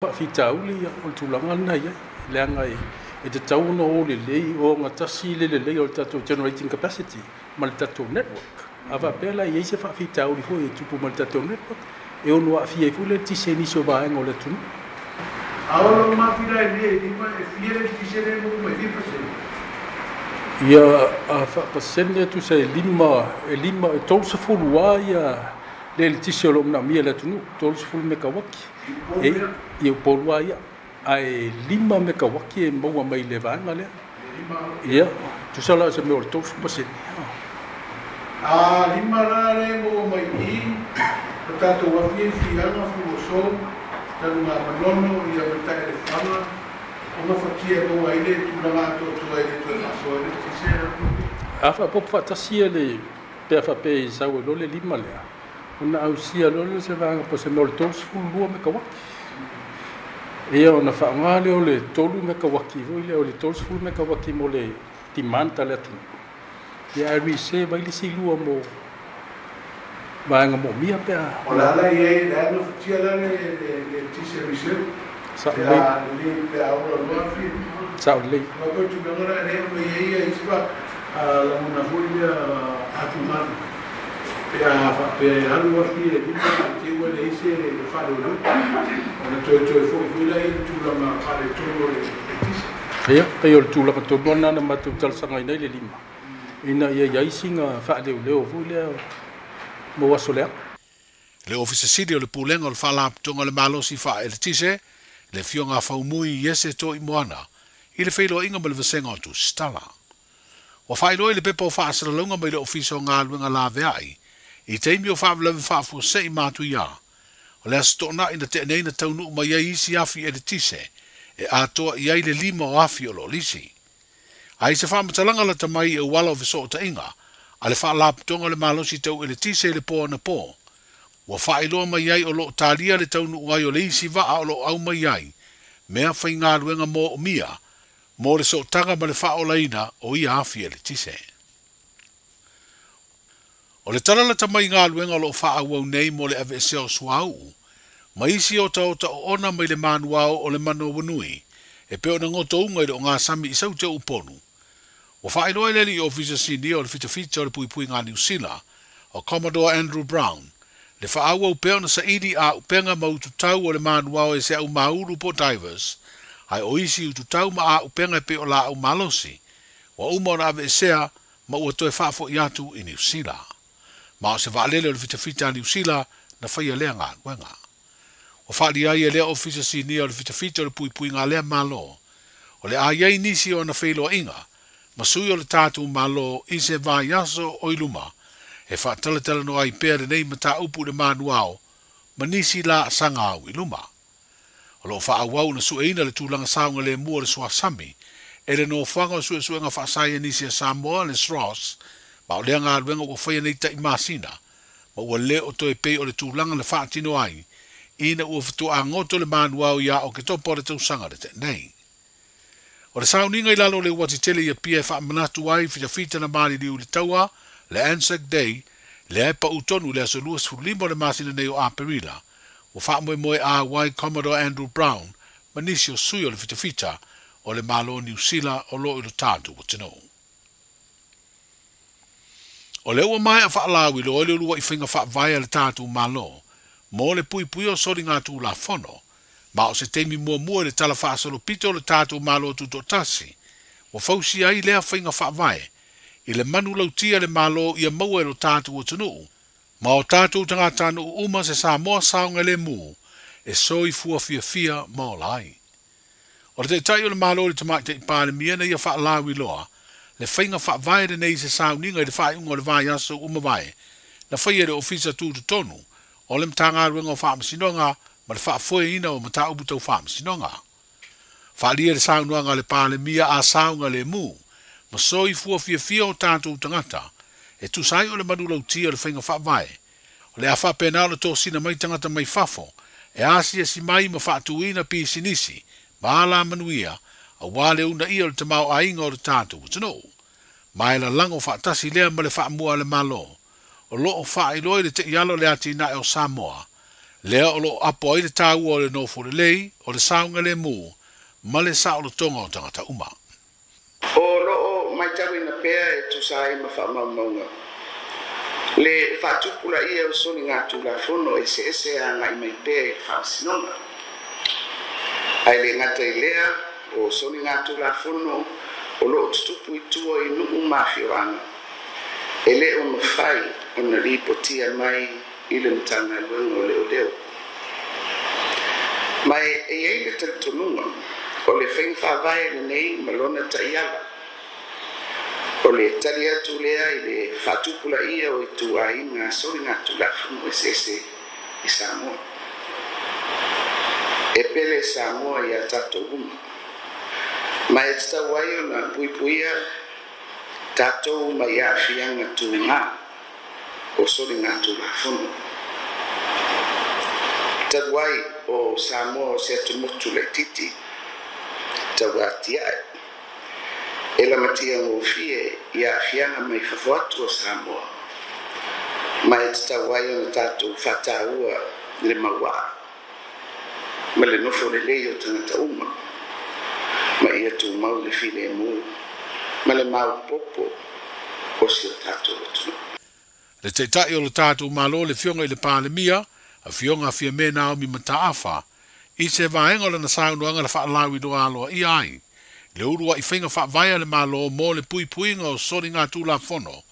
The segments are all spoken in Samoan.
Faafitauli o le tulaga lena i ai, leaga e tatau ona o lelei, o gatasi le lelei o le tatou generating capacity ma le tatou network. A faapea la e i ai se faafitauli foi e tupu ma le tatou network, e ono aafia ai foi le eletise i nisi o vaega o le atunuu. A o lo mafila e le lima e fia le eletise le maua mai fia pasene? Ia, a faapasene tusa e lima, e lima, e 30 lava le eletise o lo o manaomia e le atunuu, 30 mekawaki. E ia Upolu lava ia, ae 5 mekawaki e maua mai le vaega lea. Ia, tusa la o se mea o le 30%. A lima la le maua mai i o tatou afi e Fiaga, Fugoso, Tanugamanono, ia ma Taelefaga, o gafatia e maua ai le tulaga atoatoa e le toe faasoa ai le eletise. A faaopoopo faatasi le pe a faapea e sau ai loa le 5 lea, ona ausia loa lea o se vaega po o se mea o le 32 mekawaki. Ia, ona faaaoga lea o le 3 mekawaki foi lea, o le 30 mekawaki mo le demand a le atunuu. Ia, ae reserve ai le isi lua mo vaega moomia pe a. O le ala i ai, le a gafatia la le eletise reserve? Sao Pe lelei. a lelei pe a ola loa afi e lima. Sao lelei. Ma koe tulaga la lea ma i ai isi lagona foi lea atugalu. Pe a faapea e alu afi e lima ae te i ua leai se faaleoleo, ona toe toe foi foi la i le tulaga faaletonu o le eletise. Ia, pei o le tulaga tonu lava lena na matou talosagaina ai le 5, ina ia i ai sina faaleoleo foi lea mo aso leaga. Le Ofisa Sili o le Pulega o le Faalapotopotoga o le Malosi Faa-Eletise, le Afioga a Faumui Iese Toimoana, i le feiloaiga ma le Vasega o Tusitala. Ua faailoa i le pepa o faasalalauga mai le Ofisa o Galuega Laveai i taimi o faalavelave faafuasei matuia, o le Aso Toonai na tea nei na taunuu mai ai isi afi eletise e atoa i ai le 5 o afi o lo o lisi. A i se faamatalaga lata mai i auala o fesootaiga a le Faalapotopotoga o le Malosi Tau Eletise i le po anapo, ua faailoa mai ai o lo o talia le taunuu ai o le isi vaa o lo o aumai ai mea faigaluega moomia mo le sootaga ma le faaolaina o ia afi eletise. O le tala lata mai i galuega o lo o faaauau nei mo le aveesea o suauu ma isi otaota oona mai le manuao o le Manawanui e pei ona gotouga i le ogasami i Saute o Upolu. Ua faailoa e le alii Ofisa Sinia o le Fitafita o le Puipuiga a Niu Sila, o Commodore Andrew Brown, le faaauau pea ona saili auupega ma ututau o le manuao e se aumaulu po o divers, ae o isi ututau ma auupega e pei o laau malosi, ua uma ona aveesea ma ua toe faafoi atu i Niu Sila. Ma o se vaalele o le Fitafita a Niu Sila na faia lea galuega. Ua faaalia ai e lea Ofisa Sinia o le Fitafita o le Puipuiga a lea Malo, o le a i ai nisi o ana feiloaiga ma sui o le tatou Malo i se vaiaso o i luma e faatalatalanoa ai pea lenei mataupu i le manuao ma nisi laasaga au i luma. O lo o faaauau ona sueina le tulaga saogalemu o le suasami e le Nofoaga o Suesuega Faasaienisi a Samoa, le SROS, ma o lea galuega ua faia nei tai masina, ma ua le o toe pei o le tulaga na faatino ai ina ua faatoa goto le manuao ia Oketopa o le tausaga na tea nei. O le sauniga i lalo o le uati tele i Apia e faamanatu ai fitafita na maliliu i le taua, le Anzac Day, lea e pau tonu i le aso 25 o le masina nei o Aperila, ua faamoemoe auai ai Commodore Andrew Brown ma nisi o sui o le fitafita o le Malo o Niu Sila o lo o i lo tatou atunuu. O lea ua maea faalauiloa i le uluai faiga faavae a le tatou Malo mo le puipuia o soligatulafono, ma o se taimi muamua i le tala faasolopito o le tatou Malo Tutoatasi ua fausia ai lea faiga faavae i le manulautia le Malo ia maua e lo tatou atunuu ma o tatou tagatanuu uma se Samoa saogalemu e soifua fiafia ma ola ai. O le Taitai o le Malo i le Tamaitai Palemia na ia faalauiloa le faiga faavae lenei i se sauniga i le faaiuga o le vaiaso ua mavae na faia e le Ofisa Tutotonu o le Matagaluega o Faamasinoga ma le faafoeina o mataupu tau faamasinoga. Faaalia le saunoaga a le Palemia a saogalemu ma soifua fiafia o tatou tagata e tusa ai o le manulautia o le faiga faavae, o le a faapena ona tosina mai tagata mai fafo e asiasi mai ma faatuina pisinisi ma alamanuia aua le uunaia o le tamaoaiga o le tatou atunuu. Ma e lalago faatasi lea ma le faamua a le Malo o lo o faailoa i le taiala o le atinae o Samoa, Lea o loo apo ai le tāua o le nofo lelei, o le saogalemu, ma le saolotoga o tagata uma. O loo matauina pea e tusa ai ma faamaumauga le faatupulaia o soligatulafono eseese agai mai pea i le faamasinoga. Ae le gata i lea o soligatulafono o loo tutupu i tua i nuu ma afioaga e le o mafai ona lipotia mai i le Matagaluega o Leoleo. Ma e i ai le talitonuga o le faiga faavae lenei ma lona taiala o le tali atu lea i le faatupulaia o ituaiga soligatulafono eseese i Samoa. E pele Samoa ia tatou uma, ma e tatau ai ona puipuia tatou mai aafiaga tuga o soligatulafono. Talu ai o Samoa o se atumotu laitiiti tauatiae e lamatia gofie i aafiaga mai fafo atu o Samoa, ma e tatau ai ona tatou faataua le mauaa ma le nofo lelei o tagata uma, ma ia tumau le filemu ma le maopopo o si o tatou atunuu. Le Taitai o le tatou Malo, le Afioga i le Palemia, Afioga Fiame Naomi Mataafa, i se vaega o lana saunoaga na faalauiloa aloaia ai le uluai faiga faavae a le Malo mo le puipuiga o soligatulafono,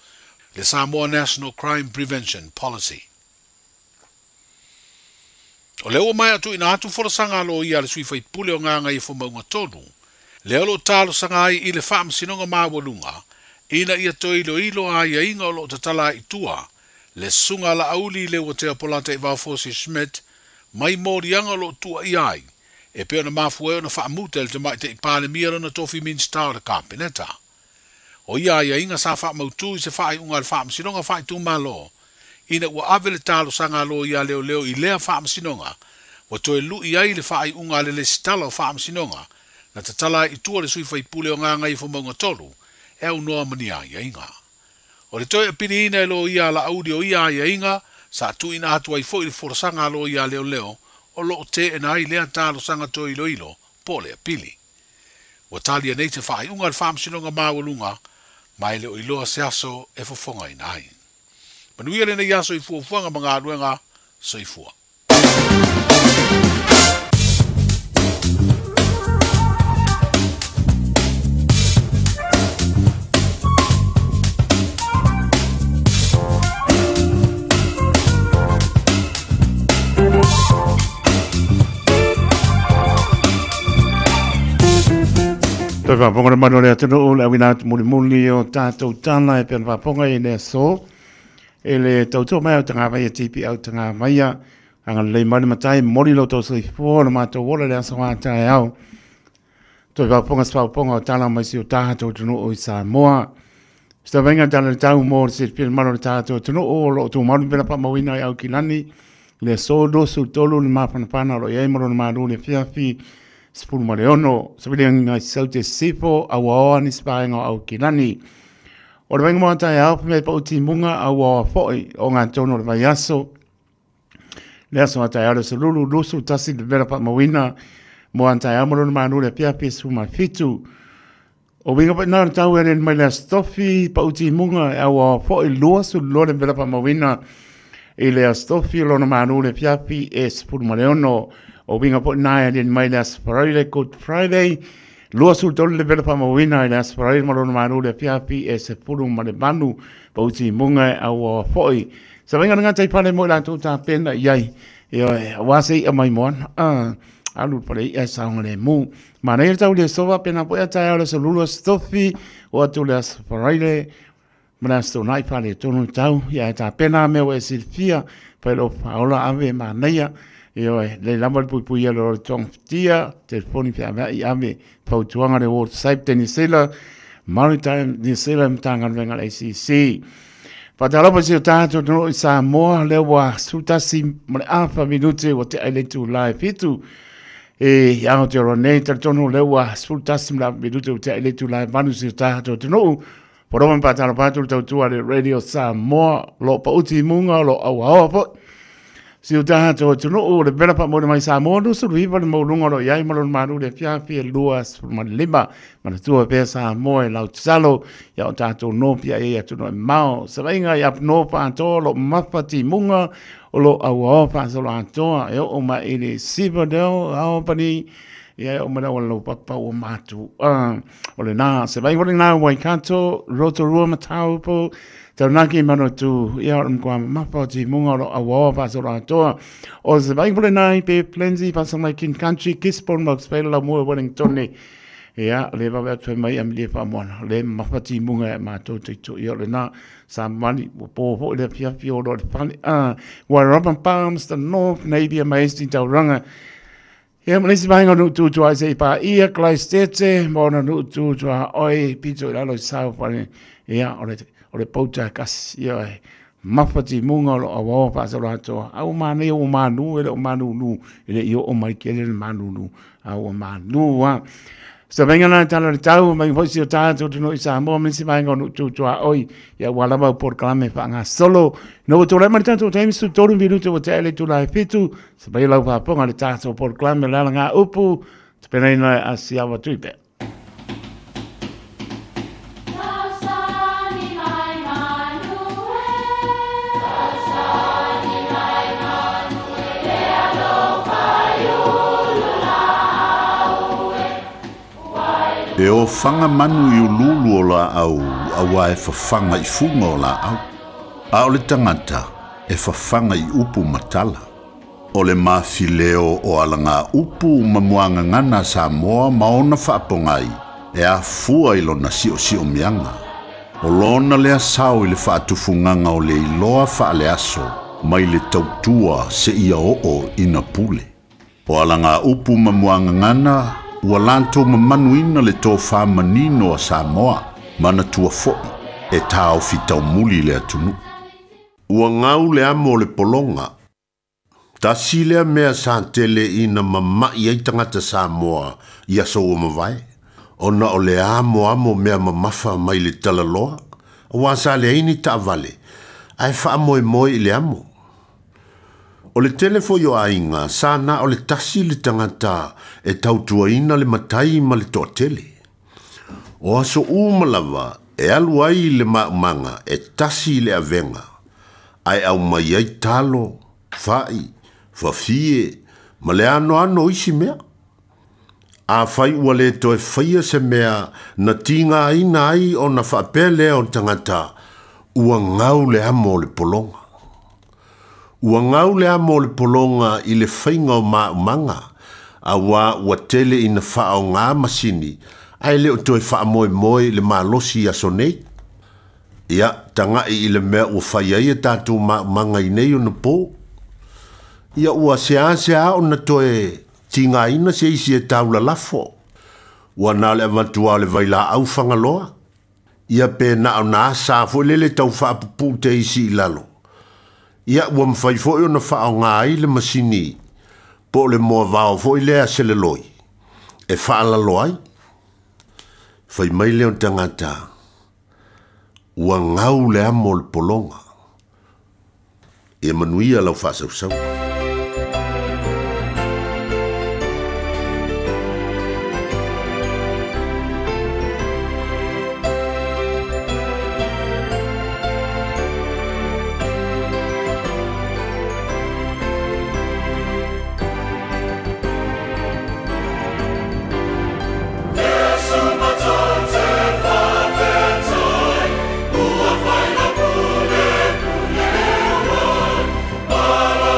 le Samoa National Crime Prevention Policy. O lea ua maea tuuina atu folasaga aloaia a le sui faipule o Gagaifomauga 3, lea o loo talosaga ai i le Faamasinoga Maualuga ina ia toe iloilo aiaiga o loo tatala ai i tua le susuga a Laauli Leuatea Polataivao Fosi Schmidt mai moliaga o loo tuuaia ai e pei ona mafua ai ona faamuta e le Tamaitai Palemia lona tofi Minisita o le Kapeneta. O ia aiaiga sa faamautu i se faaiuga a le Faamasinoga Faaitumalo ina ua ave le talosaga aloaia a leoleo i lea faamasinoga, ua toe lui ai le faaiuga a le Lesitala o Faamasinoga na tatala ai i tua le sui faipule o Gagaifomauga 3 e aunoa ma ni aiaiga. O le toe apiliina e loia a Laauli o ia aiaiga sa tuuina atu ai foi le folasaga aloaia a leoleo o loo teena ai lea talosaga toe iloilo po o le apili. Ua talia nei se faaiuga a le Faamasinoga Maualuga, ma e le o iloa se aso e fofogaina ai. Manuia lenei aso i fuafuaga ma galuega. Soifua. Toe faafofoga le mamalu o le atunuu le auina atu mulimuli o tatou tala e pei ona faafofoga i le aso e le tautua mai au tagavaia TPL tagavaia agalelei mai le matai momoli lo outou soifua o le matou ola i le aso a taeao. Toe faafofoga se faafofoga o tala mai si o tatou atunuu i Samoa. Se tauvaga tala le tau mo le silafia le mamalu o le tatou atunuu o lo o tumau le pela faamauina i Aukilani le aso 23 le mafanafana o lo o i ai ma lona malu le afiafi 16 saviliga i saute sifo auaoa nisi vaega o Aukilani. O le vaega mo taeao me pau timuga auaoa foi o ngā tonu o le vaiaso. Le aso a taeao le solulu lusu tasi le vela faamauina mo an taeao ma lona malu le afiafi 17. O winga pa nā tau e mai le astofi pa uti munga e aua foi lua su lo le vela faamauina i le astofi lona malu le afiafi e 16. O winga po nā e mai le Friday, Good Friday, lua su tolu le vela faamauina i le Friday ma lona malu le afiafi e 18 pa uti munga e aua foi. Sa venga ngā tai pale mo i lātou tā pena i ai. E oe, wā se i a mai moana. Alu pale i e saonga le mū. Ma nei tau le sofa pena po e tai au le solulu stofi o atu le as Friday. Ma le aso nai pale tonu tau. Ia e tā pena mea o e silfia. Pai lo whaola ave ma neia. E oe, le lama le pui pui a le tong whitia. Telefoni whia mea i ave. Fautuanga le WhatsApp te Nisela. Maritime Nisela mtanga venga le ACC. Whatalopa si o tātou tō i Samoa, lea ua sutasi ma le afa minute ua te aile tū lai fitu. E ao te oro nei, talitonu lea ua sutasi ma le afa minute ua te aile tū lai vanu si o tātou tō. Poroma whatalopa atu le tautua le Radio Samoa, lo pauti munga, lo auaoa po. Si o tātou atunuu o le pela pa mai Samoa no sulu iwa le maulunga lo iai malo malu le fiafi e lua 15 manatua pea Samoa e lau tsalo ia o tātou nopia e atunuu e mao savainga i apno pa atoa lo mapa timunga o lo auao pa solo atoa e o ma i le sipa deo ao pani ia o mana o lo papa o matu o le nā se vai o le nā Waikato Rotorua Mataupo Taunaki manotu ia o mkwa mapa timunga o lo auao pa solo atoa o se vai o le nā i pe Plenty pa mai King Country Gisborne Hawke's Bay la mua Wellington ia le va atu mai am le fa mona le mapa timunga e mātou te tu ia le nā sa mani o po ho le fia fia o le fani wa Robin Palms the North Navy Amazing Tauranga ia ma nisi vaenga nu tu tu ai se pa ia Christete mona nu tu tu oi pito i lalo i sao pane ia o le pouta kasi ia e mapa timunga o lo awao pa sa atoa au mane o manu ele o manu nu ele i o mai kele le manu nu au manu a sa venga na tala le tau mai foi si o tātou tu no i Samoa me si vaenga nu tu tu a oi ia ua lava por kalame wha ngā solo no tō lai mani tātou taimi su toru minutu o te ele tu lai fitu sa pai lau whaponga le tātou por kalame lala ngā upu te penaina a siawa tuipe. E o whanga manu i ululu o la au, awa e whawhanga i funga o la au. A o le tangata e whawhanga i upu matala. O le mawhileo o alanga upu mamuanga ngana Samoa maona whaapongai e a fua i lona sio sio mianga. O lona lea sao i le whaatufunganga o le iloa whaale aso mai le tautua se ia oo ina pule. O alanga upu mamuanga ngana ua lanto mamanuina le tō whamanino a Samoa, mana tua foi, e tāo whitau muli le atunu. Ua ngau le amo le polonga. Tasi lea mea sa tele ina mamai ai tangata Samoa i aso ua mawai. Ona o le amo amo mea mamafa mai le talaloa, ua sa le aini taavale, ae whaamoe moe i le amo. O le telefo yo ainga, sa na o le tasi le tangata e tautuaina le matai ma le toatele. O aso umalava e alu ai le maumanga e tasi le avenga. Ai au mai ai talo, fai, fafie, ma le ano ano isi mea. A fai ua le toe whaia se mea na tinga aina ai o na whaapele o tangata ua ngau le amo le polonga. Ua ngau le amo le polonga i le whainga o maumanga, a wā ua tele ina whaao ngā masini, ai le o toe whaamoe moe le malosi aso nei. Ia, tanga i le mea ua whai ai e tātou maumanga i nei o na pō. Ia ua sea sea o na toe tinga ina se isi e taula lafo. Ua nā le avantua le vaila au whangaloa. Ia pe na o nā sa fo lele tau whaapupu te isi i lalo. Ia ua mwhai foi o na whaao ngā ai le masini, po le moa vao foi lea se le loi. E whaalalo ai. Whai mai leo tangata, ua ngau le amo le polonga. E manuia lau whaasausau.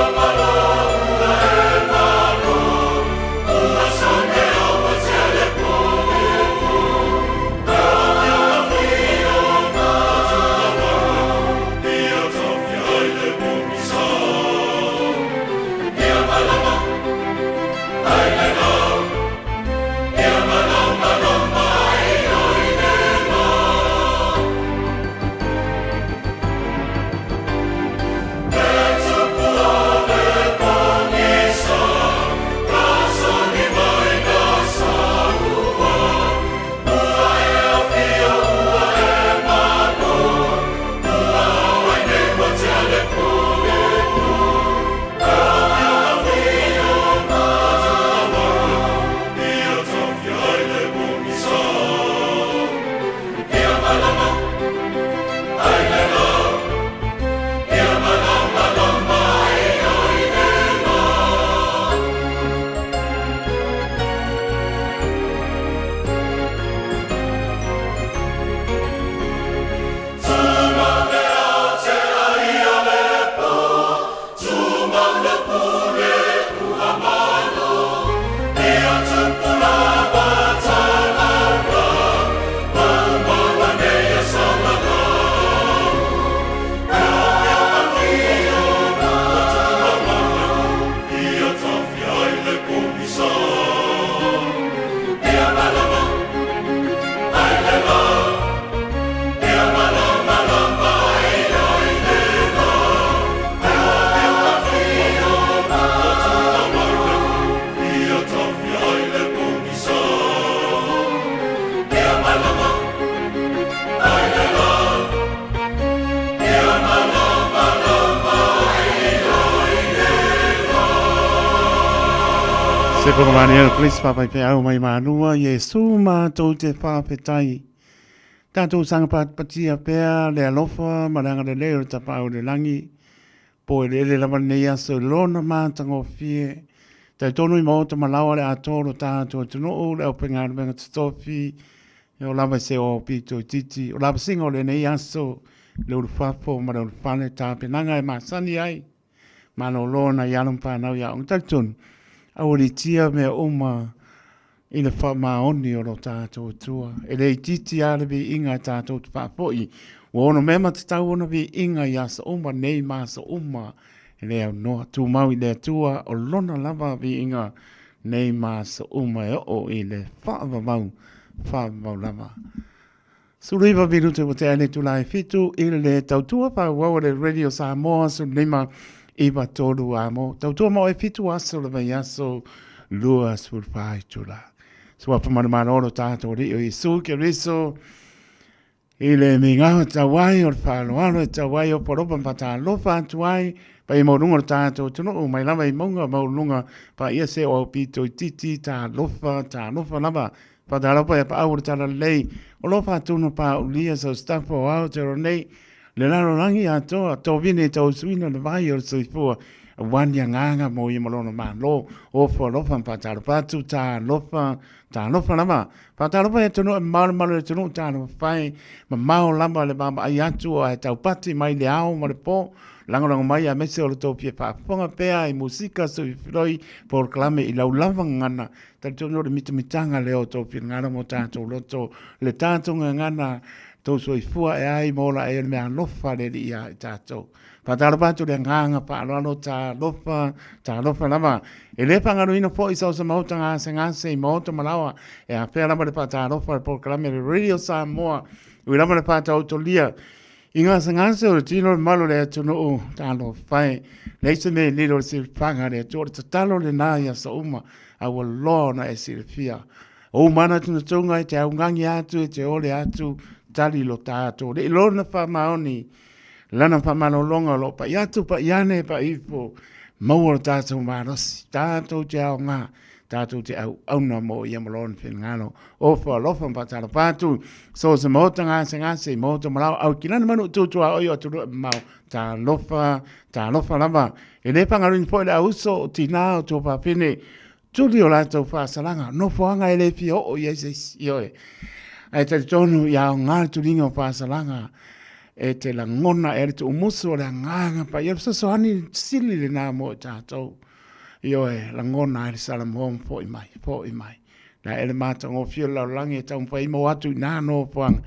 Mama. Se whakamani o Police Papai Pe Au Mai Manua, Iesu mātou te whawhetai. Tātou sanga patia pea, le alofa, ma le angalelei o le tapau le langi. Po e le ele lava nei aso i lona mātagofie. Tai tonu i maota malawa le atoa o tātou atunuu, le au pengaluenga totofi, e o lava se o pito i titi. O lava singa o le nei aso, le ulufafo ma le ulufale tāpenaga e masani ai. Malo lona i alo whanau ia onga talitonu. Awaritia mea uma i le whaamaoni o lo tātou tua. E le titi a le vi inga e tātou te whaapoi. Ua ono mema te tau ona vi inga i asa uma nei ma asa uma. E le au noa tūmau i le atua o lona lava vi inga nei ma asa uma e o i le whaavavau, whaavavau lava. Suruiva virutu o te ane tūlai fitu i le tautua whauau le Radio Samoa sulima iwa tolu amo. Tautua mo e fitu aso le vai aso lua sulfai tula. Sua pamanumano tātou rio i su ke riso i le mingaho tauai o le whaloalo e tauai o poropa patalofa atu ai pa i maurunga o tātou tunu mai lava i maunga maurunga pa ia se o pito i titi tālofa tālofa lava patalofa e pa au le tala lei o lofa tunu pa ulia sau staff o au te nei le lalo rangi atoa tō vine tō suina le vai o le soifua wani nganga mo i malono malo o fo lofa patalofa tā lofa tā lofa lava patalofa e tunu e malu malu e tunu tā lofa whai ma mao lava le mama ai atu o e taupati mai le ao ma le pō langolango mai a mese o le tōpia whaafonga pea i musika so i whiroi porokalame i lau lava ngana talitonu o le mitamitanga le o tōpia ngana mo tātou loto le tātou ngana tō soifua e ai mōla e le mea lofa le li ia i tātou. Patalofa atu le nganga paaloalo tā lofa lava. E le pangaruina po i sau sa mahuta ngase ngase i mahuta malawa. E a pea lava le patalofa le porokalame le Radio Samoa. Ui lava le patautolia. I ngase ngase o le tino le malo le atunuu tā lofa e. Leisa me lilo le silipanga le atua le tatalo le nā ia sa uma. A ua loa na e silifia. O mana tuna tunga e te aungangi atu e te ole atu. Tali lo tātou. Le ilona whamaoni, lana whamanolonga lo pa iatu pa iane pa ifo, maua lo tātou marosi, tātou te ao ngā, tātou te au auna mo ia malone whingalo, o wha lofa mpatara pātu, so se mōta ngāse ngāse, mōta marau, au kilana manu tūtua oi o turu mau, tā lofa lava, e le pangaruin po le auso o tina o tō pāpine, tuli o lātou whāsalanga, nofoanga e le fia o i eise ioe. Ai te tonu ia o ngā turinga o whāsalanga e te langona e te umusu o le ngānga pa ia sosoani sili le nā mo i tātou. Ioe langona e le salamoa po i mai, po i mai. Nā ele mātanga o whio lau langi e taumpai mo atu i nā no puanga.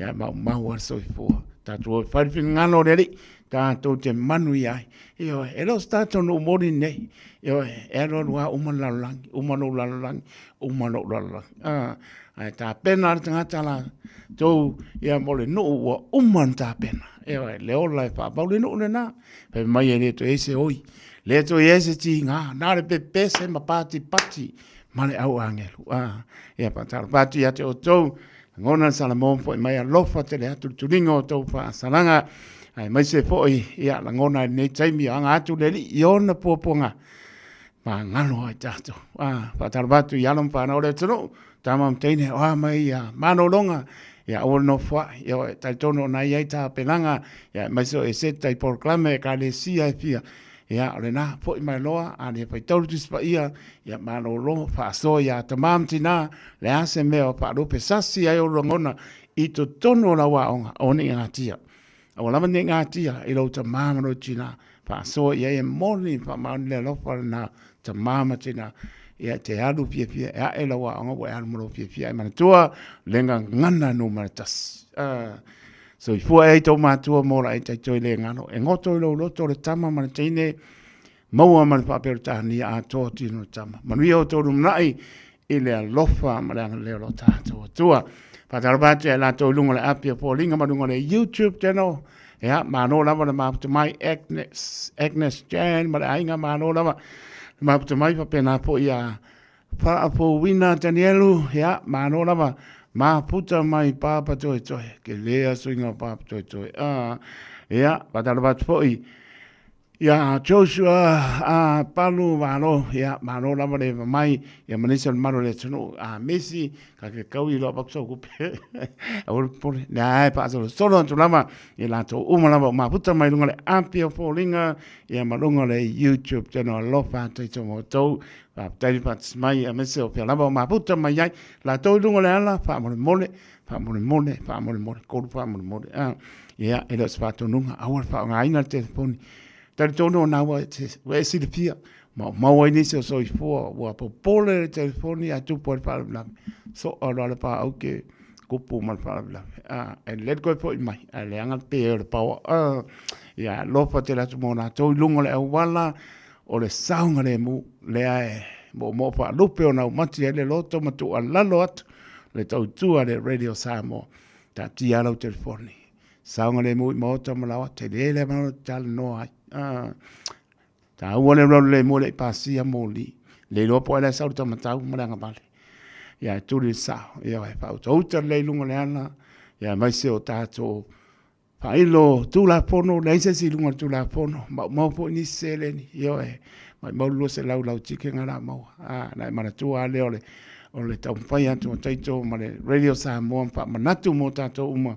Ia mau mau a soifua. Tātou o wharifin ngano reri, tātou te manu i ai. Ioe, e los tātou no umori nei. Ioe, e alo rua umanu lalolangi, umanu lalolangi, umanu lalolangi. Ai tā pena le tangata la tō ia mo le nuu ua uma na tā pena. Ioe, le ola e whaapau le nuu le nā. Pe mai e le to ese oi. Le to ese ti ngā, nā le pepese ma pāti pati ma le au angelu. Ia pataro pāti ia te o tō. Ngona Salamon foi mai alofa te le atu turinga o tō whaasalanga. Ai mai se foi ia langona nei taimi anga atu le li i ona puapuanga. Ma ngalo ai tātou. Pataro pātu i alo whanau le tunu. Tama mteine oa mai ia manolonga ia aua no fua ia tai tono na ia ta pelanga ia mai so e se tai proclame ka le sia e fia ia o le na foi mai loa a le pai tolu tuspa ia ia manolonga whaaso ia tamam tina le ase mea o whaarope sasi ai o rongona i to tono la waonga o ni ngā tia. Aua lava ni ngā tia i lau tamama no tina whaaso ia e moni whaamaoni le alofa na tamama tina ia te alu fia fia e ae lawa anga wa e alu molo fia fia e manatua lenga ngana no manatas. So i fua e tō mātua mōra e tai toi le ngano. E ngoto i lau loto le tama manateine maua mana whaapero tāhania a tō tino tama. Manuia o tō rumunai i le alofa ma le anga leo lo tātou atua. Whātaro pātu e lātou lunga le apia pōlinga ma lunga le YouTube channel. Ea, māno lava le māputa mai Agnes, Agnes Jan, ma le ainga māno lava. Māputa mai papena po ia whaapouina Danielu, ia, māno lava, māputa mai pāpa toi toi, ke lea suinga pāpa toi toi. Ia, whātaro pātu po i Ia Joshua a Palu malo ia malo lava le mai ia manisa le malo le tunu a Messi ka ke kau i lo bakso ku pe au pole na pa so solo tu lama i la to uma lava ma puta mai lunga le api o folinga ia malunga le YouTube channel alofa te to mo to pa tai pa mai a mese o pe lava ma puta mai ai la to lunga le ala fa mo mole fa mo mole fa mo mole ko fa mo mole a ia e lo spa to nunga au fa ngai na telefoni talitonu na wa te we si le pia ma ma ni se so i fo wa po pole telefoni a tu po pa la so o la pa au ke kupu ma pa la a e let go po mai a le anga pe le pa a ia lo pa te la tu mo na to lungo le wala o le saunga le mu le ai mo mo pa lupe ona mati le loto matu alalo atu le tautua le Radio Samoa ta tia lau telefoni saunga le mu mo to malawa te le le ma tal no ai ta ua le le mo le pasia moli le lo po le sa ta matau malanga vale ia tuli sa ia pa o le lunga le ana ia mai se o tato pa ilo tula pono le se si lunga tula pono ma mo po ni sele ni ia e mai mo lo se lau lau tike ngala mo a na mana tua le ole o le tau pai atu taito ma le Radio Samoa pa manatu mo tato uma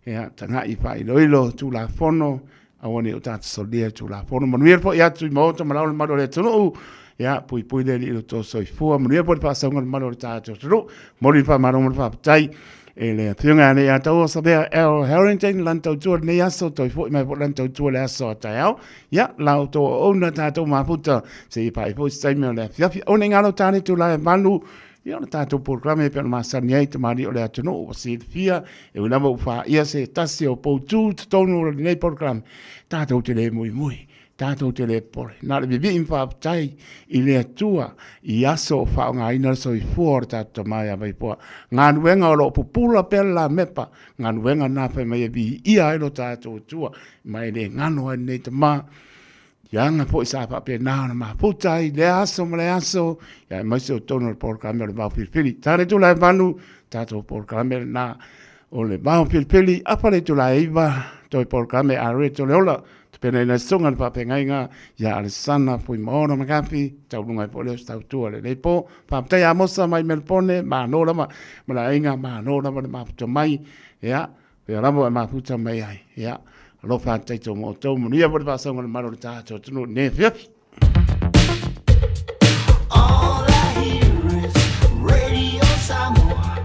ia tanga i pa ilo ilo tula pono awani o tata solia tula pono manuia po ia tu mo to malau malo le tunu ia pui pui le ilo to soifua manuia po pa saunga malo le tata tunu mori pa maro mo pa tai e le thunga le atau sabea El Harrington lan tau tu ne aso toi fo mai po lan tau tu le aso tai au ia lau to ona tata mafuta se pa i po sai me le fia o ne ngalo tane tu la malu ia na tātou programe pe masani ai te mari o le atunu o se fia e una mo fa ia se tasi o poutu tonu o nei programe tātou te le mui mui tātou te le pole nā le bibi infa tai i le atua i aso o whaonga ina so i fua o tātou mai a mai poa ngā nuenga o lo pupula pe la mepa ngā nuenga nā whai mai e bi ia e lo tātou tua mai le ngano ai nei te mā Ianga po isa pa pe na na maputa i le aso ma le aso ia mai se o tono le programe o le Maopilipili tare tu lai manu tatou programe na o le Maopilipili apa le tu lai iva toi programe a re to le ola te pena ina songa le papengaiga ia Alessana pui maona makapi taulunga po leo tautua le nei po papatai a mosa mai Melpone mano lama ma la inga mano lama le maputa mai ia pe lama e maputa mai ai ia alofa taito mo tau manuia po le faasauga le malo le tatou atunuu ne fiafi. All I hear is Radio Samoa,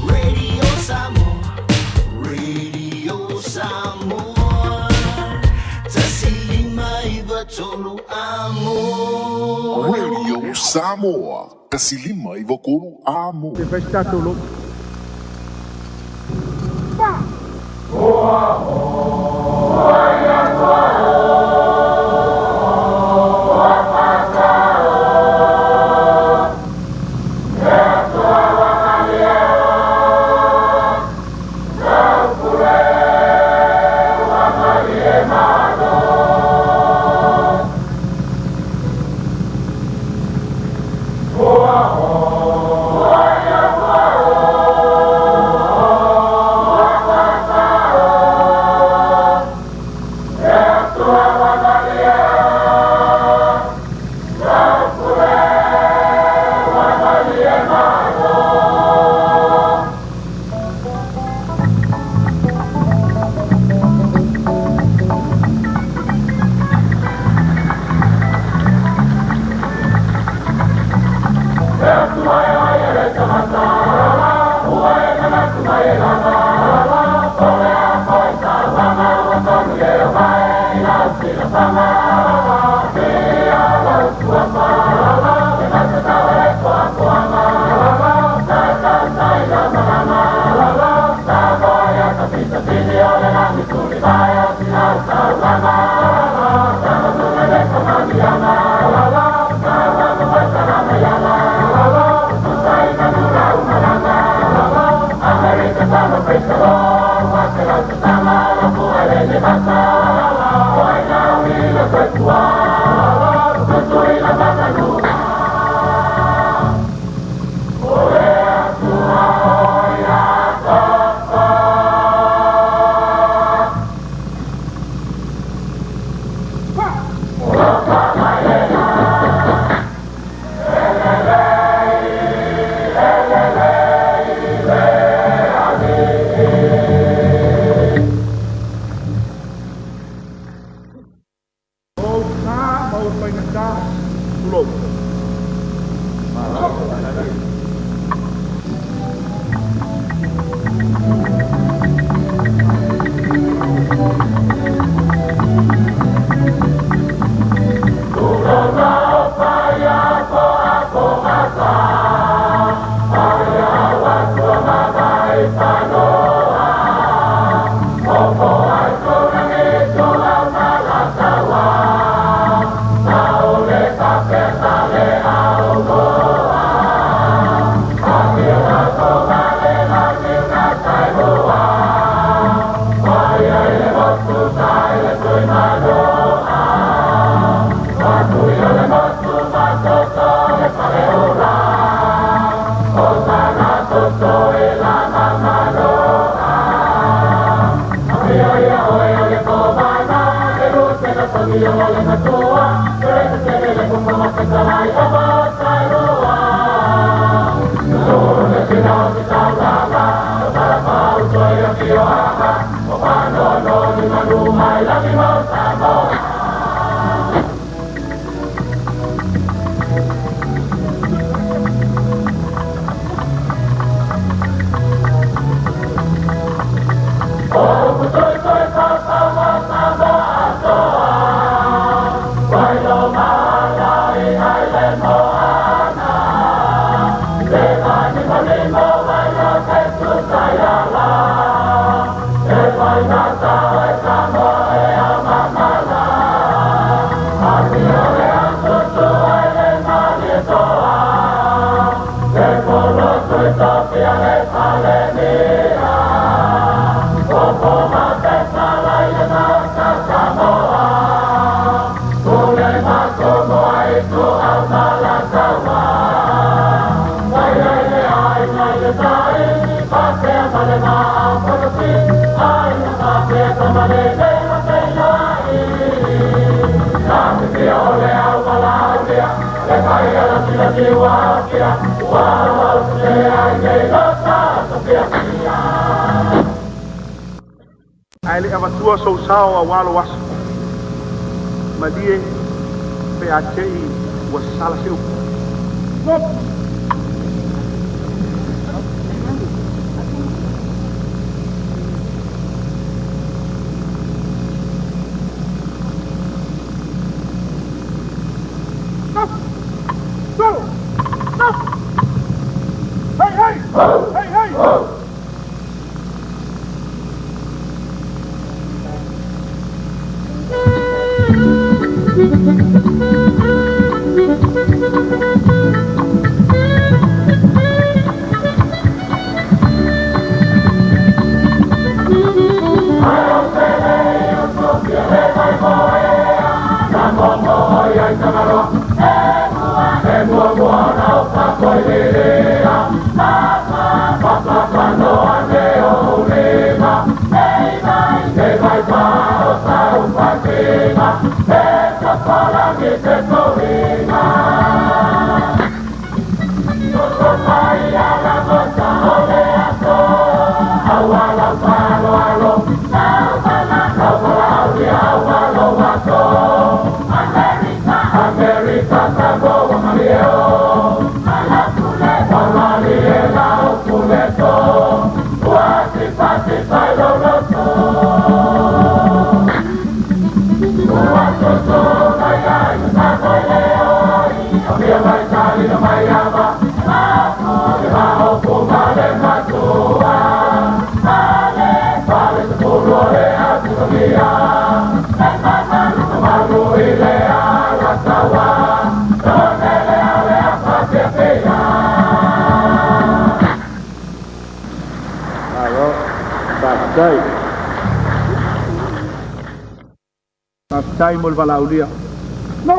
Radio Samoa, Radio Samoa. Tasilima iva tolu amo. Radio Samoa, tasilima iva tolu amo. Te fai lo. Sama, Ae le avatua sousao auā lou aso malie pe a te'i ua sala se upu. Faafetai mo le valaaulia. No!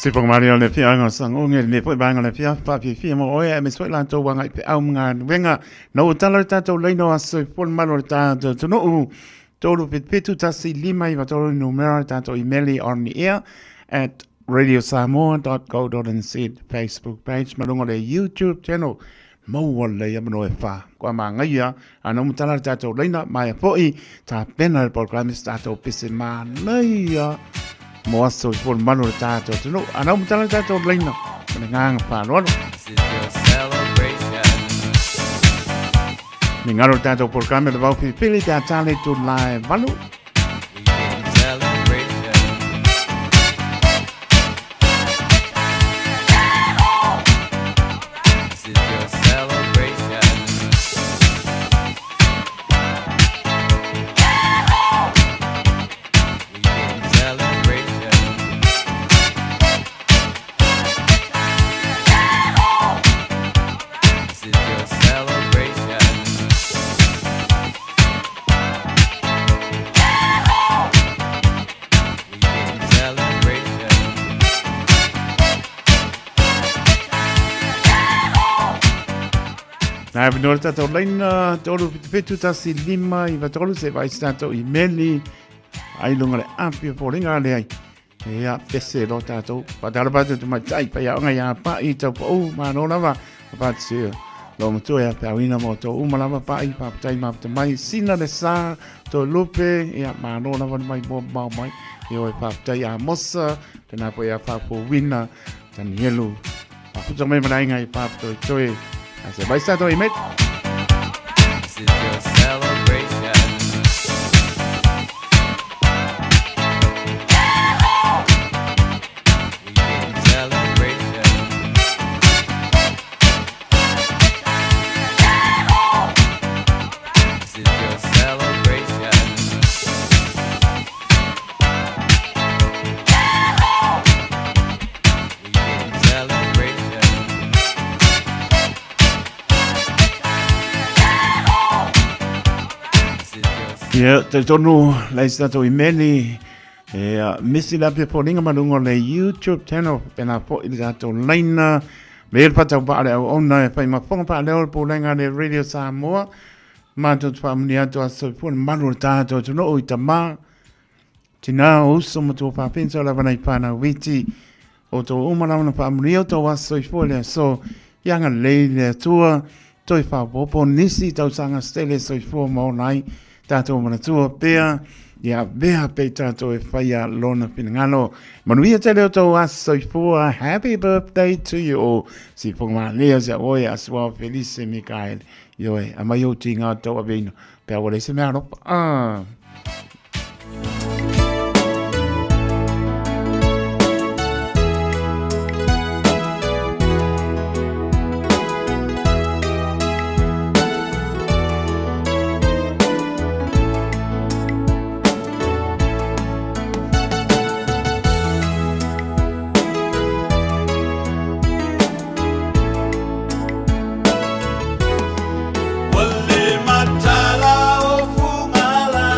Se whakamari o le whianga sangonge le po banga le whia pa whia mo oe me soi la tau wanga i pe au mga wenga no tala tātou leino aso i pon malo tātou tonu tolu pitpitu tasi lima i watolu numero tātou emaili on the air at radiosamoa.co.nz Facebook page malunga le YouTube channel maua le ia mano e wha kua maa ngaia a no mutala tātou leina mai a poi tā pena le programme tātou pese maa neia mo aso i pon mano le tātou tonu a no mutala tātou leina ma le nganga whāloalo. This is your celebration. Ni ngaro tātou programme le vau pipili te atale tu lae valu. Weekend celebration. This is your celebration. Weekend celebration. This is your celebration. Weekend celebration. Nā e venora tātou leina, tolu pitu tasi lima i watolu se vai tātou i meli, ai lunga le api o pōringa le ai. Ea pese lo tātou, patara patu tu mai tai pai aonga ia pa i tau pa u, mā lava, patu se lo matua ia pēawina mō tō uma lava pa i papatai mapata mai, sina le sā, tō lupe, ia mā lava mai mō mau mai, e oe papatai a mosa, tēnā po ia papo wina, Danielu, paputa mai marainga i papatoi toi, Ase vai tātou i met. This is your celebration. Weekend celebration. This is your celebration. Weekend celebration. This is your Ia, te tonu leis tātou i meli, e misi la pia pōringa malunga le YouTube channel, pena po i tātou leina, me el patau paale au ona e whai mafonga paale o le pōlenga le Radio Samoa, mātou te whaamuni atu aso i pōna malu le tātou tunu o i tamā, tina o uso matua pāpensa o lawana i pāna witi, o tō umalawana whaamuni o tō aso i pō le aso, ianga lei le atua, toi whaapopo nisi tau sanga stele so i pō maonai, tātou manatua pea, ia vea pe tātou e whaia lona pinangalo. Manuia te leo tau aso i pua, happy birthday to you all. Si ponga lea se oe asua Felice Mikael. Ioe, a mai o ti ngā tau aveino. Pea wale se mea ropa. Ah. Wale matala o fungala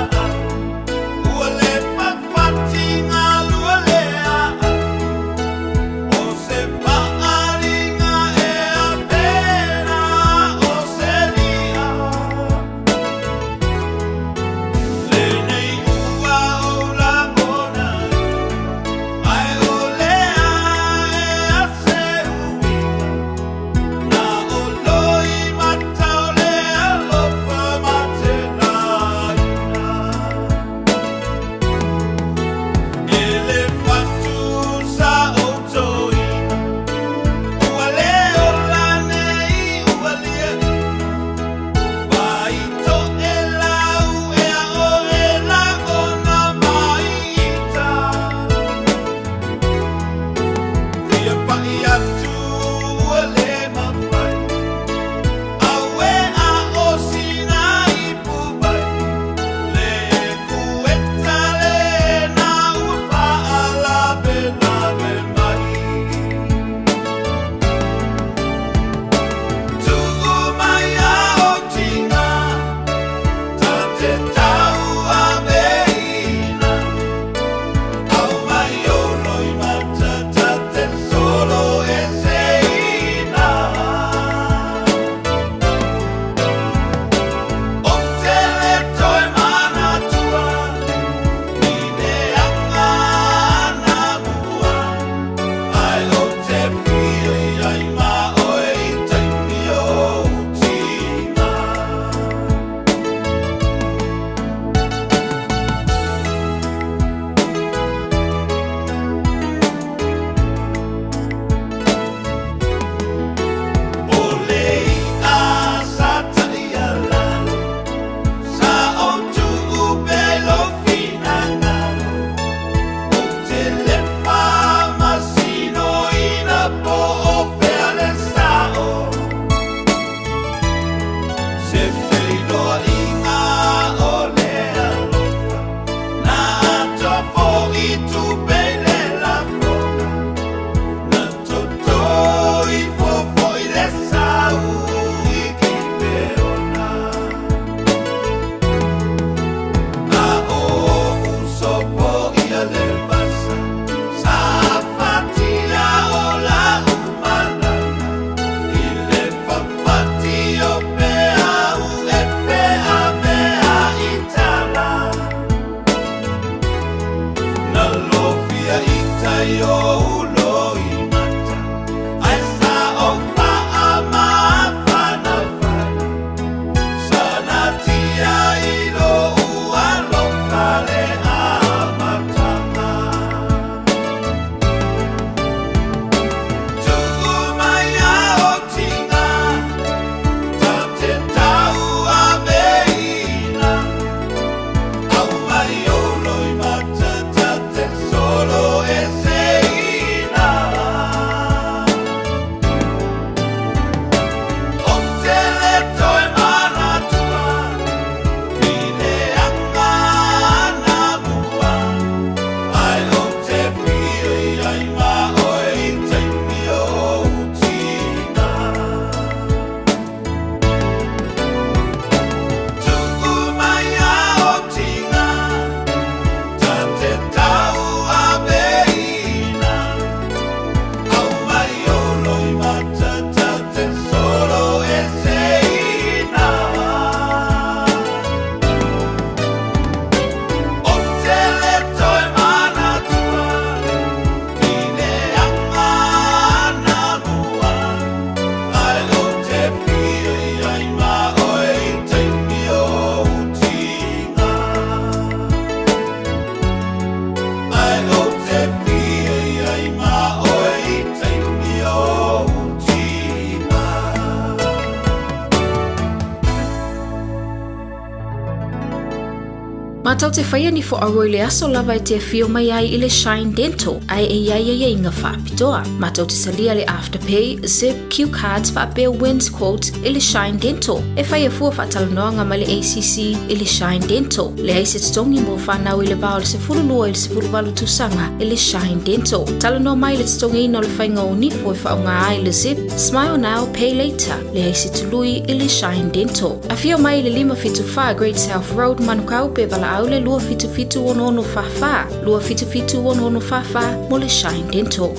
Mātou te whaia ni fo auroi le aso lava e te whio mai ai i le Shine Dental ai e iai ai inga whaapitoa. Mātou te salia le Afterpay, Zip, Q Cards whaapea Wins Quote i le Shine Dental. E whaia fua whaatalanoanga mai le ACC i le Shine Dental. Le ai se tongi mo whanau i le vao le se fululua i le se fuluwalu tūsanga i le Shine Dental. Talanoa mai le tongi ina o le whainga o nifo e whaonga ai le Zip, Smile Now, Pay Later. Le ai se tului i le Shine Dental. A whio mai le 574 Great South Road, Manukau, pe wala le 277 1144 277 1144 mo le Shine Dental.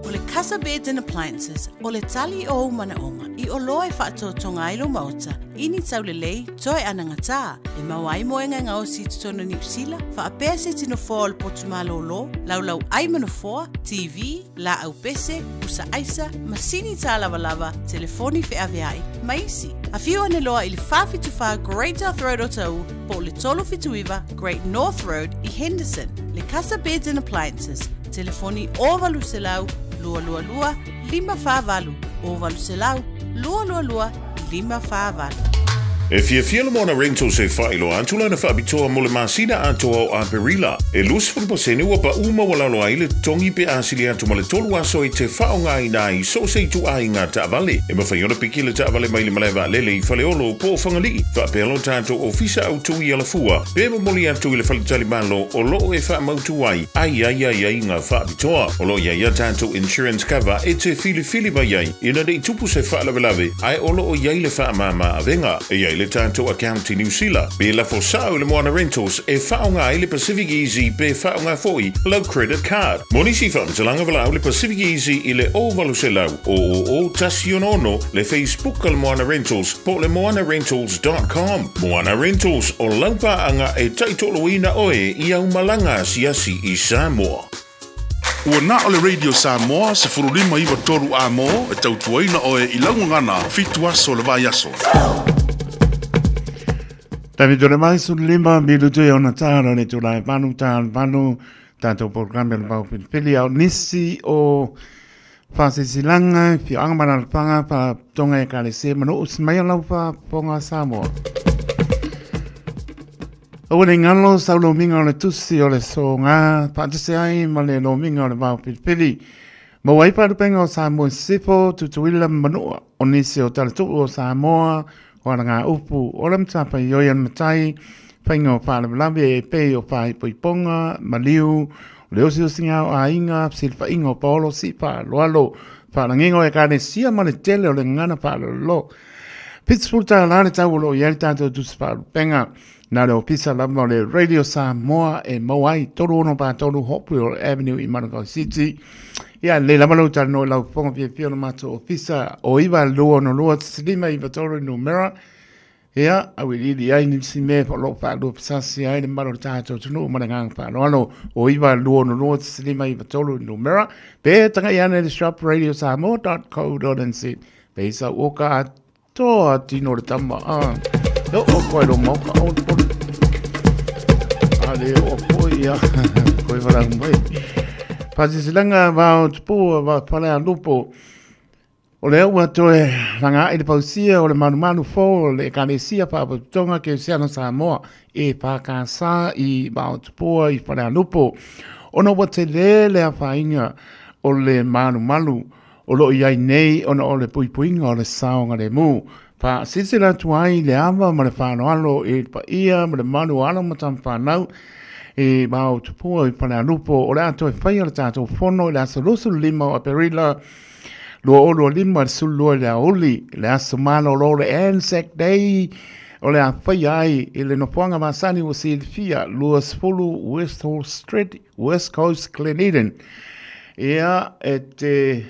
O le Casa Beds and Appliances, o le tali o manaonga, i o loa e whaatotonga ai lo maota, ini taulelei, toe anangata, e mauai moenga ngao si totona New Zealand, whaapea se tino foa o le potumalo lo, laulau ai manofoa, TV, la au pese, usa aisa, masini tā lava lava, telefoni wheaweai, maisi. A whio ane loa i le 474 Great South Road o Tau, po le 379 Great North Road i Henderson. Le Casa Beds and Appliances, telefoni o valuselau, 222 548, o valuselau, 222 548. E fia fia le Moana Rentals e whailoa atu lana whaapitoa mo le masina atoa o Aperila. E 20% ua pa uma walalo ai le tongi pe asili atu ma le tolu aso i te whaonga i nā i so se itu ai ngā taavale. E mawhaiona piki le taavale mai le malaeva lele i whaleolo po o whangalii. Whaapelo tātou ofisa au tui alafua. Pe momoli atu i le whalitali malo o loo e whaamautu ai ai ai ai ai ngā whaapitoa. O loo ia ia tātou insurance cover e te whili mai ai. Ina nei tupu se whaalawelawe ai o loo iai le whaamama avenga. E iai le tātou account i New Zealand. Pe la fosau le Moana Rentals e whaonga ai le Pacific Easy pe whaonga foi low credit card. Monisi whamtalanga walau le Pacific Easy i le o valuselau o o o tasionono le Facebook al Moana Rentals po le moanarentals.com. Moana Rentals o laupa anga e taitoloina oe i au malanga siasi i Samoa. Ua na o le Radio Samoa se furulima iwa toru a mō e tautuaina oe i laungangana fitu aso le vai aso. Tavi tore mai su lima minutu e ona tāra le tūrai panu tāra panu tātou programe le pau pilipili au nisi o whāsisilanga whio anga mana panga pa tonga e kare se manu usmai lau pa ponga Samoa. Aua le ngalo sau lo minga o le tusi o le so ngā pātese ai ma le lo minga o le pau pilipili. Mauai parupenga o Samoa Sifo tutuila manua o nisi o talatu'u o Samoa o ala ngā upu o le mtapa i oi matai whainga o whaalawelawe e pei o whaipoiponga, maliu, o le osi osi ngā o ainga, silwhainga o paolo si whaaloalo, whaalanginga o e kare sia ma le tele o le ngana whaalolo. Pittsburgh tā lare tau o iari tātou tusi whaalupenga, nā le opisa lava o le Radio Samoa e mauai toru ono pā toru Hopewell Avenue i Manukau City. Ia, le lava lau tala no lau ponga pia pia o mato ofisa o iwa lua no lua tsilima iwa toru numera. Ia, auiliili ai nisi mea o loo faaluafesasi ai le mamalu o le tatou atunuu ma le agaga faaaloalo o 926 1593 numera pe tagai ane le shop radiosamoa.co.nz pe i sau oka atoa tino le tama a o o koe lo maoka o le pole a le o foi ia koe walang mai Pasisilaga vao tupua va pale a lupo O lea ua toe laga aʻe le pausia o le malumalu fou o le Ekalesia Faapotopotoga Kerisiano Samoa EFKS i Vaotupua i Falealupo, ona ua tele le afaina o le malumalu o lo o i ai nei ona o le puipuiga o le saogalemu. Faasilasila atu ai le ava ma le faaaloalo i le paia ma le mamalu o alo ma tama fanau i Vaotupua i Falealupo, o le a toe faia le tatou fono i le aso 25 o Aperila 2025 le 12 i le aoauli, le aso malolo o le Anzac Day, o le a faia ai i le nofoaga masani ua silafia 20 West Hall Street, West Coast, Glen Eden. Ia, e te...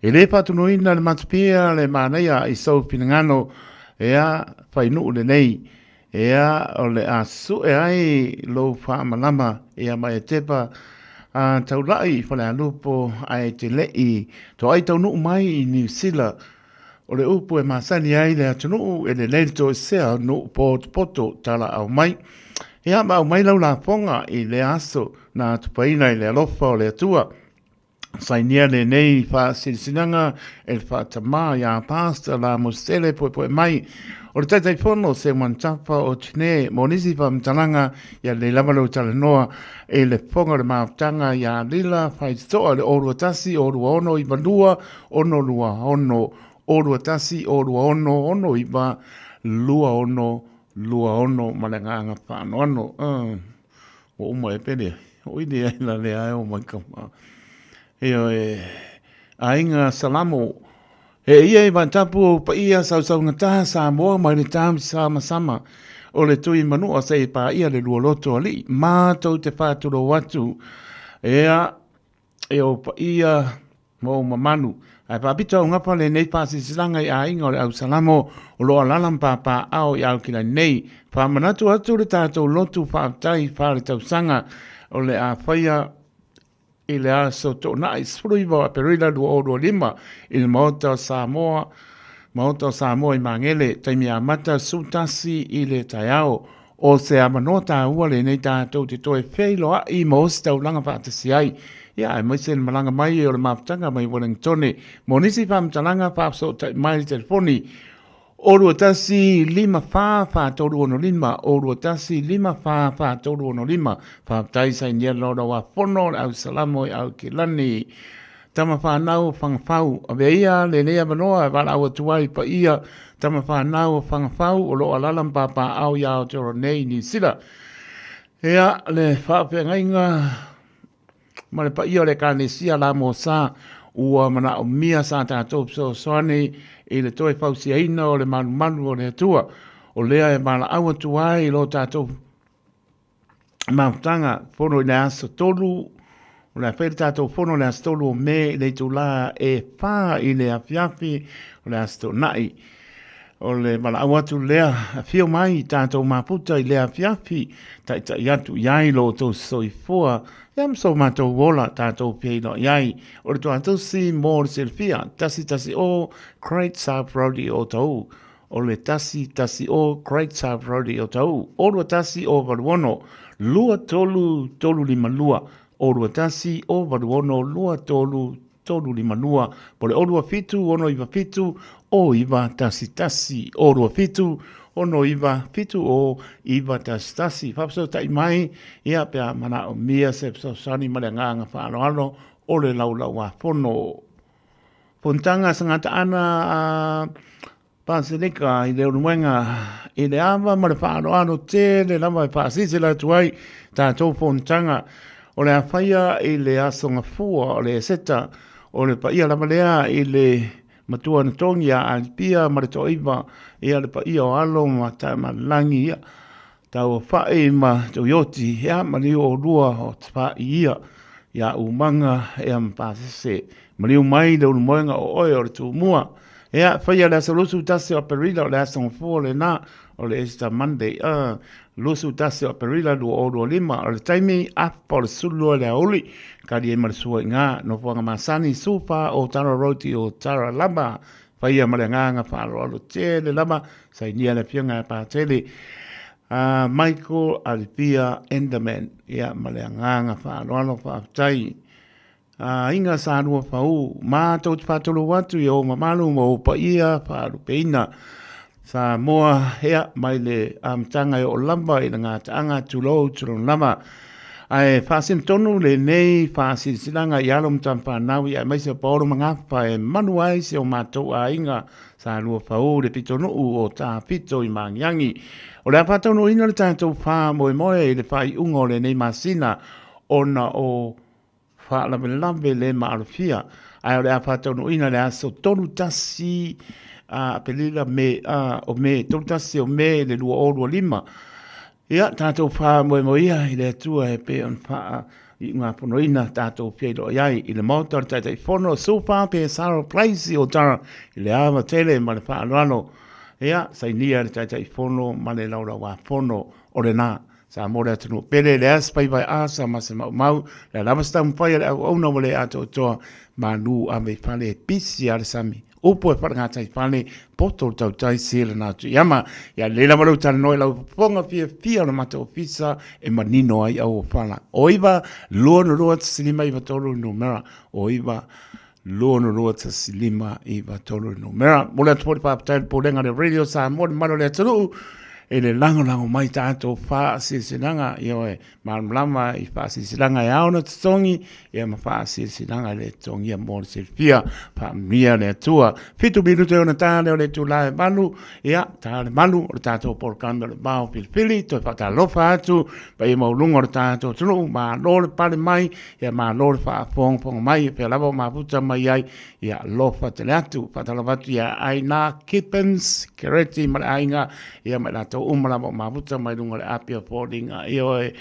e le faatunuina le matupia le manaia i sou finagalo, ia, fainuu lenei. Ia, o le a sue ai lou faamalama, ia ma e tepa a taulai i Falealupo ae te le'i toai taunuu mai i Niu Sila. O le upu e masani ai le atunuu e lelei le toesea o nuu potopoto tala aumai. Ia ma aumai lau lafoga i lea aso na tupaina i le alofa o le Atua. Sainia lenei faasilasilaga e le faatamā iā Pastor Lamositele Poepoe Mai o le Taitaifono Seuman Tafa o Tine mo nisi faamatalaga ia lelei lava lou talanoa i le fofoga o le mafutaga iā Lila Faitotoa i le 021 026 92 626 021 026 69 26 26 ma le agaga faanoano. Ua uma e pele, o ili ai la le ae o mai kama. Ioe, aiga Salamo, e ia i vaitapu o paia sausaugata Samoa mai le tamasama o le tui manua se i paia le lualoto alii mātou te whāturo atu. Ea, e o paia ma ou mamalu. Ae faapito augapa lenei faasilasilaga i aiga o le au Salamo o lo o alaala ma papaaao i Aukilani nei. Faamanatu atu le tatou lotu faafetai faaletausaga o le a faia i le aso Toonai 19 o Aperila 2025 i le Maota o Samoa Maota o Samoa i Magele, taimi amata 11 i le taeao. O se avanoa tāua lenei tātou te toe feiloa'i ma ositaulaga faatasi ai, ia aemaise le malaga mai o le mafutaga mai Wellingtone. Mo nisi faamatalaga, faafesootai mai le telefoni o 21 54 4365, o 21 54 4365. Faafetai sainia le afono o le au Salamo i Aukilani. Tama whanau o Whangawhau. Avea ia lenei avanoa e valaau atu ai paia tama whanau o Whangawhau o loo alaala ma papaaao i Aotearoa nei i Niu Sila. Ea le faafeagaiga ma le paia o le Ekalesia la Mosa ua manaomia sa tatou fesoasoani i le toe fausiaina o le malumalu o le Atua. O lea e valaau atu ai i lo tatou mafutaga fono i le aso 3, o le a fai le tatou fono i le aso 3 o Me i le itulā e 4 i le afiafi o le aso Toonai. O le valaau atu lea, afio mai tatou mafuta i le afiafi, taitai atu i ai lo outou soifua, ia ma so matou ola tatou feiloai ai. O le toatusi mo le silafia, 110 Great South Road i Otahuhu. O le 110 Great South Road i Otahuhu, o 21 o 86 23 352, o 21 o 86 23 352, po le o 27 697 o 911, o 27 697 o 911. Faafesootai mai, ia pe a manaomia se fesoasoani ma le agaga faaaloalo o le laulauafono. Fonotaga Sagataana a Pasilika i le Ulumoega i le ava ma le faaaloalo tele lava e faasilasila atu ai tatou fonotaga o le a faia i le aso Gafua o le Eseta o le paia lava lea i le matua na togi a Alipia ma le Toaiva, ia le paia o alo ma Tamalagi, ia Tauafa'i ma Tuioti, ia maliu oulua o Tapa'i ia, ia Umaga ia ma Pasese. Maliu mai le Ulumoega o oe o le Tumua, Ia faia le aso 21 o Aperila o le aso gafua lenā o le Easter Monday 21 o Aperila 2025 o le taimi afa o le 12 i le aoauli tali ai ma le sua iga nofoaga masani Sufa o Tara Road i o Tara lava faia ma le agaga faaaloalo tele lava sainia le afioga ia Patele Michael Alipia Enderman ia ma le agaga faaaloalo faafetai. Aiga sa lua pau, matou te faatolou atu i ou mamalu ma ou paia faalupeina. Samoa, ea, mai le amataga e oo lava i le gataaga, tulou, tulou lava. Ae faasino tonu lenei faasilasilaga i alo ma tamafanau aemaise o paolo ma gafa e manu ai si o matou aiga sa lua pau le pitonuu o Tafito i Magiagi. O le a faataunuuina le tatou faamoemoe i le faaiuga o lenei masina ona o faalavelave le maalofia, ae o le a faataunuuina le aso 31 Aperila me o Me 31 o Me le 2025. Ia tatou faamoemoe ia i le Atua e pei ona faaiugafonoina tatou feiloai ai i le Maota o le Taitaifono Sufa pe Saro Place o Tara i le ava tele ma le faaaloalo. Ia sainia le Taitaifono ma le Laulauafono o lena. Sa mo le atunuu pele le as pai vai asa ma se maumau le lava sa taumafai a le auauna ua le atoatoa manu ave i fale e pisi a le sami upu e faalegatai fale poto le tautai se lana atu iama ia le lava lau talanoa i lau fofoga fiafia o le matou ofisa e manino ai au fala o 9 2 2 5 9 3 numera o 9 2 2 5 9 3 numera. Mo le atu foi le faafetai le Pulega le Radio Samoa le mamalu o le atunuu e le lagolago mai tatou faasilasilaga ia oe malamalama i faasilasilaga e ao ona totogi ia ma faasilasilaga e le totogia mo le silafia faamanuia le Atua. 7 minute ona ta lea o le itula e 8 ia ta le malu o le tatou polokalame o le Vao Filifili toe faatalofa atu paia maualuga o le tatou atunuu malo le pale mai ia malo le faafogafoga mai pea lava o mafuta mai ai ia alofa tele atu faatalofa atu ia Aina Kippens Kereti ma le aiga ia ma i latou uma lava o mafuta mai luga o le apia foliga ia oe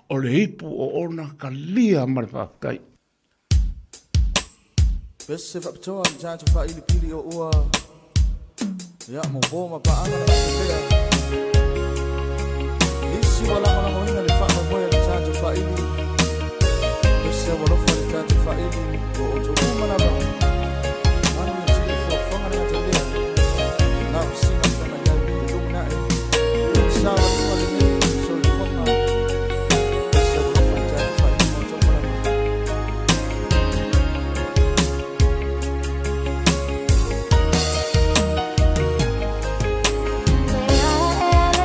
o le ipu o ona kalia ma le faafetai. Pese faapitoa le tatou faailipili o ua ia mo po ma paaga na faapea. Nisi ua lagolagoina le faamoemoe a le tatou faaili. Pese ua alofa le tatou faaili ua outou uma lava. Manu ia tili fuafuaga le gata lea. Na o sina feagai ai i le lumanai. Sa valiga lenei soifuaga. Pese ua alofa le tatou faaili ma outou uma lava. Ea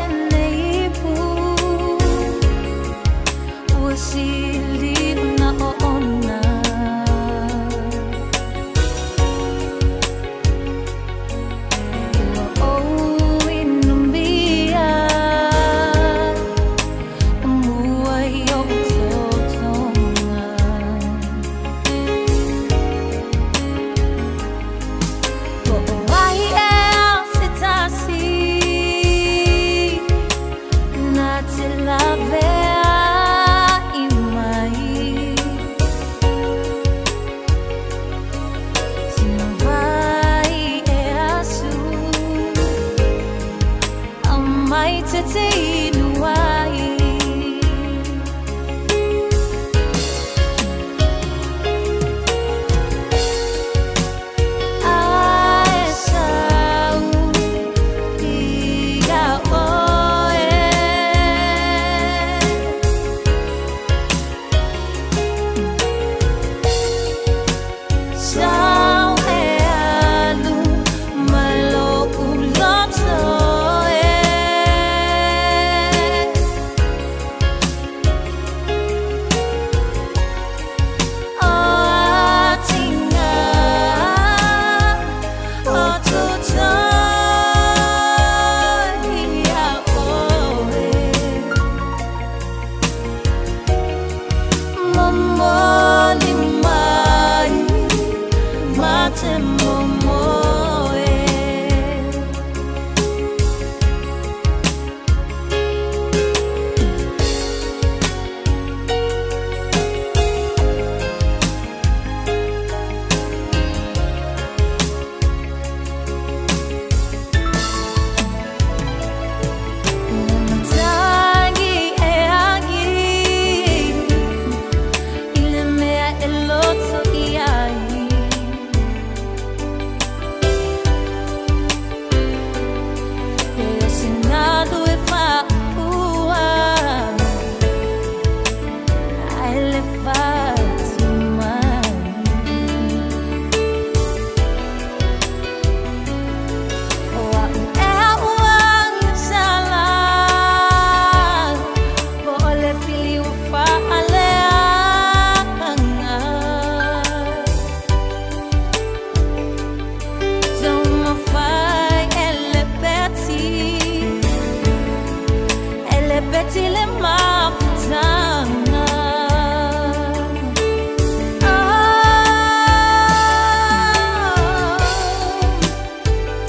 peti le mafutanga.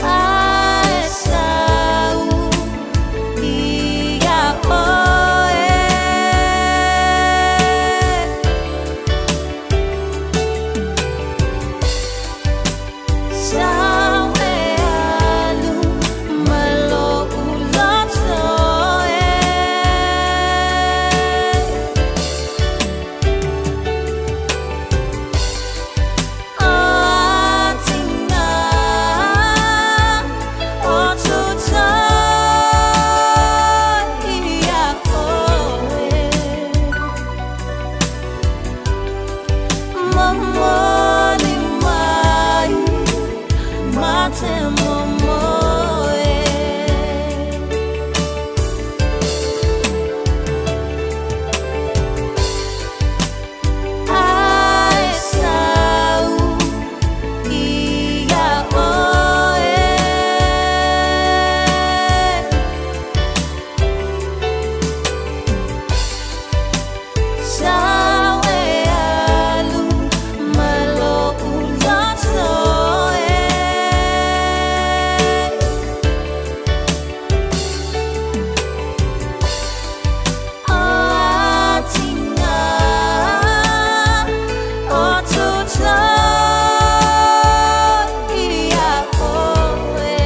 Ai sau ia oe. Sau e alu mai lo'u loto e. O atinga o tutai ia oe. Momoli mai ma te momoe. Ai sau ia oe. Sau e alu mai lo'u loto e. O atinga o tutai ia oe.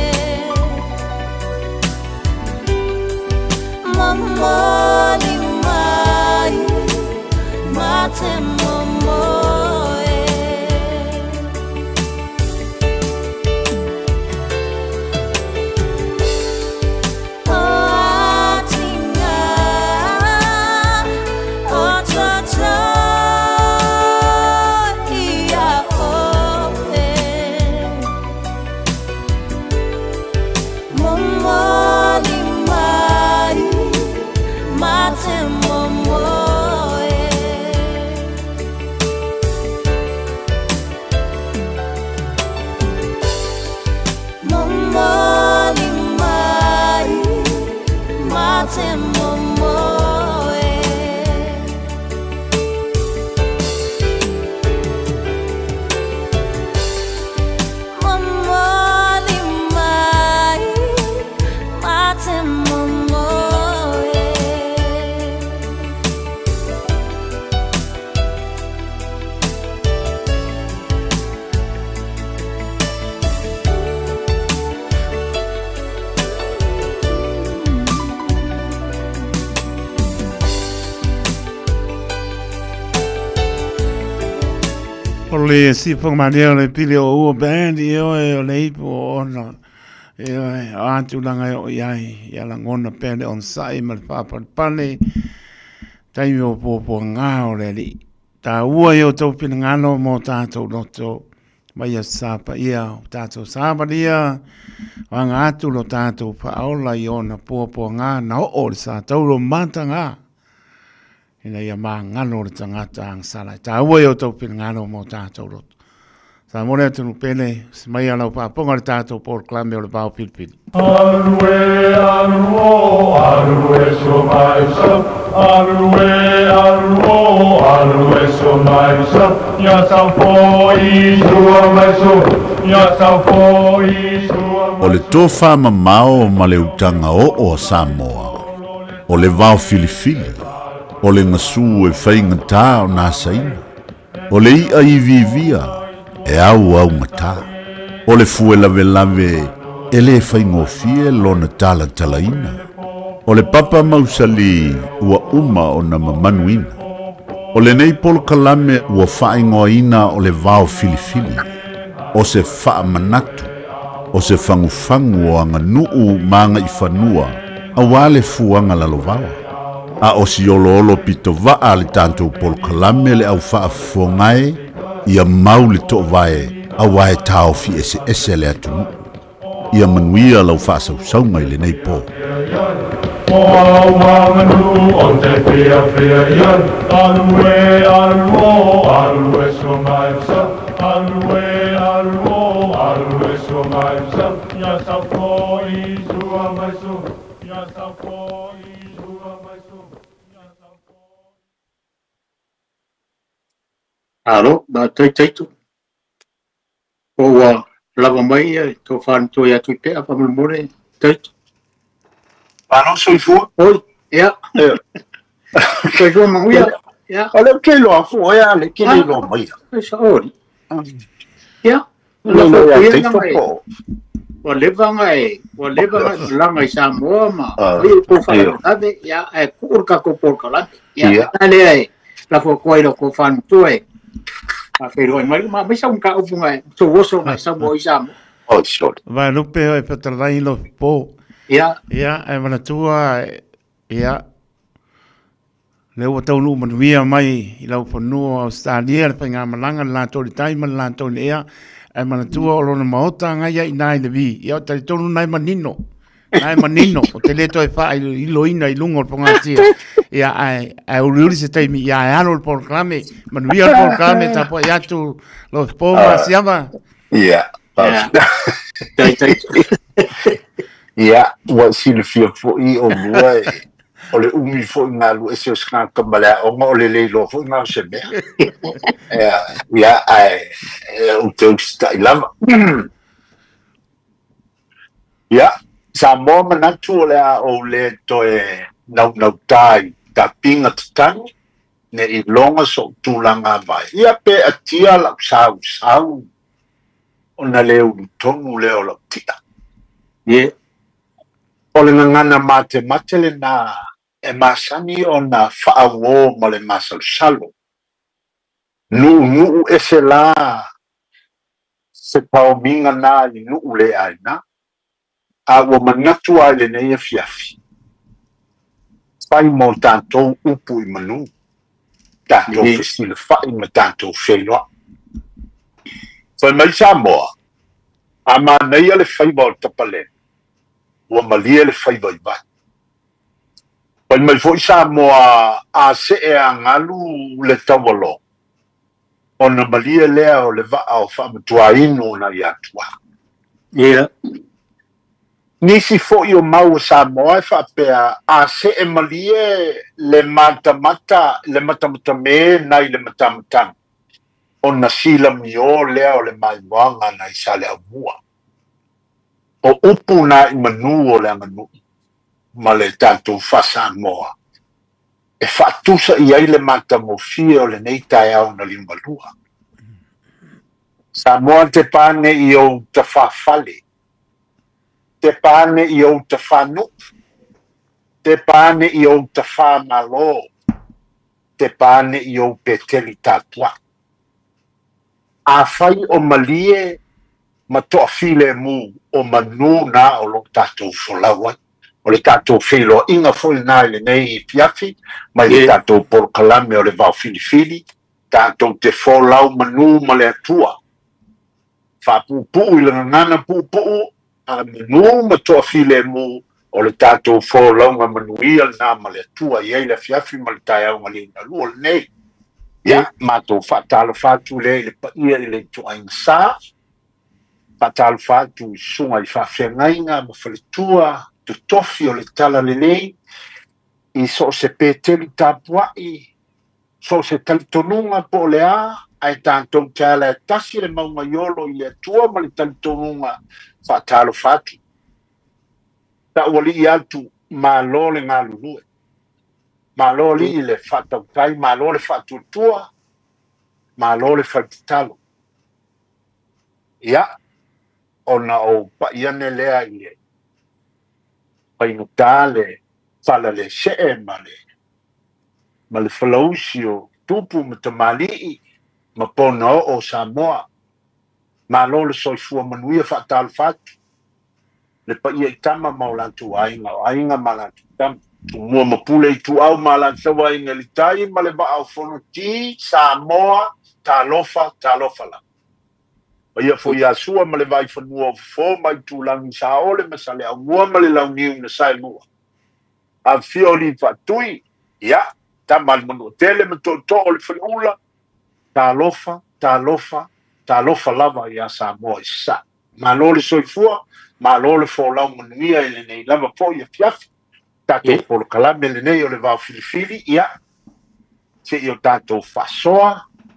Momoli mai ma te momoe. O atinga o tutai ia oe. Momoli mai ma te momoe. Momoli mai ma te momoe. Momoli mai ma te momoe. O le sifa mania o le pili o ua band i oe o le ipu o ona. E oe, o atu langa e o iai, ia langona pele on sai ma le whāpalipale, taimi o pōpō ngā o le li. Tā ua i o tau pinangano mō tātou loto, mai a sapa ia, o tātou sāparia, o anga atu lo tātou whaola i ona pōpō ngā, na o o le sā tauro mata ngā. Ina ia mā ngano le tangata ang sala. Tā ua i o tau pinangano mō tātou loto. Sa mone atu pele, se mai ala o pāponga le tātou pōr klame o le pāo pilipili. Alue, aluo, alue so mai so. Alue, aluo, alue so mai so. Ia sau fo i sua mai so. Ia sau fo i sua O le tō mamao ma le utanga o o Samoa. O le vao filifili. O le ngasu e whainga tā o nā saina. O le ia i vivia e au au ngata. O le fue lave lave e le whaingofie lona tala talaina. O le papa mausali ua uma o na mamanuina. O le nei polokalame ua whaingoaina o le vao filifili. O se whaamanatu. O se fangufangu o anga nuu maanga i whanua. A wale fuanga lalovawa. A o si olo olo pito waa le tātou polokalame le au whaafongae ia mau le tō vae a wae tāo fi ese ese le atunu. Ia manuia lau whaasausaunga i le nei pō. O au manu o te fia fia ia. Alue, aluo, alue so mai so. Alue, aluo, alue so mai so. Ia sau fo i sua mai so. Ia sau fo i sua mai so. Alo, ba tai taitu. O ua lava mai ia tō whānutoi atu i pea whamulmore taitu. Malo soifua. Oi, ia. Soifua manguia. Ia. O le ke loa fu ia le ke le loa mai. Ai sa ori. Ia. Le loa ia te po. Ua leva ngai, ua leva ngai langa i Samoa ma. Oi ko whakatave, ia, e kuur ka ko porkalate. Ia, le ai, la fo koi lo ko whanutoi. A whairoi mai, ma mai sa unka upu ngai, tō oso ngai Samoa i Samoa. Oh, sorry. Vai lupe o e patalai lo po. Ia. Ia, e manatua, ia. Le ua taunu manuia mai i lau whanua Australia, le whainga malanga, le lātou le taima, le lātou le ea. E manatua o lona maota ngai ia i nai le vi. Ia o talitonu nai manino. Nai manino. O te leto e wha i loina i lungo o le pongatia. Ia ai uriuri se taimi. Ia ai alo le polokalame. Manuia le polokalame tapo i atu lo po masiama. Ia. Tai tai. Ia, ua silafia fo'i o lua e o le umi fo'i galu ese o se tagata ma le aoga o le le iloa fo'i ga o se mea. Ia, ia ae ou te usita'i lava. Ia, Samoa manatu o le a ou lē toe naunautā i tapiga tatagi ne'i loga so'u tulaga vae. Ia pe atia la'u sausau ona lē ulutonu lea o la'u ti'a. Ie. O le gagana matemate lenā e masani ona fa'auō ma le masalosalo. Nu'unu'u ese lā se paomiga na i nu'u lē aina, a ua manatu ai lenei afiafi. Fai mo tātou upu i manu, tātou fesilafa'i ma tātou feiloa'i. Fai mai Samoa, a manaia le faiva o le tapalena, ua malie le faiva i vai. Fai mai fo'i Samoa a se'e agalu le taualogo, ona malie lea o le va'a o fa'amatuainu na i atuā. Ia. Nisi fo'i o mau o Samoa e fa'apea a se'e malie le matamata le matamatamē nai le matamatagi, ona silamiō lea o le maimoaga nai sa le aumua. O upu na i manu o le aganu'u ma le tatou fa'asamoa e fa'atusa i ai le matagofie o lenei taeao na liugalua. Samoa te pane i ou tafāfale, te pane i ou tafānu'u, te pane i ou tafāmalō, te pane i ou peteli tatua'i. Afai o malie ma to'afilemu o manu na o lo'o tatou folau ai. O le tatou feiloa'iga fo'i lenā i lenei afiafi mai le tatou polokalame o le vaofilifili, tatou te folau manu ma le Atua. Fa'apu'upu'u i le gagana pu'upu'u a manu ma to'afilemu o le tatou folauga manuia lenā ma le Atua i ai le afiafi ma le taeaoga liugalua lenei. Ia, matou fa'atalofa atu lea i le pa'ia i le itu'aiga sā, fa'atalofa atu i susuga i fa'afeagaiga ma faletua totofi o le tala lelei, i so o se peteli tapua'i, so o se talitonuga po o le a, ae tatou te ala e tasi le mauga iolo i le Atua ma le talitonuga fa'atalofa atu. Ta'uali'i atu, malo le galulue. Malo ali'i le fa'atautai, malo le fa'atuatua, malo le faletatalo. Ia, ona ou pa'i ane lea i le faigata le fala le se'e ma le ma le falausi o tupu ma tamali'i ma pona o'o o Samoa. Malo le soifua manuia fa'atalofa atu le pa'ia i tama ma o latou aiga, o aiga ma latou tama. Tumua ma pule i tu'au ma latou aiga i le tai ma le va'a o Fonoti, Samoa, talofa, talofa lava. Paia fo'i ia Sua ma le Vaifanua o Fofo ma Itulagi Saole ma Sale'aumua ma le Launiu na Saelua. Afifio o alii fa'atui, ia, tama a le Manu'atele ma To'oto'o o le Fale'ula, talofa, talofa, talofa lava iā Samoa i sasa'i. Malo le soifua, malo le folau manuia i lenei lava fo'i afiafi. Tatou polokalame lenei o le vaofilifili, ia, se'i o tatou fa'asoa,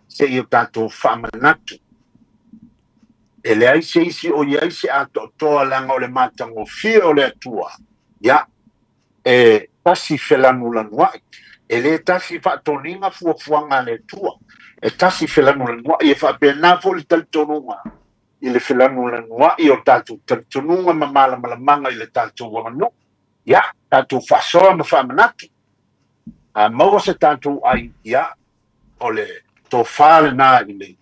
Se i o tatou faamanatu e leai se isi o iai se atoatoa laga o le matagofie o le Atua ia e tasi felanulanua'i e lē tasi faatoniga fuafuaga a le Atua e tasi felanulanua'i e faapenā fo'i le talitonuga i le felanulanua'i o tatou talitonuga ma malamalamaga i le tatou aganuu ia tatou faasoa ma faamanatu a maua se tatou ai ia o le tofā lenā i le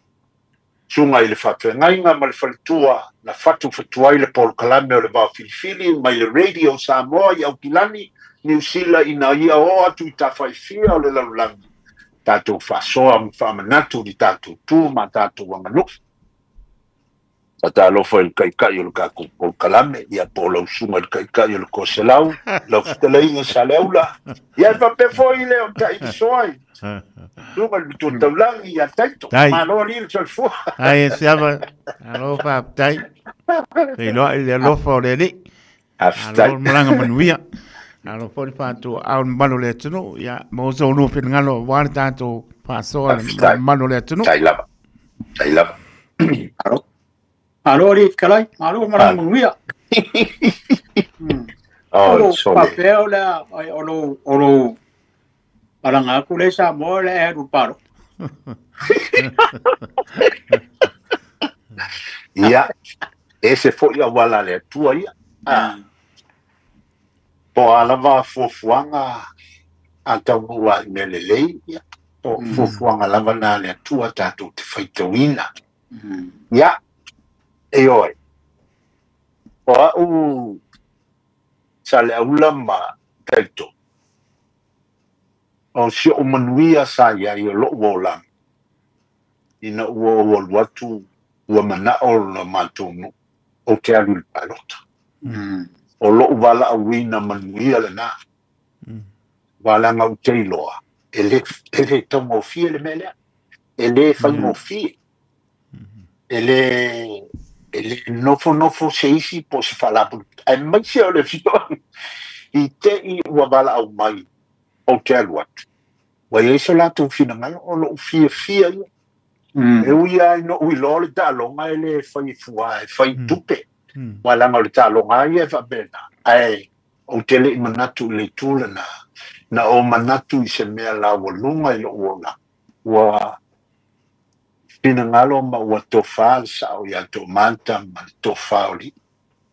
suga i le faafeagaiga ma le faletua na fatu fatuai le polokalame o le vaofilifili mai le Radio Samoa i Aukilani Niusila ina ia oo atu i tafaifia o le lalolagi tatou faasoa ma faamanatu i tatou tu ma tatou aganuu faatalofa i le kaikaʻi o le kakou polokalame ia po o lau suga i le kaikaʻi o le koselau lau fetalaiga sa le aula ia e faapea foʻi le o taʻilisoa i suga i le matua taulagi ia Taito malo alii le soifua ai e siava alo faafetai feiloaʻi le alofa o le Alii alo malaga manuia alo foi le faatuaau le mamalu o le atunuu ia maua so lua finagalo aua le tatou faasoa le mamalu o le atunuu. Tai lava tai lava. Alo malo alii fetalai malo malaga manuia. Oh, sole. Faapea o le a o lou malaga atu lea i Samoa o le a e alu palo. Ia, ese fo'i auala a le Atua ia. Ah. Po a lava fuafuaga a taunuu a i mea lelei, ia, o fuafuaga lava na a le Atua tatou te faitauina. Ia, e oe, o a'u sa le aula ma Taito, o si o'u manuia sa iai o lo'u olaga, ina ua ou alu atu ua mana'o lo matou nuu ou te alu i le palota. O lo'u valaauina manuia lenā, valaga ou te iloa, e lē taugofie le mea lea, e lē faigofie, e lē nofonofo se isi po o se faalapotopotoga, aemaise o le afioaga i te'i ua valaau mai ou te alu atu. Ua iai so latou finagalo o lo'u fiafia ia. E ui lava ina ou iloa o le taaloga e lē fai fuā e fai tupe, ua laga o le taaloga lava ia e faapena, ae ou te leʻi manatu i le itu lenā, na ou manatu i se mea laualuga i loʻu olaga, ua finagalo ma ua tofā le saʻo iā Toomata ma le tofā o alii,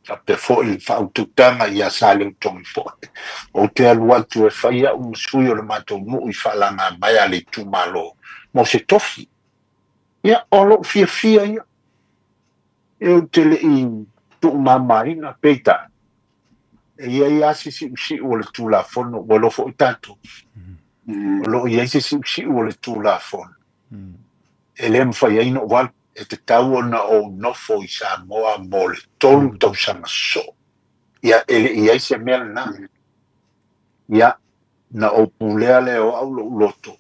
faapea foʻi le faautautaga iā Saleutogi foʻi, ou te alu atu e fai aʻu ma sui o le matou nuu i faalagā mai a le itumālō mo se tofi. Ia, o loʻu fiafia ia, e ou te leʻi tuumāmāina, peitai, e iai lava se siusiu o le Tulafono, ua iloa foʻi tatou, o loo iai se siusiu o le Tulafono, e lē mafai ai ona ou alu, e tatau ona ou nofo i Samoa mo le 3 tausaga sosoo. Ia, e leʻi iai se mea lenā. Ia, na ou pulea lea o a'u loʻu loto,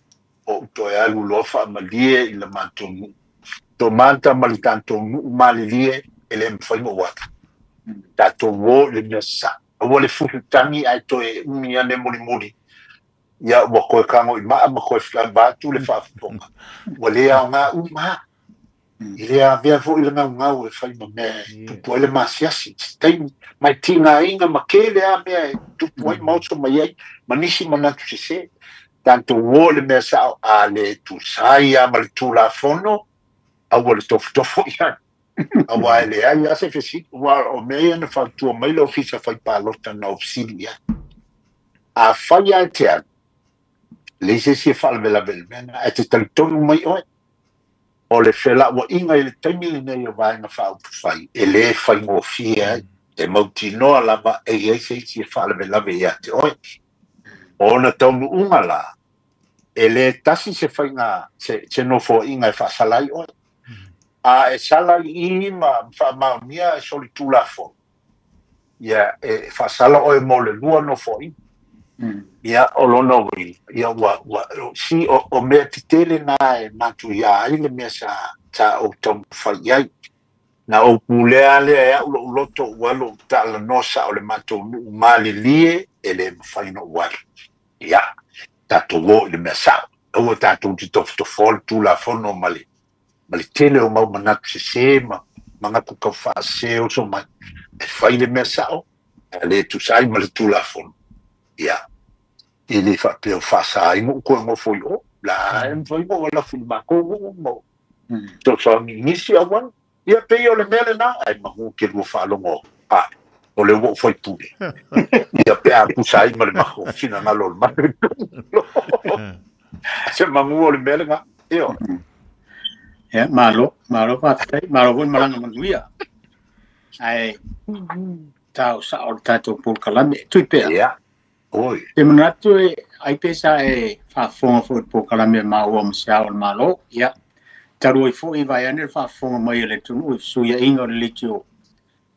ou toe alu loa faamalie i le matou nuu. Toomata ma le tatou nuu malilie e lē mafai ona ou alu. Tatou o i le mea saʻo. Aua le fulutagi ae toe umi ane mulimuli. Ia ua koe kagoʻimaʻa ma koe lava atu le faafofoga. Ua lē aogā uma. I le avea foʻi le gaugau e fai ma mea e tupu ai le masiasi. Se taimi, ma e tigāiga ma kele a mea e tupu ai ma oso mai ai, ma nisi manatu sesē. Tatou o i le mea saʻo, a lē tusa ai lava ma le Tulafono, aua le tofotofo i ai. Auā e leai lava se fesili, uā o mea ia na fautua mai le Ofisa Faipalota na ou fesili i ai. Afai lava e te alu, leai se isi e faalavelave i le mea lena, ae te talitonu mai oe, o le felauaiga i le taimi lenei o Vaega Faaupufai, e lē faigofie ai, e mautinoa lava e iai se isi e faalavelave iā te oe. O ona taunuuga lā, e lē tasi se faiga se nofoaiga e faasala ai oe. A e sala i i ma faamaonia e solitulafono, ia e faasala oe mo le 2 nofoaiga. Ia o lona uiga, ia ua si o mea tetele na e matuiā ai le mea sa ou taumafai i ai. Na ou pulea lea e a'u loʻu loto ua alu ou taalanoa saʻo le matou nuu malilie e lē mafai ona ou alu. Ia, tatou o i le mea saʻo, aua Aua tatou te tofotofoa le Tulafono ma le tele o mau manatu sesē ma manatu taufaasese oso mai e fai le mea sa'o ae lē tusa ai ma le Tulafono. Ia e lē faapea o faasāina ou toe nofo i o la e mafai ona ou alafu i le matou nuu ma fesoasoani i nisi auala. Ia pei o le mea lenā ae manu te lua faalogo ae o le ua ou faipule. Ia pe a tusa ai ma le matou finagalo o le matou itumalo. Se manu o le mea lenā. Ioe. Ia, malo, malo faafetai, malo foi le malaga manuia. Ae tao sa'o le tatou polokalame. Tui pea. Ia. Oi. Te manatu e ai pe sa e faafofoga foi i le polokalame a maua ma se ao o le Malo. Ia, talu ai foi vae ane le faafofoga mai a le atunuu i fesuiaiga o le leitio.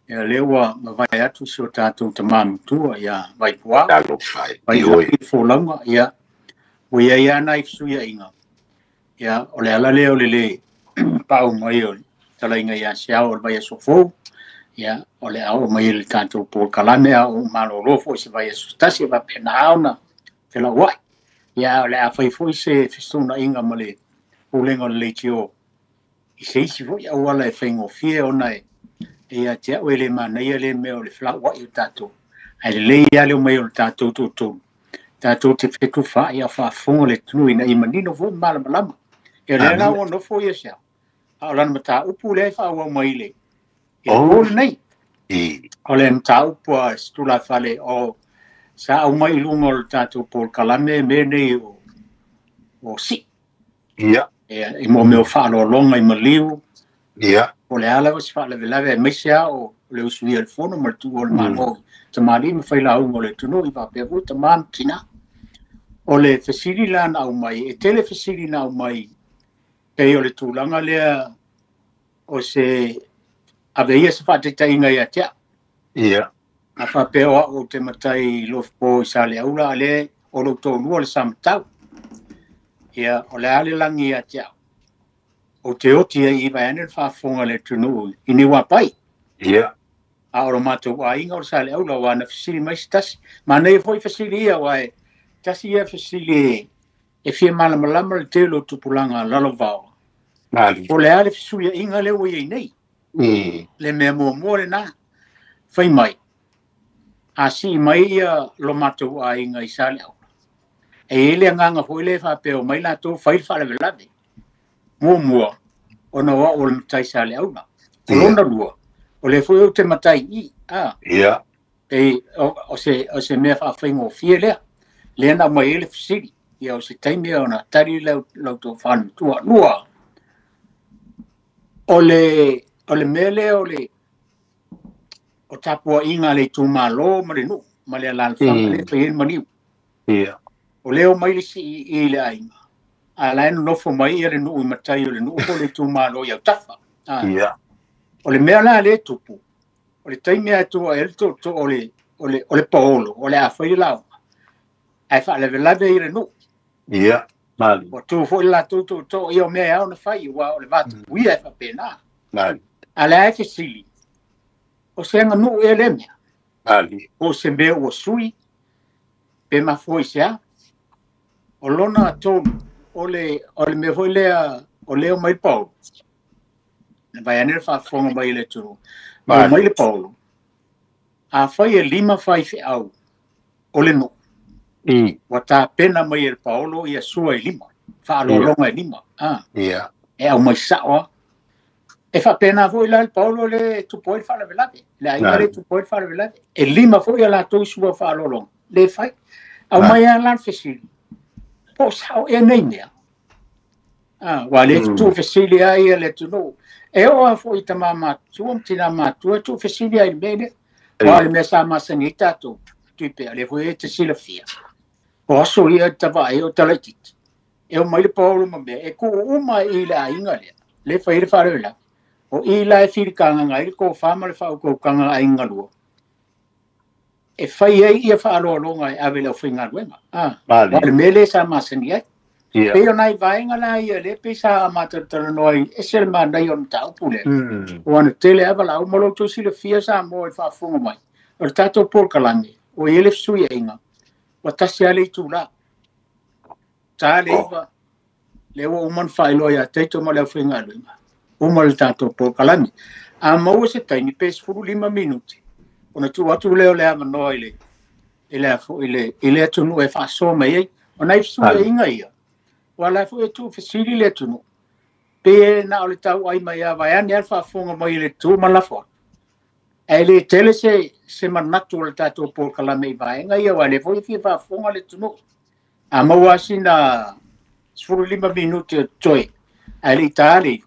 Ia, lea ua mavae atu si o tatou tamā matua ia Vaipuā. Talofa e. Vai Ioe. i folauga, ia, ua iai lava nai fesuiaiga. Ia, o le ala lea o le lē paau mai o le talaiga ia se ao o le vaiaso fou. Ia, o le a oo mai i le tatou polokalame a o malolo foi se vaiaso tasi e faapena ona felauai. Ia, o le a fai foi se fesuunaiga ma le pulega o le leitio i se isi foi auala e faigofie ona e ia te au e le manaia le mea o le felauai o tatou. Ae lelei lava le omai o le tatou toatolu. Tatou te fetufaai a o faafofoga le atunuu ina ia manino foi ma malamalama. Ia lea la ua nofo ia se ao. A o lana mataupu lea e faaauau mai i le po lenei. O le mataupu a se tulafale o sa aumai i luga o le tatou polokalame mea nei o sii. Ia. Ia, i mo mea o faaaloaloga i maliu. Ia. O le a lava se faalavelave aemaise lava o le usuia o le fono ma le tuua o le Malo. Tamalii ma failauga o le atunuu i faapea foi tamā ma tinā. O le fesili la na aumai, e tele fesili na aumai pei o le tulaga lea o se ave ia se faataitaiga ia te au. Ia. A faapea o au ou te matai i Lofopo i Saleaula a lea o lou toalua le Samatau. Ia, o le a le lagi ia te au. Ou te oti ai i vaeane le faafofoga a le atunuu i Niuapai. Ia. A o lo matou aiga o le Saleaula aua na fesili mai se tasi. Manaia foi fesili ia aua e tasi ia fesili e fia malamalama le tele o tupulaga lalovaoa. Mali. O le a le fesuiaiga lea ua i ai nei. Le mea muamua lenā. Fai mai, a sii mai ia lo matou aiga i Saleaula. E i ai le agaga foi lea e faapea omai latou fai le faalavelave. Muamua, ona o au o le matai Saleaula. O lona lua, o lea foi ou te matai i i, a. Ia. Pei o se mea faafaigofie lea. Lea na aumai ai le fesili. Ia o se taimi ona tali lau tofa matua. Lua, o le mea lea o le o tapuaiga a le itumalo ma le nuu ma le alaalafaga lea e fai ai le maliu. Ia. O lea omai le sii i le aiga. A la e nonofo mai ia le nuu i matai o le nuu po o le itumalo i autafa. Ia. O le mea la lea e tupu, o le taimi lava e tua ai le tootoo o le paolo, o le a fai le lauga, ae faalavelave i le nuu. Ia, mali. Ua tu foi le latou tootoo ia o mea e ao ona fai, aua o le vatapuia e faapena. Mali. A le a e fesili, o se aganuu ea lea mea? Mali. Po o se mea ua sui, pe mafua i se a? O lona tolu, o le mea foi lea, o lea o mai le paolo. Na vai ane le faafofoga mai i le atunuu. O mai le paolo, a fai e 5 faifeau o le nuu, ua tapena mai e le paolo ia sua e 5, faaaloaloga e 5. Ia. E aumai sa'o lava. E faapena foi la le paolo le tupu ai le faalavelave. Le aiga le tupu ai le faalavelave. E 5 foi a latou sua faaaloaloga. Le fai. Aumai lava la le fesili. Po o sa'o ea nei mea. Ua le tuufesili ai ia le atunuu. E oo lava foi i tamā matua ma tinā matua e tuufesili ai i le mea lea. Aua o le mea sa masani ai tatou, tui pea, lea foi e te silafia. O aso ia e tavaai o talaititi. E omai le paolo ma mea, e tuu uma i le aiga lea. Le fai le faalavelave. O i la e filikagaga ai le kofā ma le faaukaukaga a aiga lua. E fai ai ia faaaloaloga e ave i le aufaigaluega. Mali. O le mea lea sa masani ai. Ia. Pei o nai vaega la ia lea pei sa matalatalanoa ai ese le manaia o le mataupu lea. Ua na tele lava laau ma lo outou silafia Samoa i le faafofoga mai. O le tatou polokalame, ua i ai le fesuiaiga, ua tasi lava le itulā. Ta le 9, Le ua uma ona faailoa ia Taito ma le aufaigaluega uma le tatou polokalame. A maua se taimi pe 15 minute ona tuu atu lea o le avanoa i le i le i le i le atunuu e faasoa mai ai. O nai fesuiaiga ia, ua la foi e tuufesili le atunuu pe na o le tauai mai a vaeane a le faafofoga mai i le tu ma lafo atu. Ae le tele se manatu o le tatou polokalame i vaega ia, aua o lea foi e fia faafofoga le atunuu. A maua sina 15 minute o totoe ae le i ta le 9,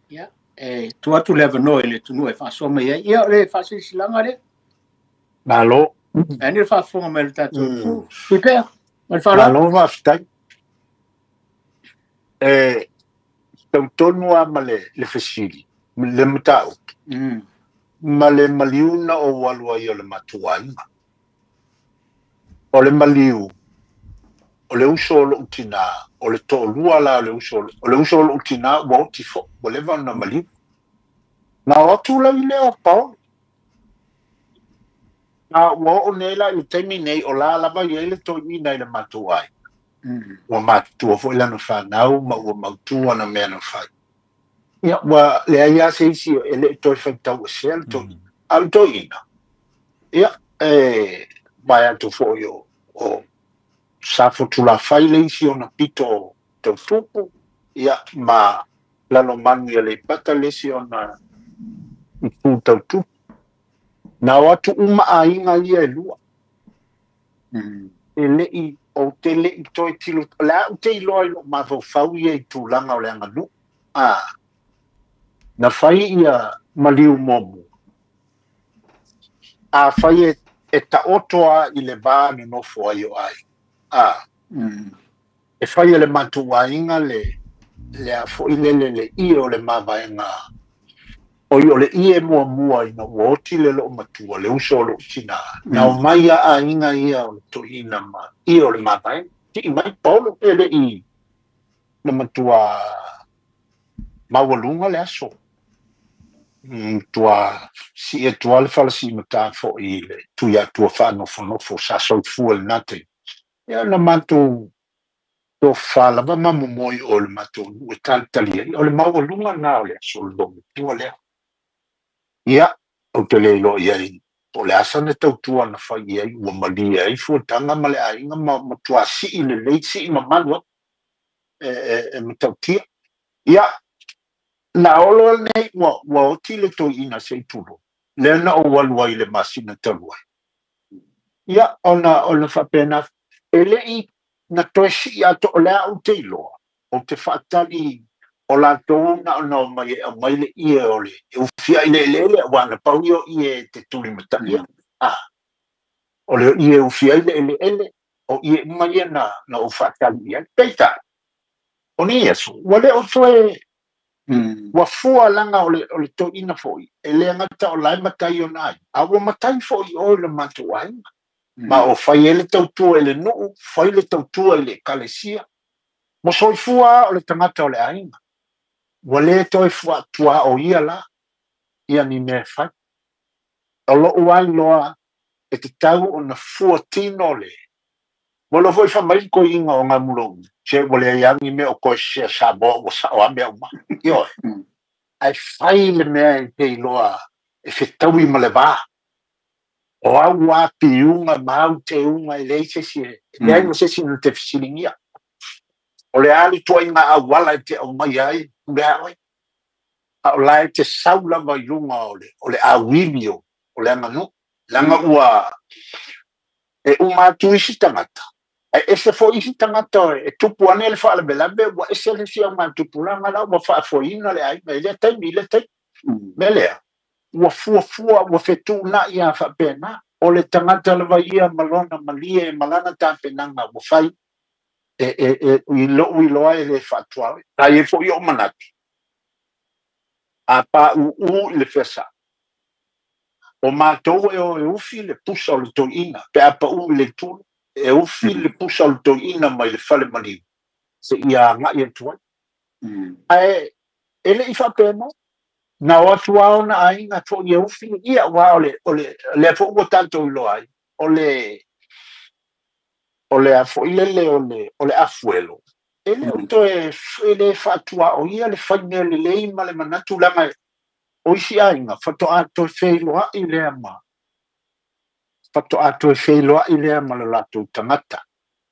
ia, e tuu atu le avanoa i le atunuu e faasoa mai ai. Ia, o le faasilasilaga lea. Malo. Ae ni le faafofoga mai o le tatou atunuu. Tuipea, ma le faaaloalo. Malo faafetai. E tautonu lava ma le fesili, le mataupu, ma le maliu na ou alu ai o le matou aiga. O le maliu, o le uso o lou tinā, o le toalua la o le uso, o le uso o lou tinā ua oti foi, ua leva ona maliu. Na o atu lai lea o Paolo. Na ua oo nei la i le taimi nei, o la lava i ai le toeaina i le matou aiga. Ua matutua foi lana fanau ma ua mautu ana mea na fai. Ia, ua leai lava se isi e le i toe faitauesea le toeaina. A o le toeaina, ia, e vae atu foi o Safotulafai le isi ona pito o Tautupu, ia, ma Lalomanu i Aleipata le isi ona itu Tautupu. Na o atu uma aiga ia e lua. E le i, ou te le i toe tilo, o le a ou te iloa i lou mafaufau ia i tulaga o le aganuu. A, na fai ia maliu muamua. Afai e taoto lava i le va nonofo ai o aiga. A, e fai e le matou aiga le a foi lele le ie o le mavaega. Oi o le ie muamua ina ua oti le loo matua, le uso o lou tinā, na omai a aiga ia o le toeaina ma ie o le mavaega. Tii mai Paolo e le i na matua maualuga le aso. Matua sii atu lava le falasiimatā foi i le Tuiatua faanofonofo sa soifua i lena taimi. Ia na matou tofafa lava ma momoe i o i le matou nuu e talitali ai. O le maualuga lena o le aso o le loomatua lea. Ia, ou te le iloa i ai po o le a sana tautua na fai i ai ua malie ai fuataga ma le aiga ma matua sii lelei, sii mamalu atu e matautia. Ia, na olo lenei ua oti le toeaina se i tulou, lea na ou alu ai i le masina talu ai. Ia, ona faapena, e le i na toe sii atoa, o le a ou te iloa, ou te faatali o latou na ona omai e aumai le ie o le e ufiai i le eleele, aua na pau ia o ie e te tulimataia. A, o le ie e ufi ai le eleele, o ie uma ia na ou faatali i ai. Peitai, o nei aso, ua le o toe, ua fua laga o le toeaina foi, e le gata o la e matai ona aiga, a ua matai foi i o i le matou aiga. Ma o fai ai le tautua i le nuu, fai le tautua i le ekalesia. Mo soifua o le tagata o le aiga. Ua le toe tuaoia la ia ni mea e fai. O lou lava iloa e tatau ona fua tino le. Mo lo foi faamai le toeaina o Gamulou, se ua leai lava ni mea o toe sesea Samoa ua sao lava mea uma. Ioe. Ae fai le mea e te iloa e fetaui ma le va. O au lava piuga ma au teuga e leai se isi e leai ma se isi na te fesiligia. O le a le ituaiga auala e te aumaia ai pule a oe. A o la e te sau lava i luga o le auivi o le aganuu. Leaga ua e uma atu isi tagata, ae ese foi isi tagata e tupu ane le faalavelave, ua ese le isi augatupulaga la ua faafoeina le aiga i lea taimi i lea taimi. Mea lea, ua fuafua, ua fetuunai lava faapena. O le tagata lava ia ma lona malie ma lana tapenaga ua fai e i lou iloa e le faatuaoi. Sa i ai foi ou manatu, a paūū i le feasaa, o matou e o e ufi le pusa o le toeaina, pe a pau i le itu lea, e ufi le pusa o le toeaina mai le fale maliu seia agai atu ai. Ae e le i faapena, na o atu lava ona aiga foi e ufi, ia aua o le lea foi ua tatou iloa ai, o le a foi lele o le afuelo, E le o toe e le faatua o ia le fai mea lelei ma le manatu laga o isi aiga faatoa toe feiloai lea ma faatoa toe feiloai lea ma le latou tagata.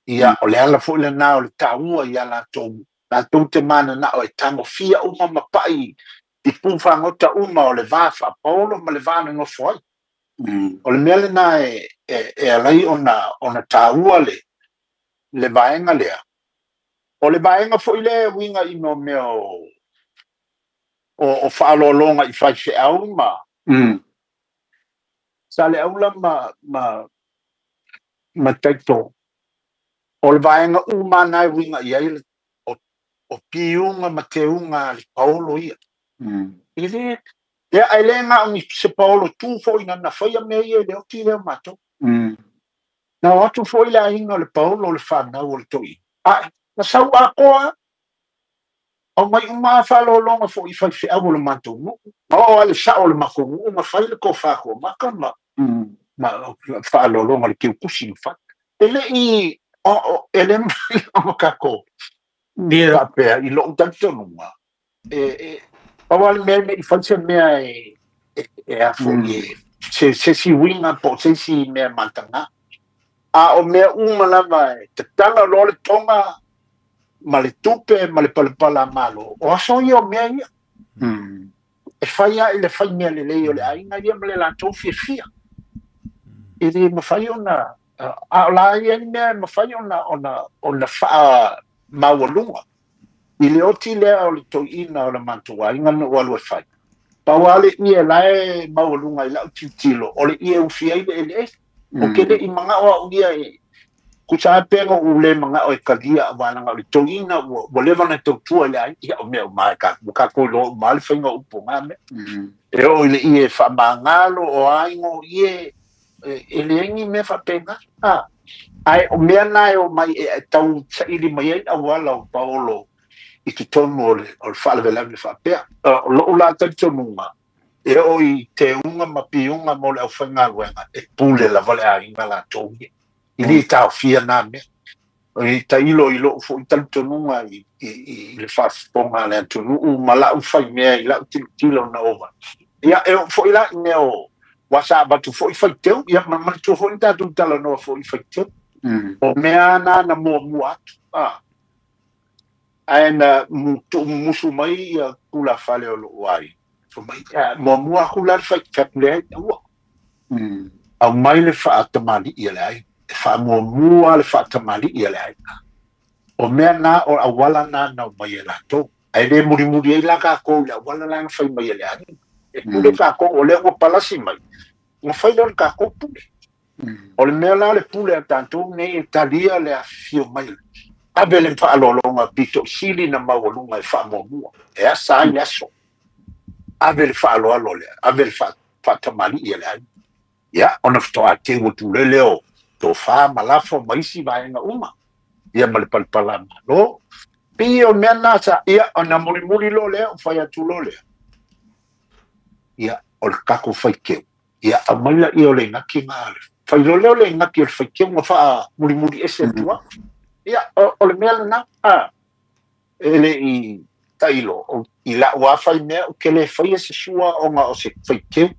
Ia o le ala foi lena o le taua ia latou latou te mananao e tagofia uma ma pai i pufagota uma o le va faapaolo ma le va nonofo ai. O le mea lena e alai ona taua le vaega lea. O le vaega foi lea e uiga i mea o faaaloaloga i faifeau ma sa le aula ma taito. O le vaega uma na e uiga i ai o piuga ma teuga a le paolo ia. E le ia ai le ngā o ni se paolo tu foi na whaia mea ia le oti leo mātou. Na o atu foi le aiga o le paolo o le whanau o le toi. A, na sau a koa, o mai uma whalolonga foi i whai o le mātou nuu. Ma o ale sa o le mako nuu, ma whai le ko whako maka ma whalolonga le kiu kusi ma whai. E le i, e le mai o makako. Whapea, i loo talitonunga. E, Pau le mea i whai se mea e a foi e se si winga po se si mea mantanga. A o mea uma lava e tatala loa le tonga ma le tupe ma le palepala malo. O aso ia o mea ia. E whai a i le whai mea lelei o le aiga ia ma le latou fiafia. E le mawhai ona, a o la ia ni mea e mawhai ona whaa maualunga. I le oti lea o le toiina o le matou aiga na ua alu e fai. Pau lava le ie la e maualuga i lau tilotilo, o le ie ufi ai le eleele. O ke le'i maga'o a'u ia e kusa a pega ou lē maga'o e kalia auālaga o le toiina ua leva na tautua i le aiga. Ia o mea umā e ua kākou iloa umā le faiga o upu o gā mea. E oo i le ie faamagalo o aiga o ie e leai ni mea faapena. Ae o mea na e o mai e tau saili mai ai auala o paolo i totonu o le faalavelave faapea. O lou la talitonuga e oo i teuga ma piuga mo le aufaigaluega e pule lava le aiga latou ia. I lē taofia nā mea. I tailo i lou fo'i talitonuga i le faafofoga a le atunuu ma la'u faimea i la'u tilotilo na ova. Ia e oo fo'i la i mea o ua sa avatu fo'i faiteu, ia ma manatua fo'i na tatou talanoa fo'i faiteu. O mea na muamua atu. Ae na tu'umumusu mai ia tulafale o lo'u ai. Fai mai, muamua aku la le faitau leai aua. Au mai le faatamali'i a le aiga. E faamuamua le faatamali'i a le aiga. O mea na o auala na na o mai e latou. Ae lē mulimuli ai la kākou i le auala la na fai mai e le aiga. E pule kākou o lea ua palasi mai. Ua fai lea o le kākou pule. O le mea la o le pule a tatou nei e talia le afifio mai. Ave le faalologa pito sili na maualuga e faamuamua. E asa ai le aso. Ave le faaloalo lea. Ave le faatamali'i a le aiga. Ia, ona fetoa teu ua tulele o tofā ma lafo ma isi vaega uma. Ia ma le palepala malo. Pei o mea na sa, ia, ona mulimuli lo lea, o fai atu lo lea. Ia, o le kako faikeu. Ia, au mai la ia o le ngaki ngā le. Fai lo lea o le ngaki o le faikeu nga faa mulimuli ese atua. Ia, o le mea lena, e le i tailo, i lau a fai mea, o ke le fai e se sua o ngā o se faikeu.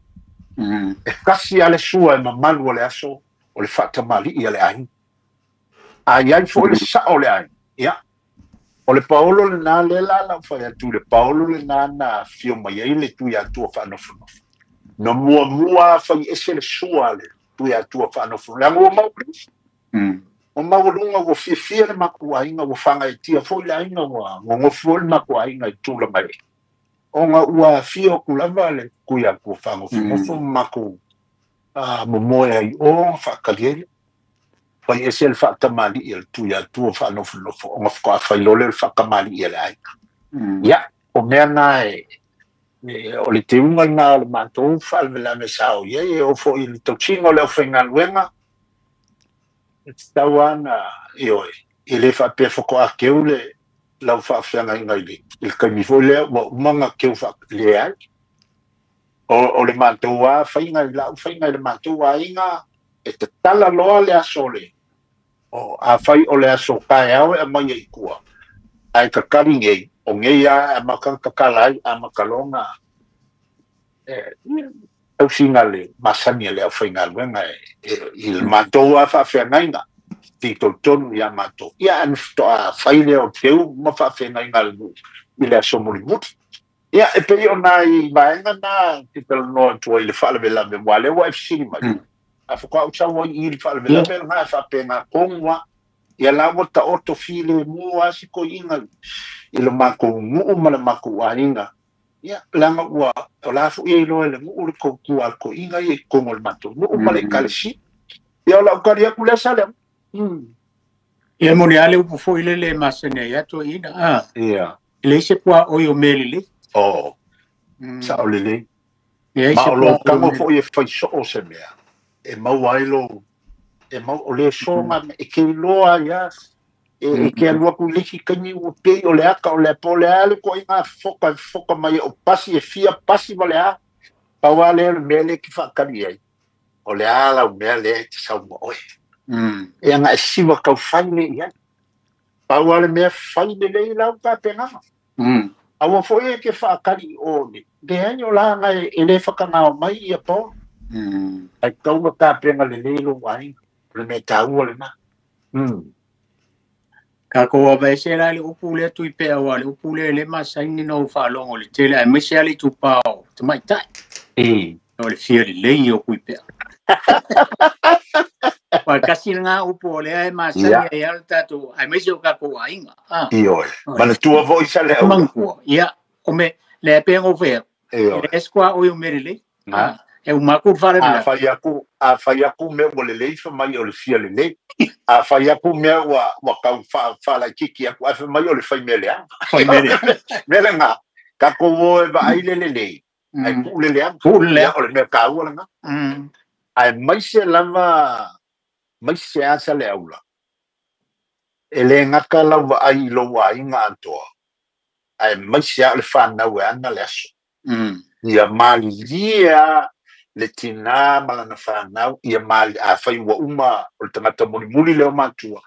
E kasi a le sua e mamalu o le aso, o le faatamali'i a le aiga. A iai foi le sa'o o le aiga. Ia, o le paolo lena lea la lau fai atu, le paolo lena na fio mai ai le tui atua faanofonofo. Na muamua fai ese le sua le tui atua faanofonofo. Leaga ua maualuga. O maualuga ua fiafia le makuaiga, ua fagaetia foi le aiga, ua gogofu foi le makuaiga i tulaga e. Ona ua afio aku lava le tui atua faanofonofo ma makou momoe ai o faakali ai. Fai ese le faatamali'i a le tui atua faanofonofo ona faatoa loa lea o le faatamali'i a le aiga. Ia, o mea na e o le teuga lena o le matou faalavelave sa o i ai e oo foi i le tausiga o le aufaigaluega. E tatau lava na ioe, e lē faapea faatoa keu le lau faafeagaiga i le taimi foi lea ua uma ona keu leai. O le matou lava faiga i la'u faiga i le matou aiga, e tatala loa le aso le o afai o le aso taeao e aumai ai i tua. Ae kakali nei, o nei a maka kakala ai a makalonga e tausiga le masani a le aufaigaluega i le matou a faafeagaiga fitoitonu iā matou. Ia ana faatoa fai lea o teu ma faafeagaiga a le nuu i le aso mulimuli. Ia e pei ona i vaega na te talanoa atu ai i le faalavelave ua lea ua e fesili mai. A faatoa ou sau ai i le faalavelave lena e faapena tonu lava. Ia la ua taoto filemu lava si toeaina i le matou nuu ma le matou aiga. Ia, leaga ua o la foi e iloa e le nuu le tautua a le toeaina ia i totonu o le matou nuu ma le ekalesia. Ia o lau tali atu lea Saleaula. Ia moni lava le upu foi lele e masani ai lava toeaina, a. Ia. E leai se puaoi o mea lelei. Oh, sao lelei. Leai Ma se o lou puaoi o tago mea. foi e fai soo se mea e maua ai lou e mau o le soga e ke iloa ai lava e ke alu atu i le isi taimi ua pei o le ata o le a po o le a le ituaiga foka e foka mai ai o pasi e fia pasi ma le a. Pau lava lea o le mea lea e te faatali ai, o le a lau mea lea e te sau ma oe. E ana e siva taufai lea i ai. Pau lava le mea fai lelei lau tapenaga. Aua foi e te faatali i o le leai o la na e le whakanao mai ia Paul. Ai taua tapena lelei lou aiga. O le mea taua lena. Tatou aveese la i le upu lea Tuipea aua o le upu lea e le masani ona ou faalogo i le tele aemaise lava le itupa o tamaitai. O le fia lelei o Tuipea. Aua e tasi lena upu o lea e masani ai lava le tatou aemaise o tatou aiga. Ioe. Manatua foi Saleaula. Manatua. Ia, o me, lea pei ona ou fai atu, Ioe. e leai se tuaoi o mea lelei. E uma atu le faalavelave. A fai atu, a fai atu mea ua lelei fai mai o le fia lelei. A fai atu mea ua tau faalaitiiti atu ae fai mai o le fai mea leaga. Fai mea leaga. Mea lena, tatou o e vaai le lelei, ae tuu le leaga. Tuu le leaga. Ia, o le mea taua lena. Aemaise lava, maise lava Saleaula, e le gata lau vaai i lou aiga atoa, aemaise lava o le fanau e ana le aso. Ia malilie lava le tinā ma lana fanau, ia mali, afai ua uma o le tagata mulimuli lea o matua,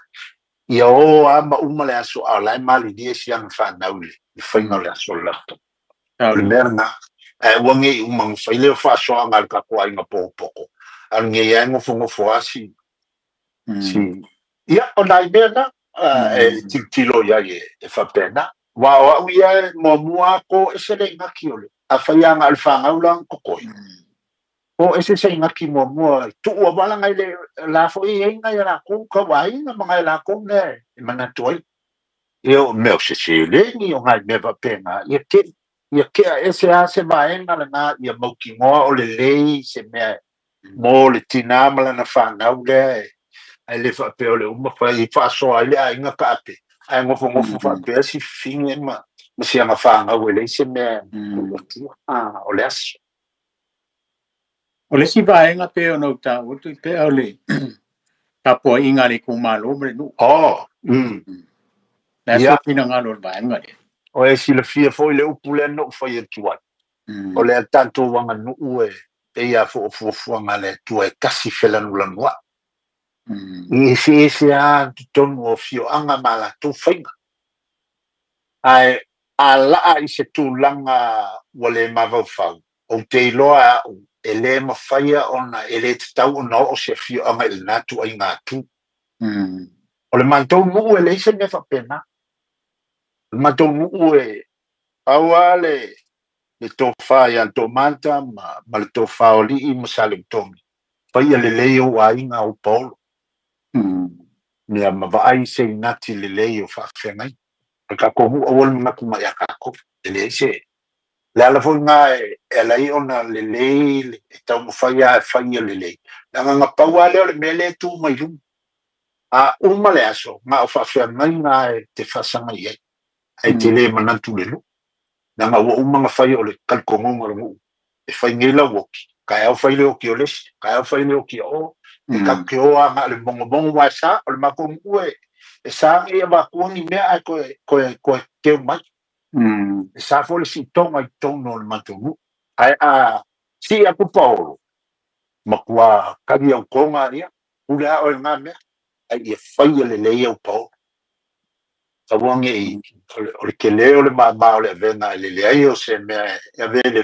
ia o lava ma uma le aso, a o la e malilie si ana fanau i le faiga o le aso o le latou. O le mea lena, ae aua ne i uma ona fai lea o faasoaga a le tatou aiga pokopoko, a o lenei lava e nofonofo lava si, si, ia, o nai mea na, e tilotilo i ai e faapena. Aua o au ia e muamua lava to ese le inaki o le, afai lava na o le fanau la na totoe, to ese se inaki muamua, tuu ava laga i le la foi e i ai nai a latou tauaiga ma nai a latou mea e manatu ai. Ia o mea o se seleni o nai mea faapena, ia te ia tea ese lava se vaega lena ia mautinoa o lelei se mea mo le tinā ma lana fanau lea e ae le faapea o le uma fai faasoa ai le aiga taape ae nofonofo faapea si fafine ma si ana fanau e leai se mea e atua o le aso. O le isi vaega pei ona ou taua Tuipea o le tapuaiga a le itumalo ma le nuu. Oh. Le a se finagalo o le vaega lea? O e silafia foi le upu lea na ou fai atu ai. O le a tatou aganuu e pei lava foi o fuafuaga a le Atua e tasi felanulanuai. I eseese lava totonu o afioaga ma a latou faiga. Ae a laa i se tulaga ua le mafaufau, ou te iloa e au e le mafaia ona e le tatau ona oo se afioaga i lena ituaiga atu. O le matou nuu e leai se mea faapena. O le matou nuu e pau lava le tofa ia Toomata ma le tofa o alii ma Saleutogi, faia lelei ou aiga ou paolo. Ia ma vaai se inati lelei o faafeagaiga. O le tatou nuu aua le manatu mai ia tatou. E leai se le ala foi lena e ala ai ona lelei e taumafai lava e fai ia lelei. Leaga na pau lava lea o le mea lea e tu mai luma. A uma le aso, na o faafeagaiga e te faasagai ai, ae te le manatu i le nuu. Leaga ua uma ona fai o le talitonuga o le nuu, e fai nei lau oki, taeao fai le oki o le isi, taeao fai le oki a o, e tatou te o lava na o le mogomogo aua e sa, o le matou nuu e sa nei avatua ni mea ae toe, toe, toe teu mai. E sa foi le siitoga i totonu o le matou nuu. Ae a sii atu paolo, matua kali au toga ia, pule lava oe i lena mea, ae ia faia lelei au paolo. Tauage i o le tele o le māmā o le avega e le leai o se mea e ave le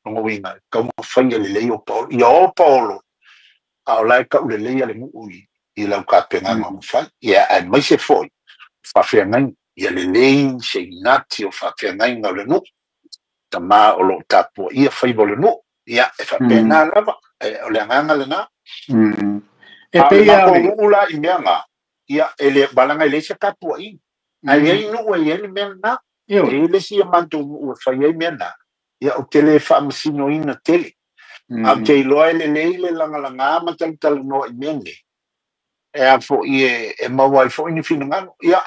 logouiga e taumafai e lelei o paolo ia o paolo a o lae taʻulelei a le nuu i lau tapenaga o mafai ia aemaise foʻi faafeagaiga ia lelei se inati o faafeagaiga o le nuu tamā o loo tapuaʻia faiva o le nuu ia e faapena lava o le agaga lenā. E A o le pei lava o matou le nuu la i mea na ia e le malaga e leai se tapuaʻiga ae iai nuu e iai le mea lenā e iai le isi a matou nuu e fai ai mea na ia ou te le faamasinoina tele ae ou te iloa e lelei le lagalagā ma talatalanoa i mea nei e a foʻi e maua ai foʻi ni finagalo ia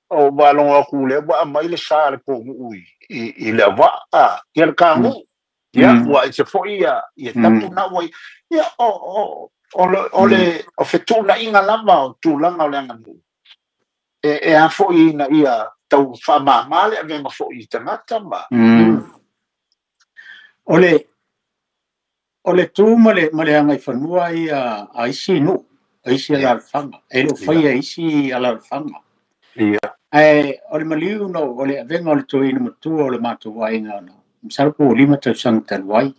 o faalogo atu lea ua aumai le sa a le tou i le auvaa a ia le tagu'u ia ua ese foʻi ia ia tapu na ua ia o le o fetuunaiga lava o tulaga o le aganuu e a foʻi ina ia tau faamāmā le avega foʻi i tagata ma. O le tu ma le agaifanua ia a isi nuu, a isi alaalafaga, e le o faia e isi alaalafaga. Ae o le maliu na o le avega o le toeaina matua o le matou aiga na masalo po ua 5 tausaga talu ai.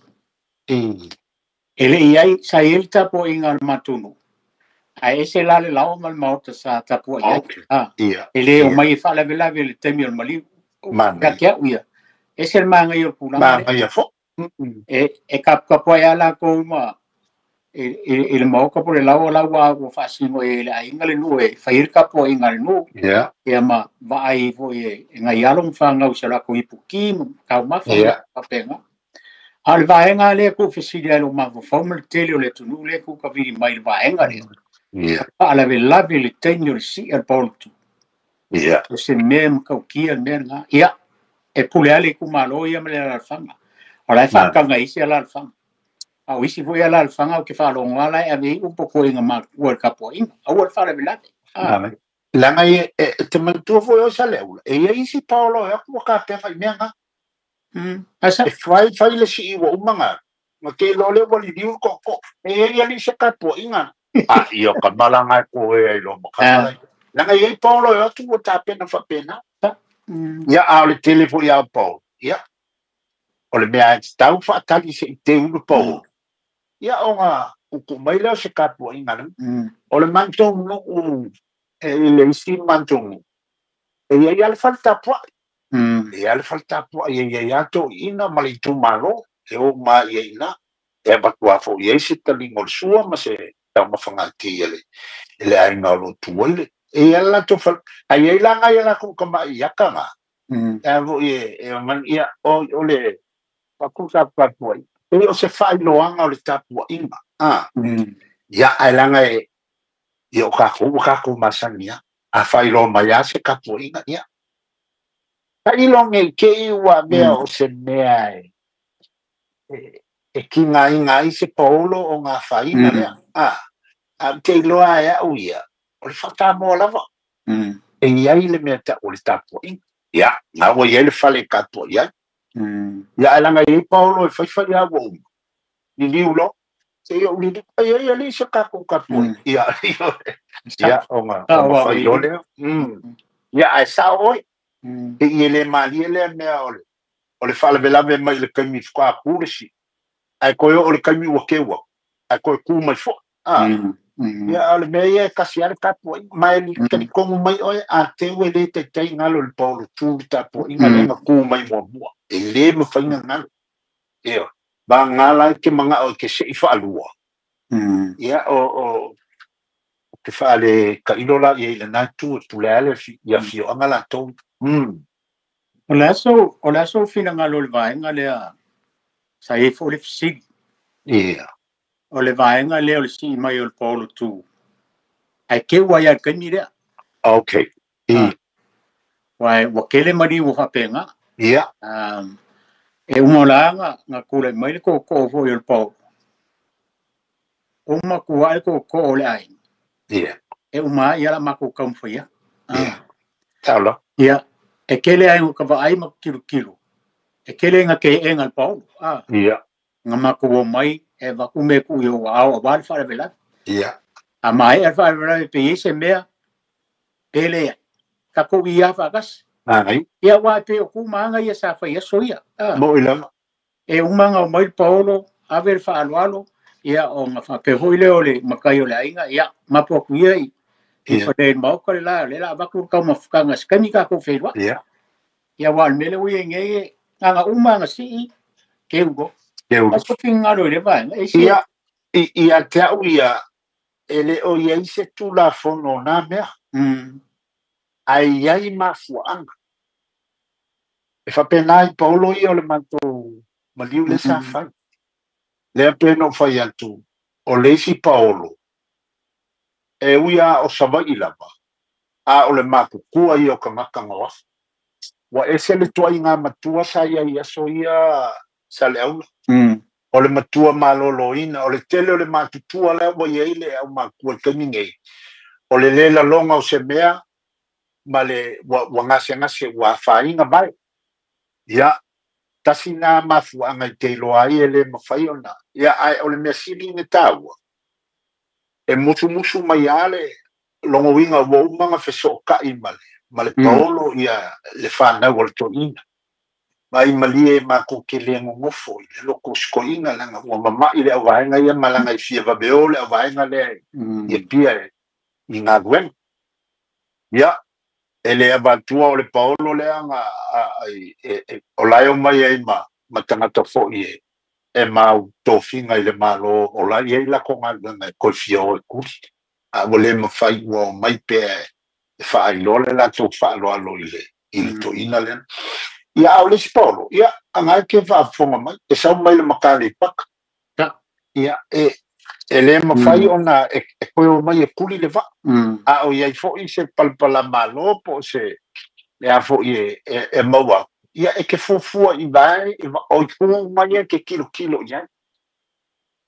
E le i ai, sa i ai le tapuaiga a le matou nuu, ae ese la le laoa ma le maota sa tapuai ai. E le omai e faalavelave i le taimi o le maliu. Ia te au ia, ese le magaia o le tulaga lea. Magaia foʻi. E kapukapu ai lava latou ma i le maota po o le laoa la ua faasino i le aiga le nuu e fai ai le tapuaiga a le nuu. Ia ma vaai foi e nai alo ma fanau i se latou ipuki ma taumafa ma faapena. A o le vaega lea ku fesili ai lou mafaufau ma le tele o le atunuu lea ku kavili mai i le vaega lea. Faalavelave i le taimi o le sii a le paolotu. O se mea e matautia le mea lena. Ia, e pule lava le itumalo ia ma le alaalafaga. O la e faataga e isi alaalafaga. A o isi foi alaalafaga ou te faalogo lava la e ave ai upu toeaiina matutua i le tapuaiga. Aua le faalavelave. Leaga e te manatua foi oe sa le aula, e iai isi paolo e atu ua tapena i mea na. E fai fai le sii ua uma na na te iloa lea ua liliu le tootoo. E iai alii se tapuaiga. A ia o ka malaga e koe ai loa ma ka malaga. Leaga e iai paolo e atu ua tapena faapena. Ia a o le tele foi a o paolo. Ia o le mea e tatau faatali se i teu le paolo. Ia ona tuutuu mai lea o se tapuaiga lena. O le matou nuu e i le isi matou nuu, e iai lava le fale tapuai. E iai le fale tapuai e iai lava toeaiina ma le itumalo e o uma ai i ina. E avatu lava foi i ai se taliga o le sua ma se taumafagati a le aiga o lo o tu ai le. E iai le latou fale, ae iai la nai a latou tamai ata na. E foi e omai ia o le faatu sa tapuai. E o se faailoaga o le tapuaiga. Ia ae leaga e ia o tatou ua tatou masani lava. A faailoa mai lava se tapuaiga, ia. Tailo nei te i ua avea o se mea e tigaina ai se paolo o ngā afaina lea. A ou te iloa e au ia, o le faa-Samoa lava. E iai le mea tau o le tapuaiga. Ia, na ua iai le fale e tapuai ai. Ia, ae leaga e iai paolo e faifai lava ua uma. Liliu loa. Se i ou liliu, ai ai alii se tatou tapuaiga. Ia, ia, ona fai loa lea. Ia, ae sao oe. E i e le malie lea mea o le faalavelave mai i le taimi faatoa ku le sii. Ae toe oo i le taimi ua teu atu, ae toe ku mai foʻi. Ia, a o le mea ia e tasi lava le tapuaiga. Ma e talitonu mai oe, a teu e le taitai galo i le paolo tu le tapuaiga lea na ku mai muamua. E le mafai ona galo. Ioe. Vagana la e te manao e te sei faalua. Ia, o te faale tailo la ia i lena itu e pule ai le ia afioaga latou. O le aso finagalo o le vaega lea sa i ai foi le fesili. O le vaega lea o le sii mai o le paolo tu. Ae teu ai lava i le taimi lea. Ua tele maliu ua faapena. E uma o la na tulai mai le tootoo foi o le paolo. Uma atu ai le tootoo o le aiga. E uma ai ia la matou taumafai atu. Ia, e tele ai o ka vaai ma tilotilo. E tele nga teʻena le paolo. Nga matou omai e avatu mea e tuu i ou aao aua le faalavelave. A maea le faalavelave pe i ai se mea, pe leai. Tatou ia faatasi. Ai. Ia ua e pei o kumaga ia sa fai aso ia. Mo'i lava. E uma ona omai le paolo, ave le faaaloalo, ia ona faapea foi lea o le matai o le aiga, ia mapu atu ia i fale i le maota le la, o lea o le a avatu le taumafataga se taimi tatou feiloai. Ia aua o le mea lea ua i ai nei, e na ona uma lava ona sii, teu loa. Teu loa. Aso finagalo i lea vaega, e isi Ia, ia te au ia, e le o i ai se Tulafono o na mea, ae i ai mafuaaga. E faapena i paolo ia o le matou maliu lea sa fai. Lea pei ona ou fai atu, o le isi paolo, e ui lava o Savaii lava, a o le matutua ia o tagata na o afu. Ua ese le tuaiga matua sa i ai i aso ia Saleaula. O le matua maloloina, o le tele o le matutua lea ua i ai le aumatua i le taimi nei, o le lē laloga o se mea ma le ua gasegase ua afaina vae. Ia, tasi lena mafuaaga i te iloa ai e le mafai ona. Ia, ae o le mea sili ona taua, e musumusu mai lava le logouina ua uma ona fesootai ma le paolo ia le fanau o le toeaina. Mai malie matou te le nonofo i le loto o si toeaina leaga ua mama'i le auvaega ia ma laga e fia vave o le auvaega lea i Apia i galuega. Ia, e le avatua o le paolo lea na o la e omai ai ma tagata foi e mau tofiga i le Malo o la e i ai latou galuega e toe fia o e tuli, a ua le mafai ua omai pea e faailoa le latou faaaloalo i le toeaina lea. Ia, a o le isi paolo, ia, aga e ke faafofoga mai, e sau mai le mata Aleipata. Ia, e le mafai ona e toe omai e tuli le vaa. A o i ai foi se palapala malo po o se le a foi e maua atu, ia e ke fuafua i vae, o itu uma ia e ke tilotilo i ai.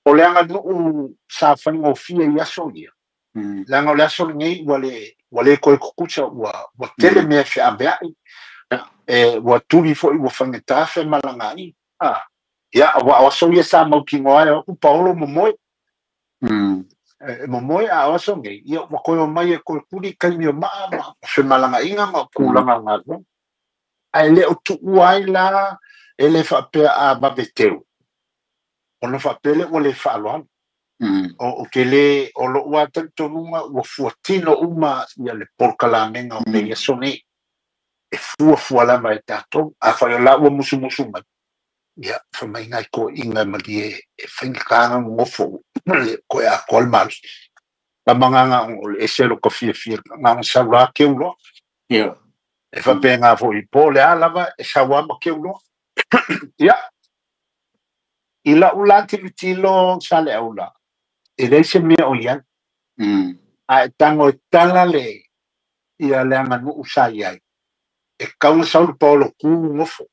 O le aganuu sa faigofie i aso ia, leaga o le aso lenei ua le toe tutusa, ua tele mea e feaveai, ua tuli foi ua faigata femalagaai. Ia, aua o aso ia sa mautinoa ai o atu paolo momoe. E momoe a o aso nei, ia ua toe omai e toe tuli taimi o maa ma femalagaiga ma tulaga o galuega. Ae le o tuua ai la e le faapea a vave teu, ona faapea lea ua le faaaloalo. O te le, o lou lava talitonuga ua fuatino uma ia le polokalamega o mea i aso nei. E fuafua lava e tatou. Afai o la ua musumusu mai, ia, fai mai nai toeaiina e malie e faigata ona nonofo le toe atoa le malosi. Tama na o le ese lo ka fiafia, na ona sau la keu loa. E faapena foi po o le a lava e sau lava ma keu loa. Ia, i lau la tilotilo Saleaula, e leai se mea o i ai. Ae tago e tala le ia le aganuu sa i ai, e tatau ona sau le paolo tu nofo.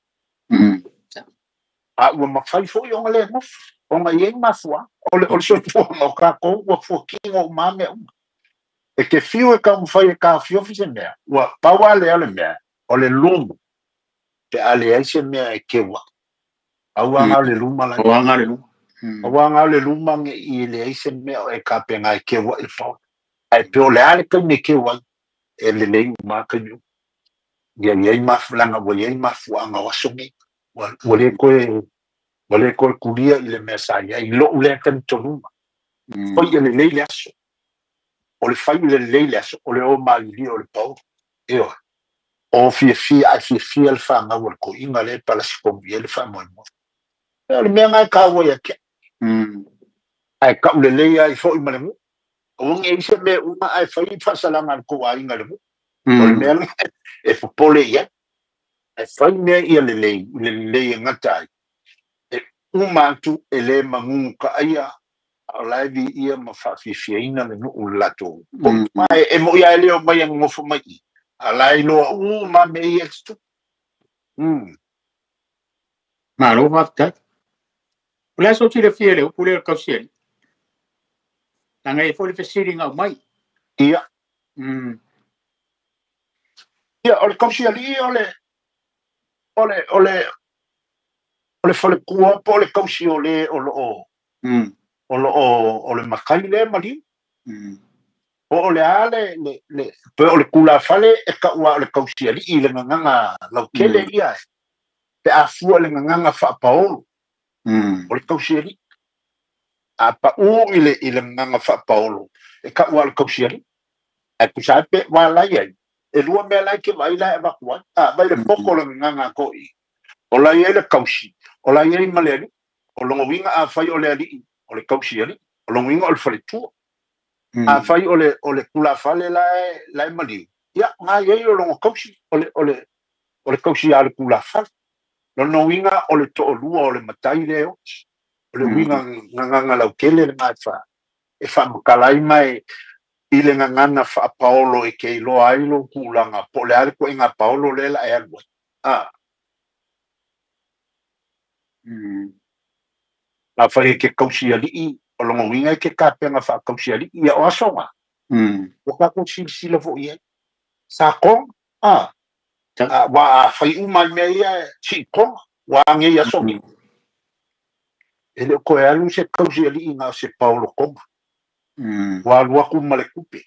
A ua mafai foi ona le nofo, ona e i ai mafuaaga. O le soifuaga o tatou ua fuatino uma lava mea uma. E te fiu e taumafai e taofiofi se mea, ua pau lava lea o le mea, o le luma, pe a leai se mea e teu ai. Aua o le luma la. Aua o le luma. Aua o le luma ne i leai se mea o e tapena e teu ai le paolo. Ae pe o le a le taimi e teu ai, e lelei uma lava taimi uma. Ia i ai mafuaaga, ua i ai mafuaaga o aso nei. Ua le toe tulia i le mea sa i ai, i lou lea talitonuga. Fai ia lelei le aso. O le fai ia lelei le aso, o le o malilio o le paolo. Ioe. O fiafia, ae fiafia le fanau o le toeaina lea e palasi tonu i ai le faamoemoe. O le mea lena e taua ia te au. Ae taulelei ai foi ma le nuu. Aua ne i ai se mea uma ae fai faasalaga a le tou aiga i le nuu. O le mea lena e popole i ai. Ae fai mea ia lelei, i le lelei e gata ai. E uma atu e le magugu taaia, a o la e viia ma faafiafiaina le nuu i le latou potu. Ae e moi lava e le omai e nonofo mai i i, a o la e iloa uma mea ia e tutupu. Malo faafetai. O le a sou silafia i le upu lea o le tausialii? Leaga e i ai foi le fesili na aumai. Ia. Ia, o le tausialii o le o le o le o le faletua po o le tausi o le o lo o o lo o o le matai lea e maliu. Po o le a le pe o le tulafale e taua o le tausialii i le gagaga lautele ia pe a fua le gagaga faapaolo o le tausialii. A paʻu i le gagaga faapaolo e taua o le tausialii. Ae tusa ai pe ua lai ai e lua mea lai ke vaai la e avatu ai. A vai le poto o le gagaga a toʻi o lai ai le tausi o lai ai ma le alii. O logo uiga afai o le alii o le tausialii, o logo uiga o le faletua. Afai o le tulafale la e maliu, ia ga iai o logo tausi o le tausi a le tulafale. Lona uiga o le toʻalua o le matai lea e oti. O le uiga gagaga lautele lena e faamatala ai ma e i le gagana faapaolo e ke iloa ai lou tulaga po o le a le toaiga paolo lea la e alu ai. A afai e ke tausialii o logo uiga e ke kapega faatausialii ia o asoga ua tatou silasila foʻi ai sa koga a ua afai uma i mea ia siitoga ua agei asogi e le o toe alu se tausialii na o se paolo koga ua alu atu ma le tupe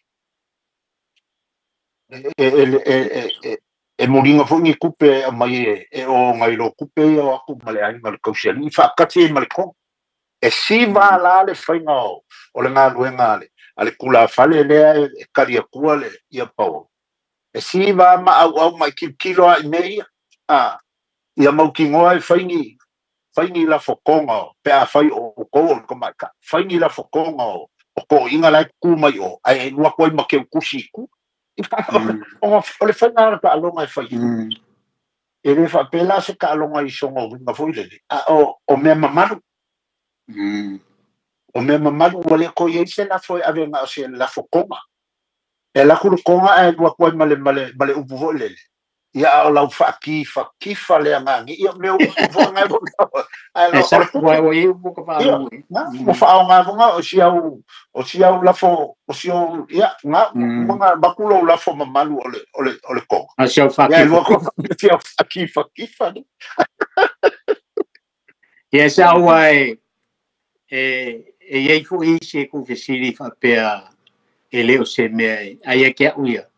e muliga foʻi ni tupe aumai e oga i lo tupe ia o atu ma le aiga o le tausialii faatasi ai ma le koga. E siva la le faiga o le galuega a le tulafale lea e kali atua le ia paolo. E siva ma auau mai kilokilo a i mea ia. Ia mautinoa e faini lafokoga pe afai o outou o le tamaitai. Faini lafokoga o toʻiga la e tutu mai o ae alu atu ai ma keukusi i tua. O le faiga o le taaloga e fai. E le faapea la se taaloga i soga uiga foi lele. A o mea mamalu. O mea mamalu ua le toe iai se lafo e ave na o se lafokoga. E alu atu le koga ae alu atu ai ma le upu foi lele. Ia a o lau faakifakifa le agagi ia mea upu foi ngai ae o le tupe. Ua faaaogāfoga o si au lafo o si au ia ga maga maku lou lafo mamalu o le koga. Ia alu atu si au faakifakifa le. Ia sa ua e iai foʻi isi e kufesili faapea e le o se mea ai e ke a'u ia.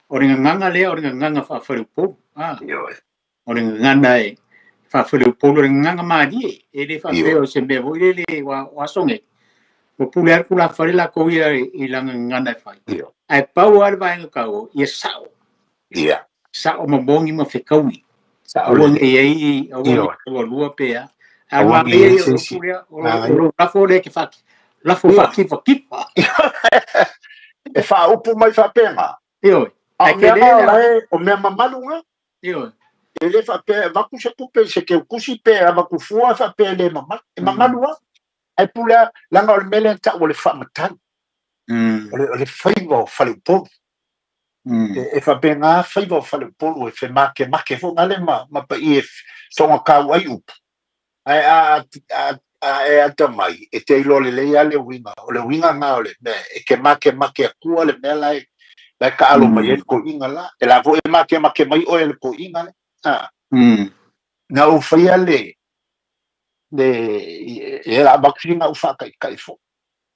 O le gagaga lea o le gagaga faafaleupolu. O le gagana e faafaleupolu o le gagaga malie. E le faapea o se mea foʻi lele ua o asoge. Ua pule atu tulafale lakou ia i laga gagana e fai. Ae pau lava le vaega tau ia sao. Sao mamogi ma fekaui. Aua nei ai aua nei taualua pe a. Aua nei o lo lafo lea ke faaki. Lafo faakifakifa. E faaupu mai faapega. Ioe. A o mea na o mea mamalu ga. Ioe. E le faapea e avatu se tupe i se keukusi pe avatu fua faapea e le mamalu. E mamalu lava. Ae pule lava leaga o le mea lea na taua o le faamatau. O le faiva o faleupolu. E faapega faiva o faleupolu e femakemake foʻi gale ma paia e sogatau ai upu. Ae a e ata mai e te iloa lelei lava le uiga. O le uiga ga o le mea e ke makemake atua le mea lae taalo mai ai le toʻiga la. E la foʻi e makemake mai oe le toʻiga le. Na ou faia le e la avatu sina ou faataitai foʻi.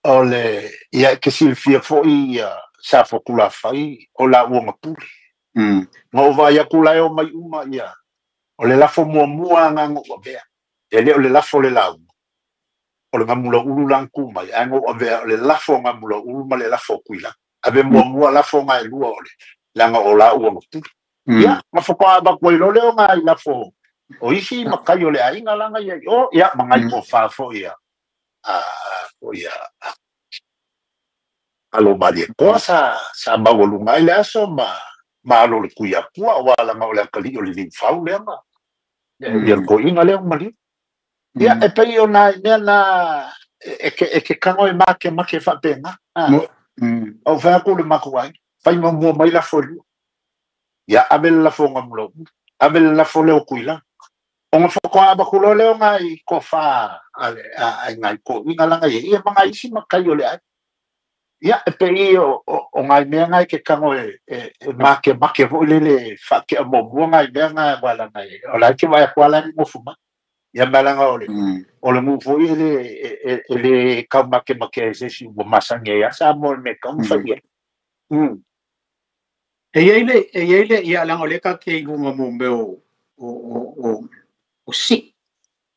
O le ia e ke silafia foʻi ia sa fotulafai o laua na pule. Na ou vaai atu la e omai uma ia o le lafo muamua agaga ou avea. E le o le lafo le lauga. O le gamulaulu la na tu mai ae na ou avea o le lafo o gamulaulu ma le lafo o Tuilagi. Ave muamua lafo ga e lua o le leaga o laua na pule. Ia na faatoa avatu ai loa lea o nai lafo o isi matai o le aiga laga ia i o ia ma nai tofa foʻi ia a ia alo malietoa sa maualuga ai le aso ma alo le Tuiatua auā laga o le akalii o le liufau lea ma ia le toʻiga lea o maliu. Ia e pei o nai mea na e ke tago e makemake faapega. Ou fai atu i le matou aiga fai muamua mai lafo e lua. Ia ave le lafo o Gamulaulu, ave le lafo lea o Tuilagi. Ona faatoa avatu loa lea o nai tofa a le nai toʻiga laga ia ia ma nai isi matai o le aiga. Ia e pei o nai mea nai ke tago e makemake foʻi lele faatea muamua nai mea na aua laga o la e te vaai atu lava la e nonofo mai. Ia ma laga o le nuu foʻi e le taumakemake ai se isi ua masani ai lava Samoa i le mea e tatau ona fai i ai. E iai le e iai le ia leaga o lea tatou te i luga mo mea o sii.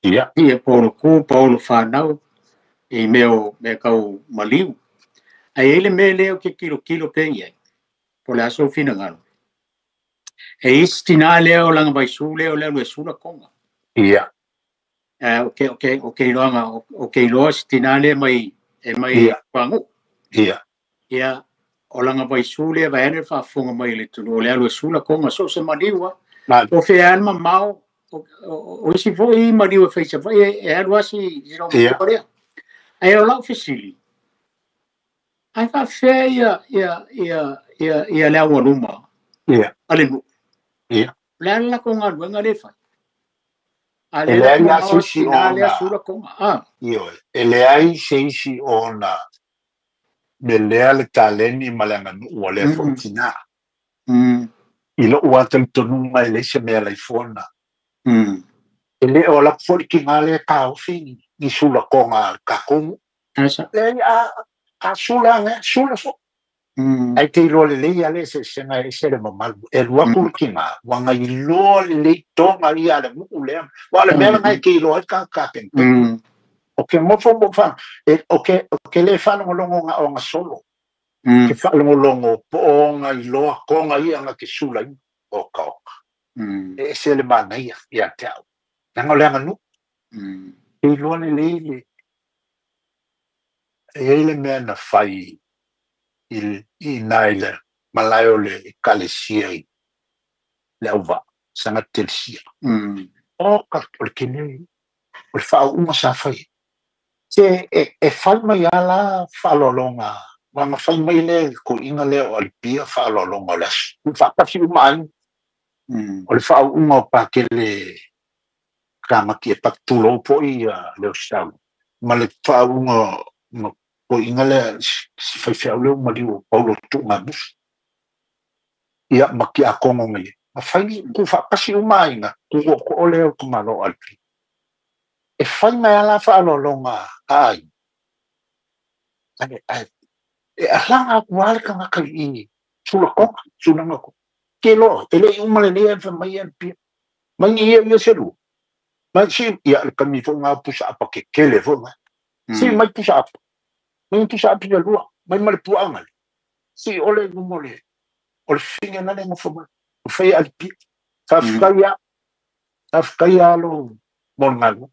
Ia. Ia po o le ku po o le fanau i mea o mea tau maliu. Ae i ai le mea lea ou te tilotilo pea i ai, po o le a sou finagalo. E i ai si tinā lea o lana vaisu lea o le alu e sula toga. Ia. Ou te, ou te, ou te iloaga, ou te iloa si tinā lea mai, e mai Ia. Pagu'u. Ia. Ia, o lana vaisu lea vaeane le faafofoga mai a le atunuu, o le alu e sula toga, so o se maliu lava. Po o fea lava le mamao, o isi foi maliu e fai i Savaii, e alu lava si loomatua lea. Ae o lau fesili, ae faafefea ia le aualuma a le nuu? Ia. O le a le latou galuega lea e fai? A E lea leai la lava mamao se isi tinā lea ona sula toga. Ah. Ioe, e leai se isi ona melea le taleni ma le aganuu a lea foi tinā. I lo'u lava talitonuga e leai se mea laifoa lena. E le o alu atu foi le tinā lea e taofi ni sulakoga a le tatou nuu. Leai, a sula ane, sula foi. Ae te iloa lelei lava le eseesega e ese le mamalu. E alu atu le tinā, ua na iloa lelei toga ia a le nuu lea. Aua o le mea lena e te iloa ai le tagata kapenapena. O ke nofo ma ou e, o ke, o ke le faalogologo na o gasolo. Ke faalogologo po o ona iloa toga ia na te sulaina. Oka oka. E ese le manaia ia te au. Leaga o le aganuu. Te iloa lelei le, e i ai le mea na fai i i ina i le malae o le ekalesia i Leauvaa, Saga Telesia. Oka, o le tele, o le faauuga sa fai. Se e fai mai lava la faaaloaloga, aua na fai mai lea i le toeaina lea o Alipia faaaloaloga o le aso. Tuufaatasi uma aiga. O le faauuga o Patele Tamati e patulou foi le Ausetalia, ma le faauuga o toeaina lea si faifeau lea ua maliu o Paulo Tuugamusu. Ia, ma tiakono na i ai. Na fai tuufaatasi uma aiga, tuuootoo lea o le tamaloa o Alipia. E fai mai lava la faaaloaloga a aiga, ae e alaga atu lava le tagata i sulakoga, sulaga toga. Ke loa, e le i uma lelei ae fai mai Alipia. Mai ni ia ia se lua. Mai si, ia le taimi foi lena o pusaapa tetele foi lena. Si mai pusaapa. Mai pusaapa se lua. Mai ma le puaaga le. Si ole i luga o le, o le fine lale nofo mai. O fai Alipia. Faafetai lava. Faafetai lava lo mo le galuega.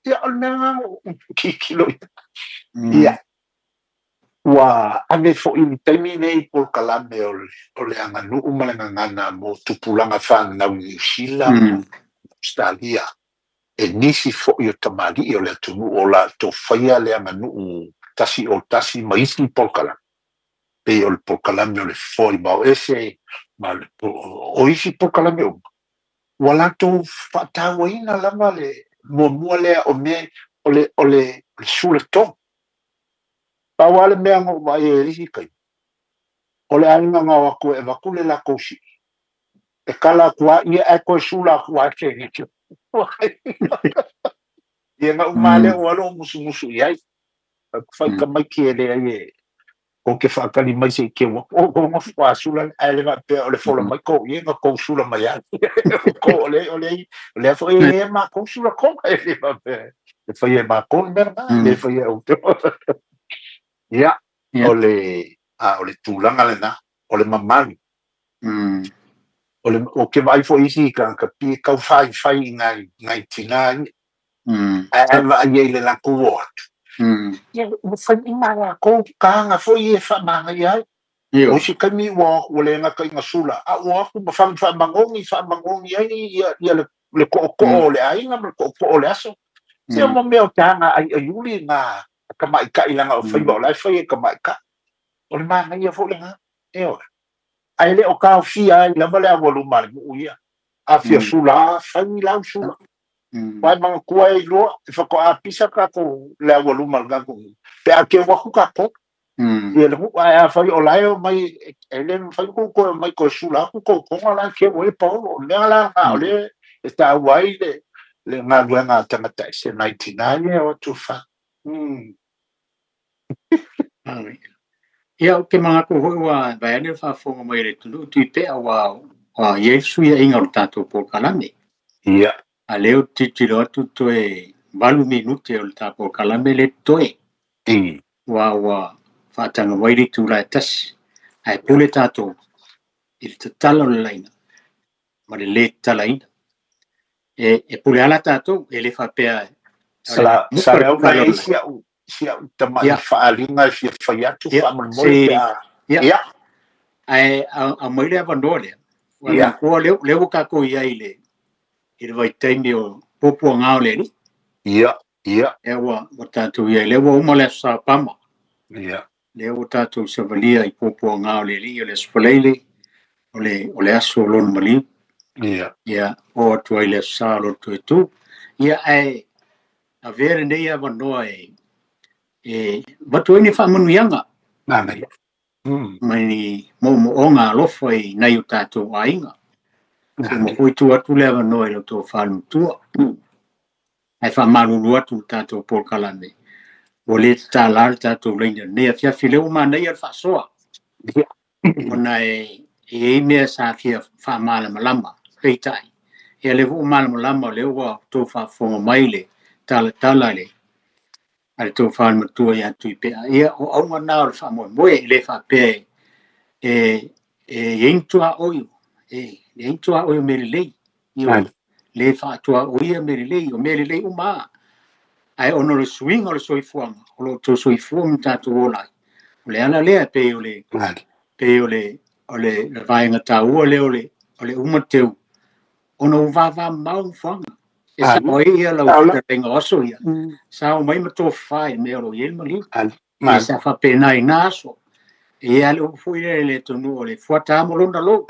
Ia, o le mea lena o tilotilo i ai. Ia, ua ave foi i le taimi lenei polokalame o le aganuu ma le gagana mo tupulaga fanau i Niu Sila ma Ausetalia. E nisi foi o tamalii o le atunuu o latou faia le aganuu tasi o tasi ma isi polokalame. Pei o le polokalame o le Foe Mao Ese ma le, o isi polokalame uma. Ua latou faatauaina lava le muamua lea o mea o le, o le sulatoga. Pau lava le mea na ou vaai ai i le isi taimi, o le aiga na o atu e avatu le latou sii, e kala atu lava ia ae toe sula atu lava se isi. Ia na uma lea ua alu o musumusu i ai. Fai tamaiti e leai e kou te faatali mai se i keu atu. O kou nofo a sula le, ae le faapea o le fola mai kou ia na kou sula mai ai. O le, o le, o lea foi e le matou sula koga e le faapea. E fai e matou le mea lena, le fai e outou. Ia, o le, a o le tulaga lena, o le mamalu. O le, o ke vaai foi isi tagata pei e tau faifai i nai tinā ia. Ae vaai ai i le latou o atu. Ia, ua fai uma latou taga foi ia e faamanaia ai. O isi taimi ua o atu ua le gata ina sula, a ua o atu ma fai faamanogi, faamanogi ai ia le tootoo o le aiga ma le tootoo o le aso. Se o mea o taga aiaiuli na tamaitai leaga o faiva o la e fai e tamaitai. O le manaia foi lena. Ioe. Ae le o taofia ai lava le aualuma a le nuu ia. A fia sula lava, fai lau sula. Aua e manatua e iloa, e faatoa pisa tatou le aualuma o le tatou nuu, pe a keu atu tatou. Ia le nuu, ae afai o la e omai, e le mafai ona tou toe omai toe sula atu tou toga la e keu ai le paolo. O le mea la lena o lea e taua ai le galuega a tagata ese nai tinā ia e o atu e fai. Ia, ou te manatu foi ua vaeane le faafofoga mai a le atunuu Tuipea ua i ai le fesuiaiga o le tatou polokalame. Ia. A lea ou te tilotilo atu toe 8 minute o le tatou polokalame lea totoe. Ua faataga mai le itula e 1. Ae pule tatou i le tatala o le laina ma le lē tatalaina. E pule ala tatou, e le faapea Sa Leaula e si au tama'i faaaliga e fia fai atu faamolemole pe a. Ia. Ae aumai le avanoa lea. Ua lea ua tatou i ai i le vaitaimi o puapuaga o le Alii. Ia, ia. Lea ua tatou i ai, lea ua uma le aso Sapama. Ia. Lea ua tatou savalia i puapuaga o le Alii, o le aso Faraile, o le aso o lona maliu. Ia. Ia, o atu ai le aso Sa o lona toe tu. Ia, ae avea lenei avanoa e avatu ai ni faamanuiaga. Manaia. Mai ni moomooga alofa i nai o tatou aiga. Ma foi tu atu le avanoa i lo outou fale matua. Ae faamalulu atu le tatou polokalame. Ua le tatala le tatou laina lenei afiafi, lea ua manaia le faasoa. Ona e i ai mea sa fia faamalamalama, peitai. Ia lea foi ua malamalama, o lea ua outou faafofoga mai le talatala le a le tou fale matua ia Tuipea. Ia, o auga na o le faamoemoe, e le faapea e i ai ni tuaoi, e leai ni tuaoi o mea lelei. Ia, le faatuaoia mea lelei, o mea lelei uma. Ae ona o le suiga o le soifuaga, o lo o outou soifua ma tatou ola ai. O le ala lea, pei o le le vaega taua lea o le uma teu, ona ua vavamamao nofoaga. E sao ai ia lau fetalaiga o aso ia, sa omai ma tofafa i mea o lo o i ai le maliu. E sa faapena i na aso. E ia le upu foi lea i le atunuu o le fuata mo lona lou.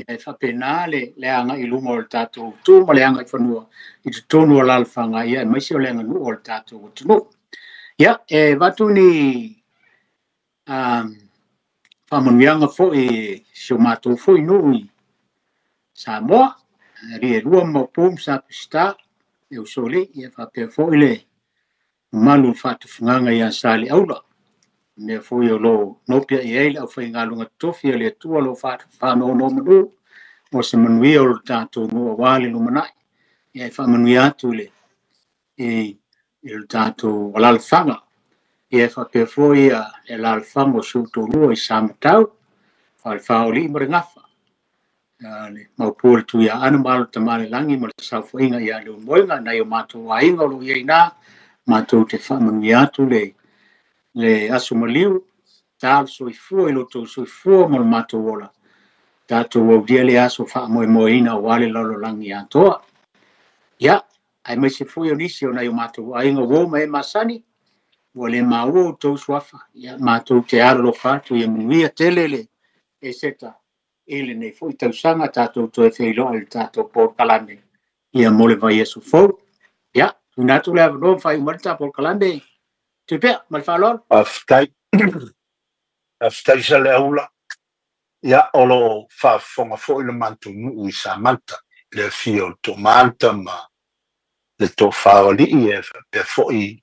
E faapena le agai i luma o le tatou tu ma le agai i fanua i totonu o alaalafaga, ia aemaise o le aganuu o le tatou atunuu. Ia, e avatu ni faamanuiaga foi i si o matou foi nuu i Samoa, alii e lua ma Maopu ma Sapusita, e usoalii, ia faapea foi le mamalu o le faatufugaga ia Saleaula. Mea foi o lo nopia i ai le aufaigaluega totofi a le Atua o lo o faanonomanu mo se manuia o le tatou nuu aua le lumanai. Ia e faamanuia atu i le tatou alaalafaga. Ia e faapea foi le alaalafaga o si ou toalua i Samatau, Falefaolii ma le Gafa. Le Maopu o le Tuiaana ma alo Tamalelagi ma le saofaiga ia Leulumoega, nai o matou aiga o lo o i ai na, matou te faamanuia atu le aso maliu, ta le soifua i lo outou soifua ma le matou ola. Tatou aulia le aso faamoemoeina aua le lalolagi atoa. Ia, aemaise foi o nisi o nai o matou aiga uo ma e masani, ua le maua outou suafa. Ia, matou te alolofa atu ia manuia tele le eseta i lenei foi tausaga, tatou toe feiloai i le tatou polokalame ia mo le vaiaso fou. Ia, tuuina atu le avanoa ma faaiu mai le tatou polokalame. Tuipea, ma le faaaloalo. Faafetai. Faafetai Saleaula. Ia, o lo o faafofoga foi le matou nuu i Samata, le afio o le Toomata ma le Toafa o Alii, e faapea foi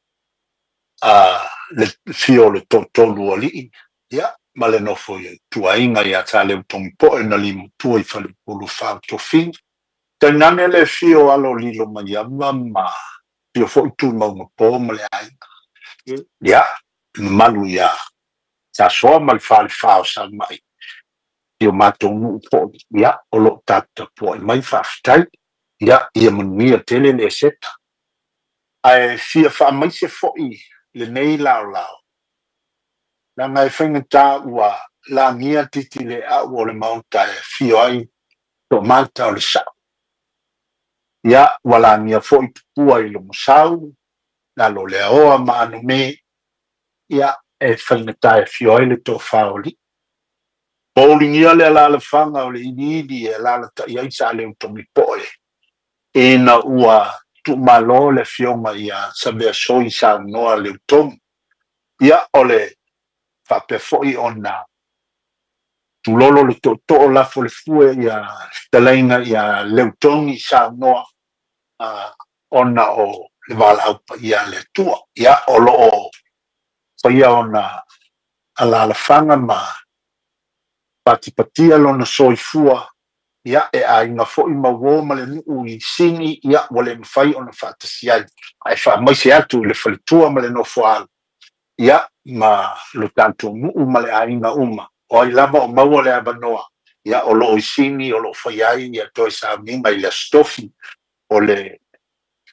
le afio o le Toatolu o Alii, ia, ma le nofo i tuaiga ia Saleutogipoe na limatua i Faleupolu fa o tofiga. Tainane le afio o alo o Lilomaiava ma afio foi Tuimaugapo ma le aiga. Ia, mamalu ia Sasoa ma le Falefa o Saumai, i o matou nuu foi, ia, o lo o taputapuai mai, faafetai. Ia, ia manuia tele le eseta. Ae fia faamaise foi lenei laolao, leaga e faigata ua lagia titi le au o le maota e afio ai Toomata o le Sao. Ia, ua lagia foi tupua i Lomosau, lalo le aoa ma anume, ia, e faigata e afio ai le Toafa o Alii. Pouligia le alaalafaga o le iliili e alaalatai ai Saleutogipoe, ina ua tuumalo le afioga ia Saveasoi saunoa Leutogi. Ia, o le faapea foi ona tulolo le tootoo lafo le fue ia fetalaiga ia Leutogi saunoa, ona o le valaau paia a le Atua. Ia, o lo o faia ona Alalafaga ma patipatia lona soifua ia e aiga foʻi ma uō ma le nuʻu i sigi ia ua le mafai ona faatasi ai ae faamaise atu i le faletua ma le nofoaalo ia ma lo tatou nuʻu ma le aiga uma o ai lava o maua le avanoa ia o loo i sigi o loo fai ai ia toe sauniga i le asitofi o le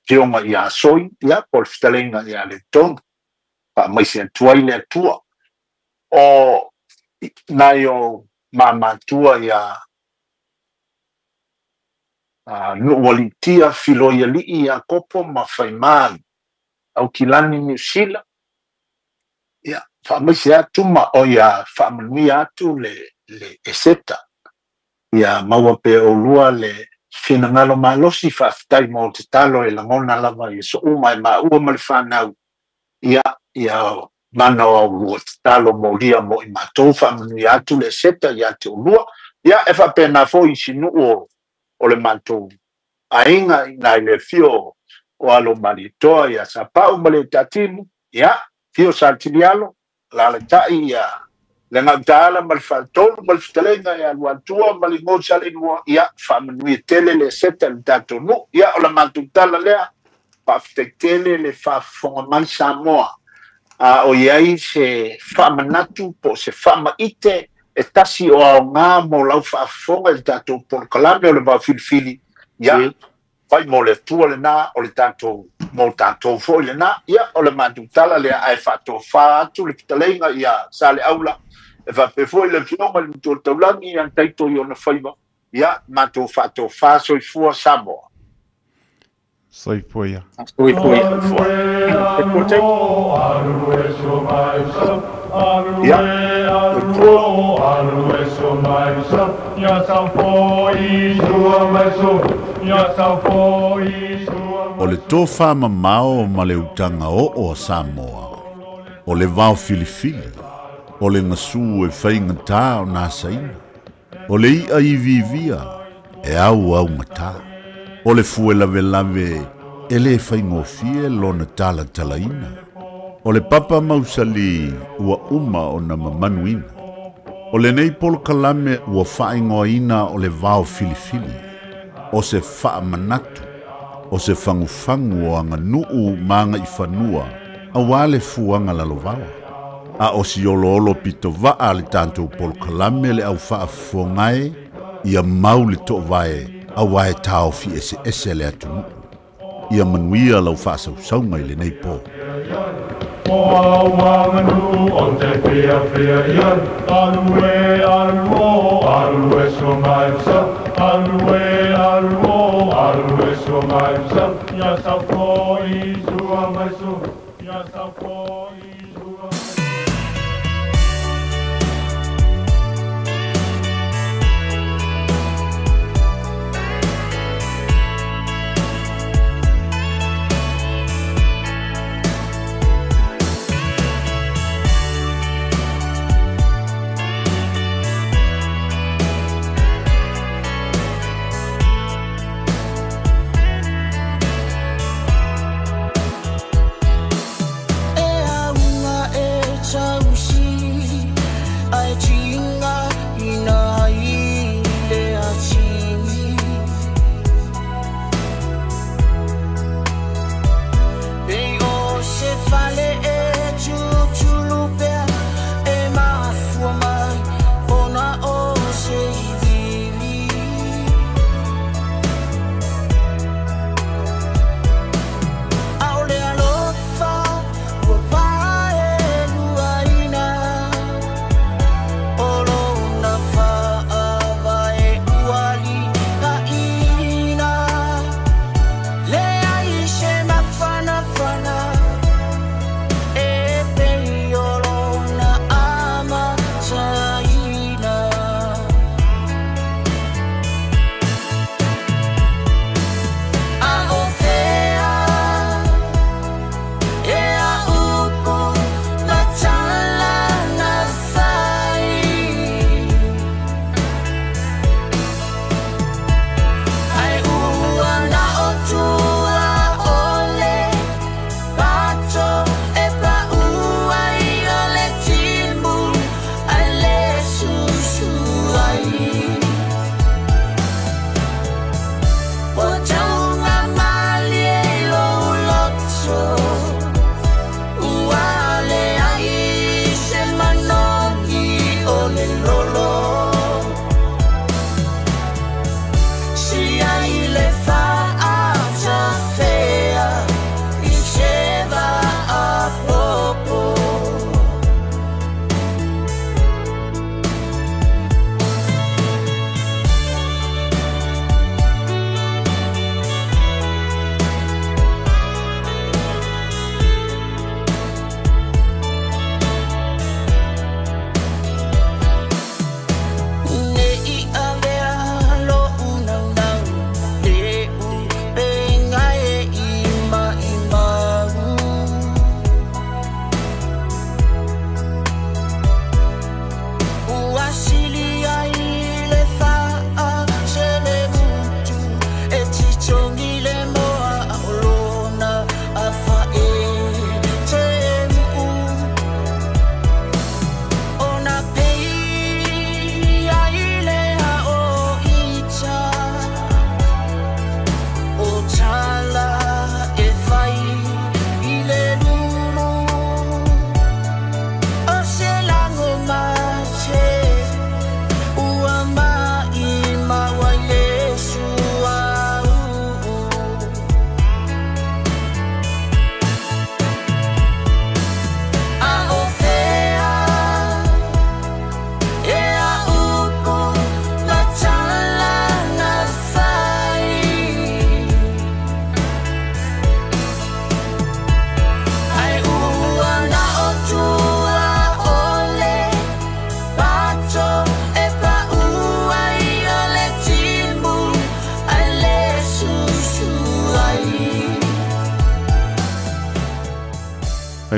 fioga ia soi ia po o le fetaleiga ia le tonu faamaise atu ai le Atua o nai o mamatua ia nuʻu aliʻitia filoi aliʻi ia Kopo ma Faimā Aukilani Niusila ia faamaise atu ma o ia faamanuia atu le Eseta ia maua pe olua le finagalo malosi faafetai mo te talo e lagona lava i so uma e maua ma le fanau ia ia mana o aulua tatalo molia mo i matou faamanuia atu le Eseta ia te ulua ia e faapena foi i sinuʻu o le matou aiga ina i le fio o alo malietoa ia Sapau ma le Tatimu ia fio Satilialo lalatai ia le gautaala ma le faatolu ma le fetaleiga ia Luatua ma le Gosalelua ia faamanuia tele le Eseta i le tatou nuu ia o le matou tala lea faafetai tele le faafofoga mai Samoa a o iai se faamanatu po o se faamaite e tasi o aogā mo lau faafofoga i le tatou polokalame o le vaofilifili ia fai mo le Atua lenā o le tatou mo tatou foi lenā ia o le matou tala lea ae faatofā atu le fetaleiga ia Saleaula e faapea foi le afioga i le Matua Taulagi ia taito i ona faiva ia matou faatofā soifua Samoa. Soifua ia. Soifua ia. O le tofa mamao ma le utaga oo a Samoa, o le vao filifili, o le gasu e faigatā o nasaina, o le iʻa iviivia e au augatā, o le fue lavelave e lē faigofie lona talatalaina, o le papa mausali ua uma ona mamanuina, o lenei polokalame ua faaigoaina o le vao filifili, o se faamanatu, o se fagufagu o aganuu ma agaifanua auā le fuaga lalovaoa. A o si oloolo pitova'a le tatou polokalame le au faafofogae ia mau le to'ovae auā e taofi eseese le atunuu. Ia manuia lau faasausauga i lenei pō. O au manu o te fia fia ia alue aluo alue so mai sa alue aluo alue so mai sa ia sa fo i sua mai so ia sa fo i sua. E au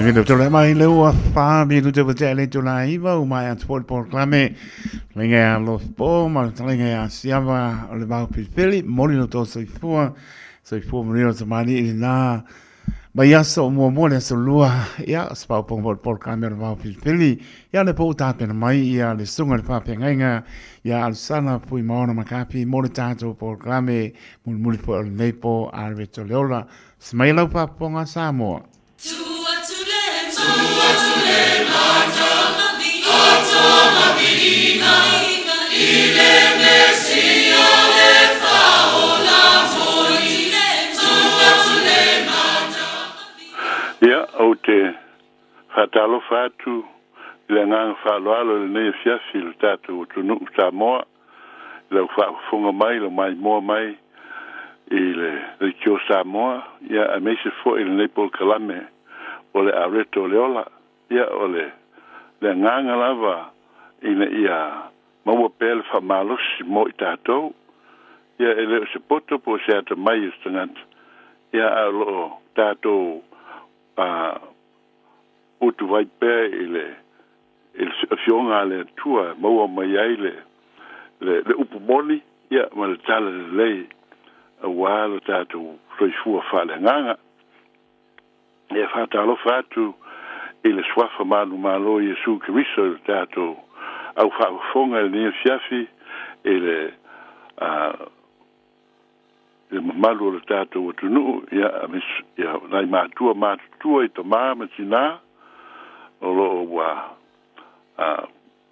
Taimino tole mai le ua wha minuta wa te ale tōna iwa u mai atu pōri pōrklame. Lenga a lofi pō, ma le lenga a siava o le mau pilipili, moli no tō soifua, soifua marino te mani i nā mai aso o mua mua le aso lua, ia, spau ponga pōri pōrklame o le mau pilipili, ia le pō tāpena mai, ia le sunga le whāpia ia alsana pui maona makapi, mō le tātou pōrklame, muli muli po o le neipo, a le veto leola, smai lau pāponga Samoa. Ia, ou te whaatalofa atu i le agaga faaaloalo i lenei afiafi i le tatou atunuu Samoa, i lau faafofoga mai, lau maimoa mai i le Leitio Samoa, ia aemaise foi i lenei polokalame o le areto o le ola. Ia o le le agaga lava ina ia maua pea le faamalosi mo i tatou. Ia e le o se poto po o se atamai o se tagata. Ia a o loo tatou a utuvai pea i le i le afioga a le Atua e maua mai ai le le le upu moni ia ma le tala lelei auā lo tatou soifua faaleagaga. E faatalofa atu i le suafa manumalo o Iesu Keriso i le tatou au faafofoga i lenei afiafi i le a le mamalu o le tatou atunuu ia ia nai matua matutua i tamā ma tinā o loo ua a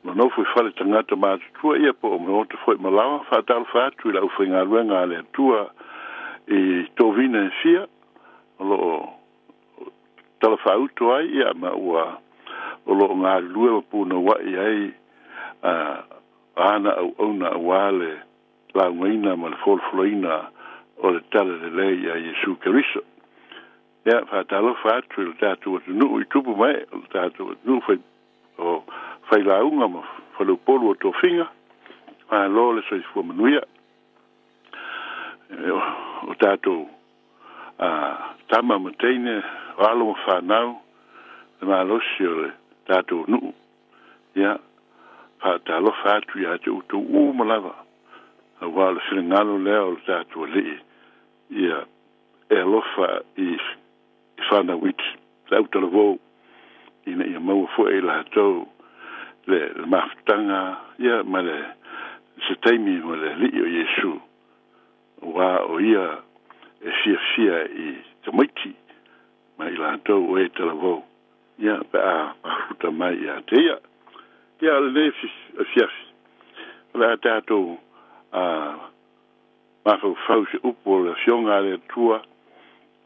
nonofo i fale tagata matutua ia po o maota foi malawa. Faatalofa atu i le aufaigaluega a le Atua i tovina e fia o loo talafāuto ai ia ma ua o loo galulue ma punouaʻi ai a ana auauna auā le laugaina ma le folofoloina o le tala lelei ia Iesu Keriso. Ia faatalofa atu i le tatou atunuu i tupu ma ee o le tatou atunuu fai o failauga ma faleupolu o tofiga, malo le soifua manuia. O tatou a tama ma teine, o alo ma fanau, le malosi o le tatou nuu. Ia faatalofa atu ia te outou uma lava, auā o le finagalo lea o le tatou Alii ia e alofa i fanau iti, le autalavou, ina ia maua foi i latou le mafutaga ia ma le se taimi ma le Alii o Iesu, auā o ia e fiafia i tamaiti ma i latou o e talavou ia pe a mafuta mai ia te ia. Ia o lenei afiafi o le a tatou a mafaufau se upu o le afioga a le Atua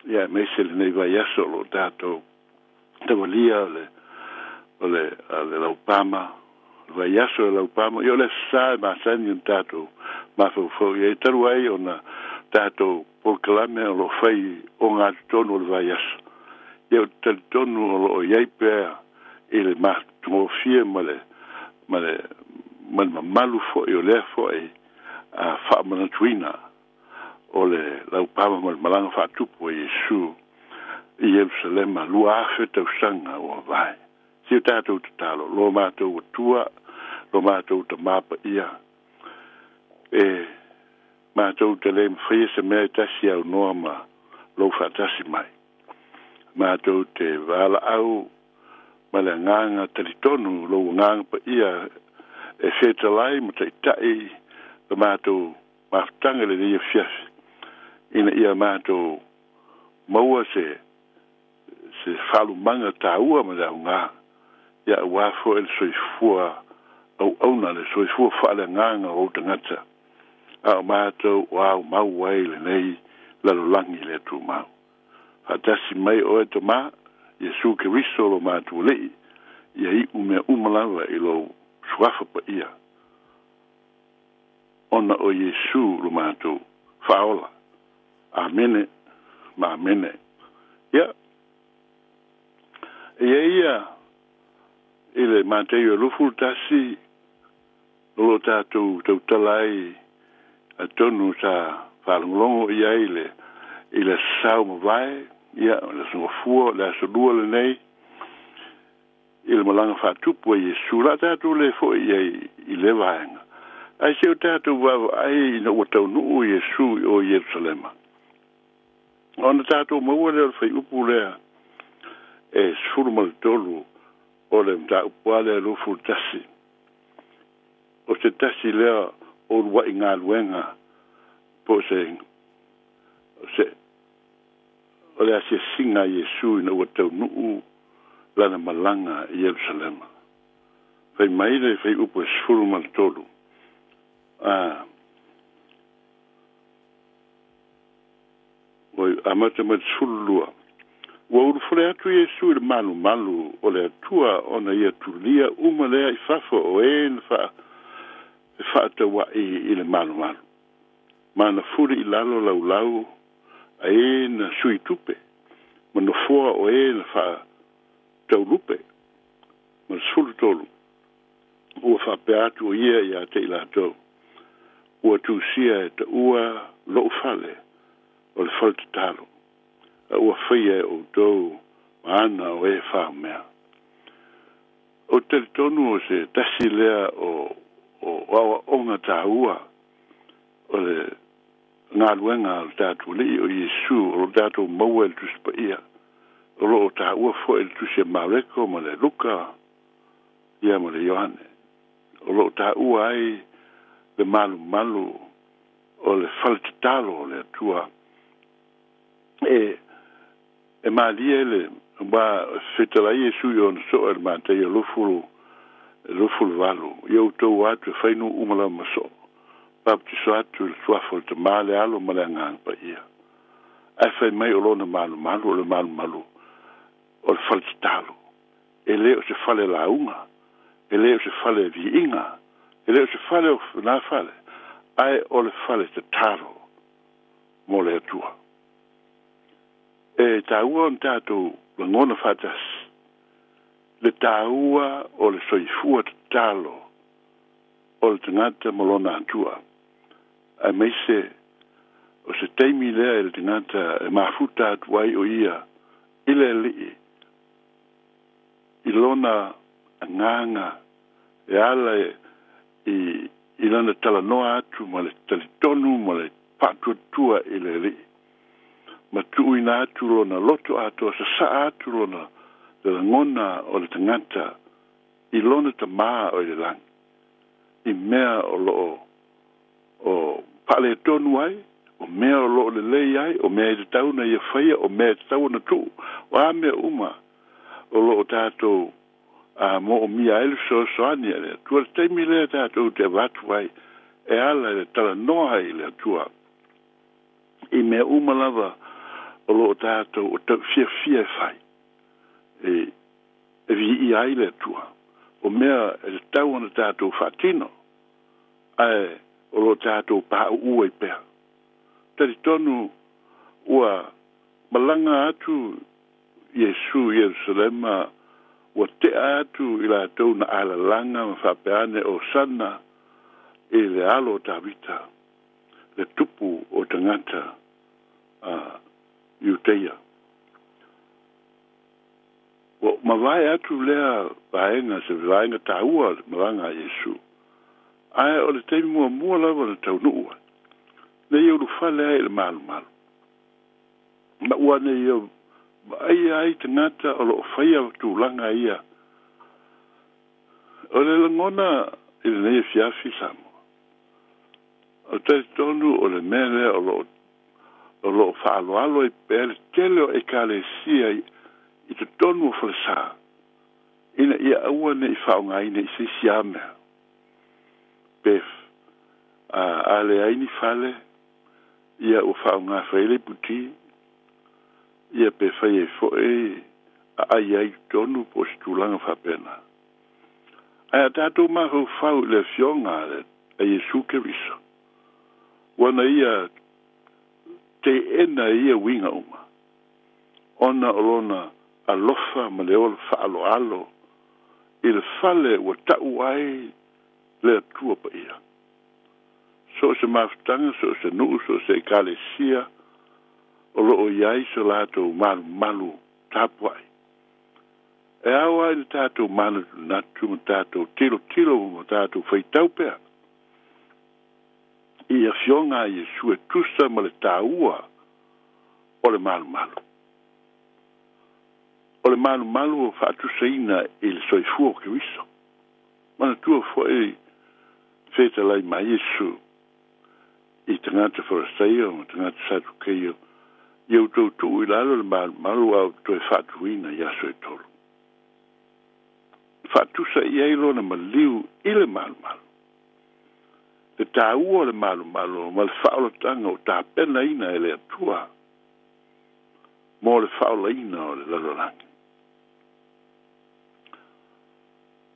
ia aemaise lenei vaiaso o loo tatou taualia o le o le laupama, le vaiaso o le laupama. Ia o le aso Sa e masani ona tatou mafaufau i ai talu ai ona tatou polokalame o loo fai ogatotonu o le vaiaso. Ia ou te talitonu o loo i ai pea i le matagofie ma le ma le ma le mamalu foi o lea foi a faamanatuina o le laupama ma le malaga faatupu a Iesu i Ierusalema 2000 tausaga ua mavae. Si o tatou tatalo, lo matou Atua, lo matou Tamā paia, e matou te le mafaia se mea e tasi aunoa ma lou faatasi mai. Matou te valaau ma le agaga talitonu, lou agaga paia e fetalai ma taitai le matou mafutaga i lenei afiafi, ina ia matou maua se se faalumaga taua ma le augā, ia auā foi le soifua auauna, le soifua faaleagaga o ou tagata, a o matou o aumau ai lenei lalolagi le tumau. Faatasi mai oe Tamā, Iesu Keriso lo matou Alii, ia iu mea uma lava i lou suafa paia, ona o Iesu lo matou Faaola. Amene ma amene. Ia, e iai ia i le Mateio 21 o loo tatou tautala ai, atonu sa faalogologo i ai le i le aso Sa ua mavae, ia le aso Gafua, le aso Lua lenei. I le malaga faatupu a Iesu la tatou le fo'i ai i le vaega ae se o tatou vaavaai ina ua taunuu Iesu i o Ierusalema ona tatou maua lea o le faiupu lea e 13 o le mataupu a lea 21 o se tasi lea o ulua'i galuega po o se se o le asiasiga a Iesu ina ua taunuu lana malaga i Ierusalema. Fai mai le faiupu e 13 a oi amata mai le 12. Ua ulufale atu Iesu i le malumalu o le Atua ona ia tulia uma lea i fafo o e na fefaataua'i i le malumalu. Ma na fuli i lalo laulau a e na sui tupe, ma nofoa o e na faataulupe. Ma le 13, ua faapea atu o ia ia te i latou, ua tusia e taua lo'u fale o le fale tatalo, a ua faia e outou ma ana o e faomea. O talitonu o se tasi lea o aoaoga tāua o le galuega a le tatou Alii o Iesu o lo tatou maua i le Tusi Paia, o loo taua foi le Tusi a Mareko ma le Luka ia ma le Ioane, o loo taua ai le malumalu o le fale tatalo o le Atua. E malie le ua fetalai Iesu i ona soo e le Mataia 28, ia outou atu e fai nuu uma lava ma soo, baptiso atu i le suafa o le Tamā le Alo ma le Agaga Paia. Ae fai mai o lona malumalu o le malumalu o le fale tatalo, e lē o se fale lauga, e lē o se fale viiga, e lē o se fale o nā fale, ae o le fale tatalo mo le Atua. E tāua ona tatou lagona faatasi le tāua o le soifua tatalo o le tagata ma lona Atua, aemaise o se taimi lea e le tagata e mafuta atu ai o ia i le Alii i lona agaga e ala i lana talanoa atu ma le talitonu ma le faatuatua i le Alii, ma tuuina atu lona loto atoa, sasaa atu lona le lagona o le tagata i lona Tamā o i le lagi i mea o loo o faaletonu ai, o mea o loo lelei ai, o mea e tatau na ia faia, o mea e tatau ona tuu, o a mea uma o loo tatou moomia ai le fesoasoani a le Atua. Le taimi lea tatou te avatu ai e ala i le talanoa i le Atua i mea uma lava o loo tatou o fiafia e fai e viia ai le Atua, o mea e tatau ona tatou faatino ae o loo tatou pauu ai pea. Talitonu ua malaga atu Iesu i Ierusalema, ua tea atu i latou na alalaga ma faapea ane o sana i le alo o Tavita, le tupu o tagata Iuteia. Ua mavae atu lea vaega, se vaega tāua le malaga a Iesu, ae o le taimi muamua lava na taunuu ai nei ulufale ai i le malumalu, ma ua nei ia vaaia ai tagata o loo faia tulaga ia. O le lagona i lenei afiafi Samoa, o talitonu o le mea lea o loo faaaloalo ai pea le tele o ekalesia i totonu o falesā, ina ia aua nei faaaogaina i se isi a mea pe a leai ni fale, ia ua faaaoga fai le iputi, ia pe fai ai fo'i aai ai totonu po o se tulaga faapena. Ae a tatou mafaufau i le afioga a Iesu Keriso, ua na ia teena ia uiga uma ona o lona alofa ma le ola faaloalo i le fale ua ta'u ai le Atua Paia. So o se mafutaga, so o se nuu, so o se ekalesia o loo i ai so latou malumalu tapua'i E ao ai le tatou manatunatu ma tatou tilotilo ma tatou faitau pea i afioga a Iesu e tusa ma le tāua o le malumalu. O le malumalu o faatusaina i le soifua o Keriso. Manatua fo'i fetalai mai Iesu i tagata Fariseio ma tagata Satukeio, ia outou tuu i lalo le malumalu a o toe faatuina i aso e tolu. Faatusa i ai lona maliu i le malumalu. Le tāua o le malumalu ma le faaolataga o tapenaina e le Atua mo le faaolaina o le lalolagi.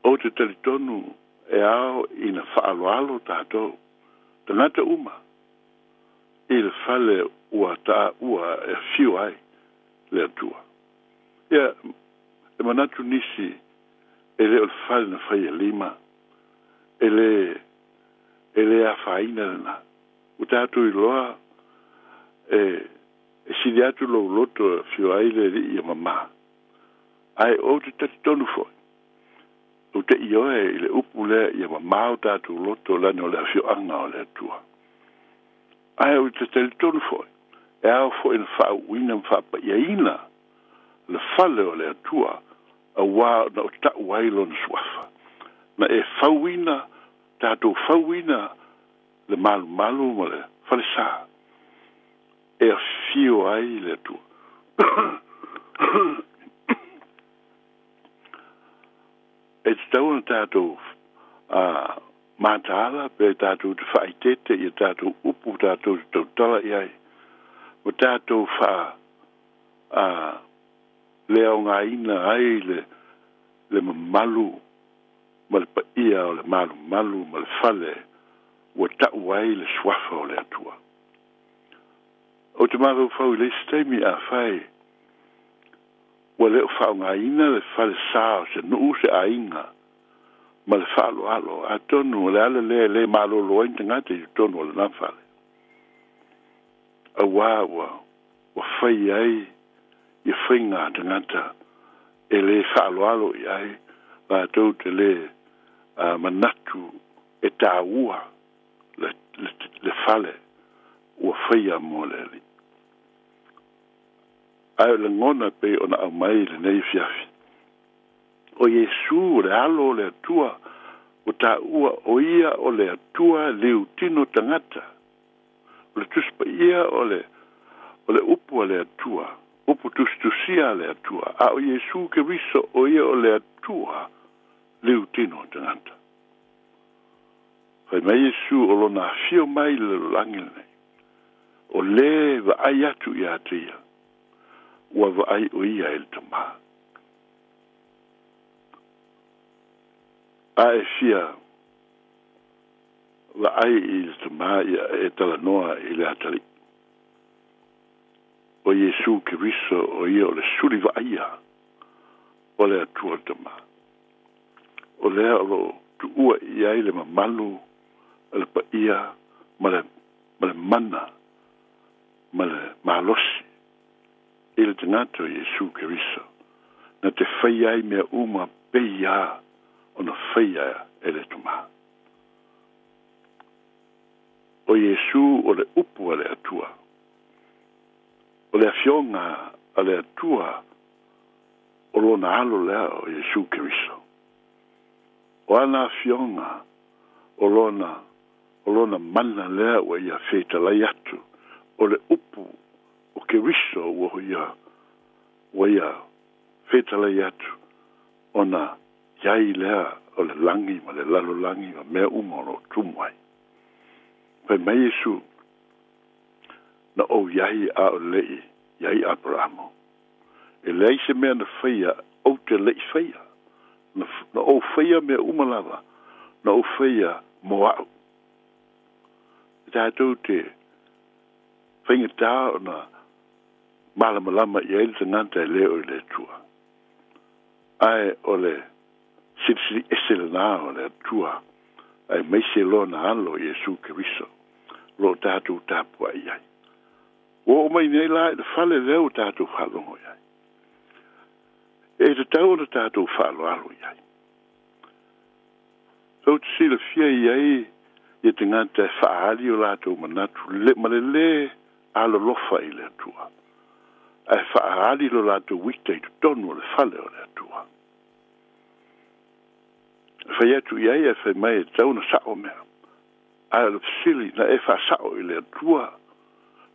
Ou te talitonu e ao ina faaaloalo tatou tagata uma i le fale ua taua e afio ai le Atua. Ia, e manatu nisi e le o le fale na fai e lima, e le afaina lena. Ua tatou iloa e sili atu lou loto e afio ai le alii ia mamā. Ae ou te talitonu foi, ou te ioe i le upu lea ia mamā o tatou loto lana o le afioaga o le Atua. Ae ou te talitonu foi, e ao foi na faauuina ma faapaiaina le fale o le Atua, auā na o ta'u ai lona suafa. Na e fauina, tatou fauina le malumalu ma le falesā e afio ai le Atua. E tatau ona tatou mataala pe tatou te faaitete ia tatou upu tatou te tautala i ai. Ma tatou leaogaina ai le mamalu ma le paia o le malumalu ma le fale ua ta'u ai le suafa o le Atua. Ou te mafaufau i le isi taimi afai ua le o faaaogaina le falesā o se nuu se aiga ma le faaaloalo, atonu o le ala lea e le malolo ai ni tagata i totonu o lena fale. Auā ua fai ai ia faiga a tagata e le faaaloalo i ai latou te le manatu e tāua le fale ua faia mo le alii. Ae o lagona pei ona aumai lenei afiafi. O Iesu o le alo o le Atua, o tāua o ia o le Atua liutino tagata. O le tusipaia o le upu a le Atua, upu tusitusia a le Atua. A o Iesu Keriso o ia o le Atua liutino tagata. Fai mai Iesu o lona afio mai i le lalolagi lenei. O le vaai atu ia te ia, ua vaai o ia e le tamā. A e fia vaai i le tamā ia e talanoa i le atalii. O Iesu Keriso o ia o le suli vaaia o le Atua le tamā. O lea o loo tuua i ai le mamalu le paia ma le mana ma le malosi i le tagata o Iesu Keriso. Na te fai ai mea uma pei a ona faia e le tamā. O Iesu o le upu a le Atua. O le afioga a le Atua o lona alo lea o Iesu Keriso. O ana afioga o lona mana lea ua ia fetalai atu o le upu o Keriso ua ia fetalai atu ona iai lea o le lagi ma le lalolagi ma mea uma o loo tumu ai. Fai mai Iesu, na ou iai a o le'i iai Aperamo. E leai se mea na faia ou te le'i faia. Na ou faia mea uma lava, na ou faia mo a'u. E tatou te faigatā ona malamalama i ai le tagata e le o i le Atua. Ae o le silisili ese lenā o le Atua, ae maise lona alo Iesu Keriso, lo tatou tapua'i ai. Ua oo mai nei la i le fale lea ua tatou faalogo i ai. E tatau ona tatou faaaloalo i ai. Tou te silafia i ai ia tagata e faaali o latou manatu le ma le lē alolofa i le Atua, ae faaali lo latou ita i totonu o le fale o le Atua. E fai atu i ai ae fai mai e tatau ona sa'o mea, ae o le fesili na e faasa'o i le Atua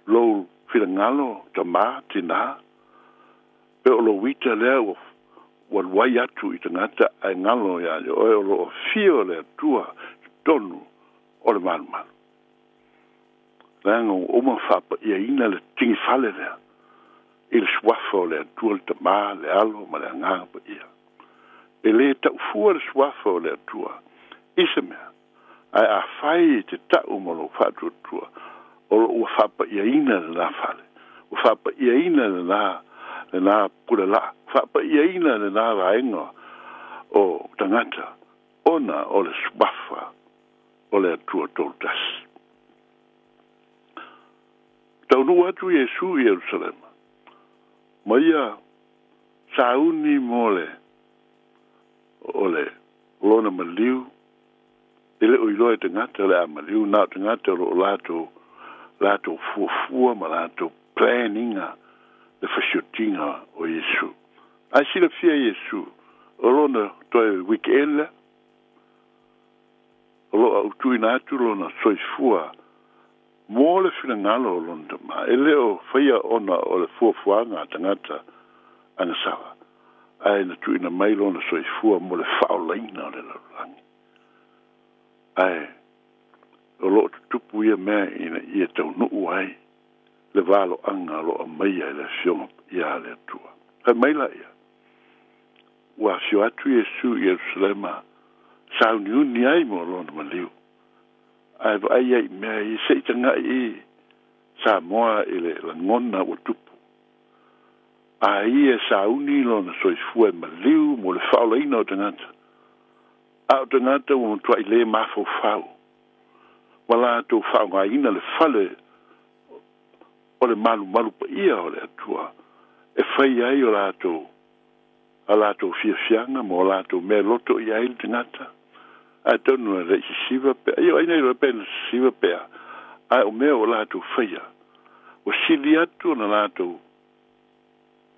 lou finagalo tamā tinā pe o lou ita lea ua ua luai atu i tagata ae galo iā te oe o loo afio le Atua i totonu o le malumalu. Leaga ua uma faapa'iaina le tigifale lea i le suafa o le Atua le Tamā, le Alo ma le Agaga Paia. E lē ta'ufua le suafa o le Atua i se mea, ae afai e te ta'u ma lou faatuatua o loo ua faapa'iaina lenā fale, ua faapa'iaina lenā lenā pulela'a, faapa'iaina lenā vaega o tagata ona o le suafa o le Atua Tolutasi. Taunuu atu Iesu i Ierusalema, ma ia sauni mo le o le lona maliu, e le o iloa e tagata o le a maliu, na o tagata o loo latou latou fuafua ma latou planning-a le fasiotiga o Iesu. Ae silafia Iesu o lona toe weekend lea, o loo autuina atu lona soifua mo le finagalo o lona Tamā, e lē o faia ona o le fuafuaga a tagata agasala, ae na tuuina mai lona soifua mo le faaolaina o le lalolagi. Ae o loo tutupu ia mea ina ia taunuu ai le valoaga o loo aumaia e le Afioga Paia a le Atua. Fai mai laia, ua afio atu Iesu i Ierusalema sauniuni ai mo lona maliu, ae vaai ai i mea ia se'i taga'i i Samoa i le lagona ua tupu. A ia e sauni lona soifua e maliu mo le faaolaina o tagata, a o tagata ua matua'i lē mafaufau ma latou faaaogaina le fale o le malumalu paia o le Atua e fai ai o latou a latou fiafiaga ma o latou mea e loto i ai le tagata. Ae tonu e le'i sisiva pe ia ai nei loa pe na sisiva pea, ae o mea o latou faia ua sili atu ona latou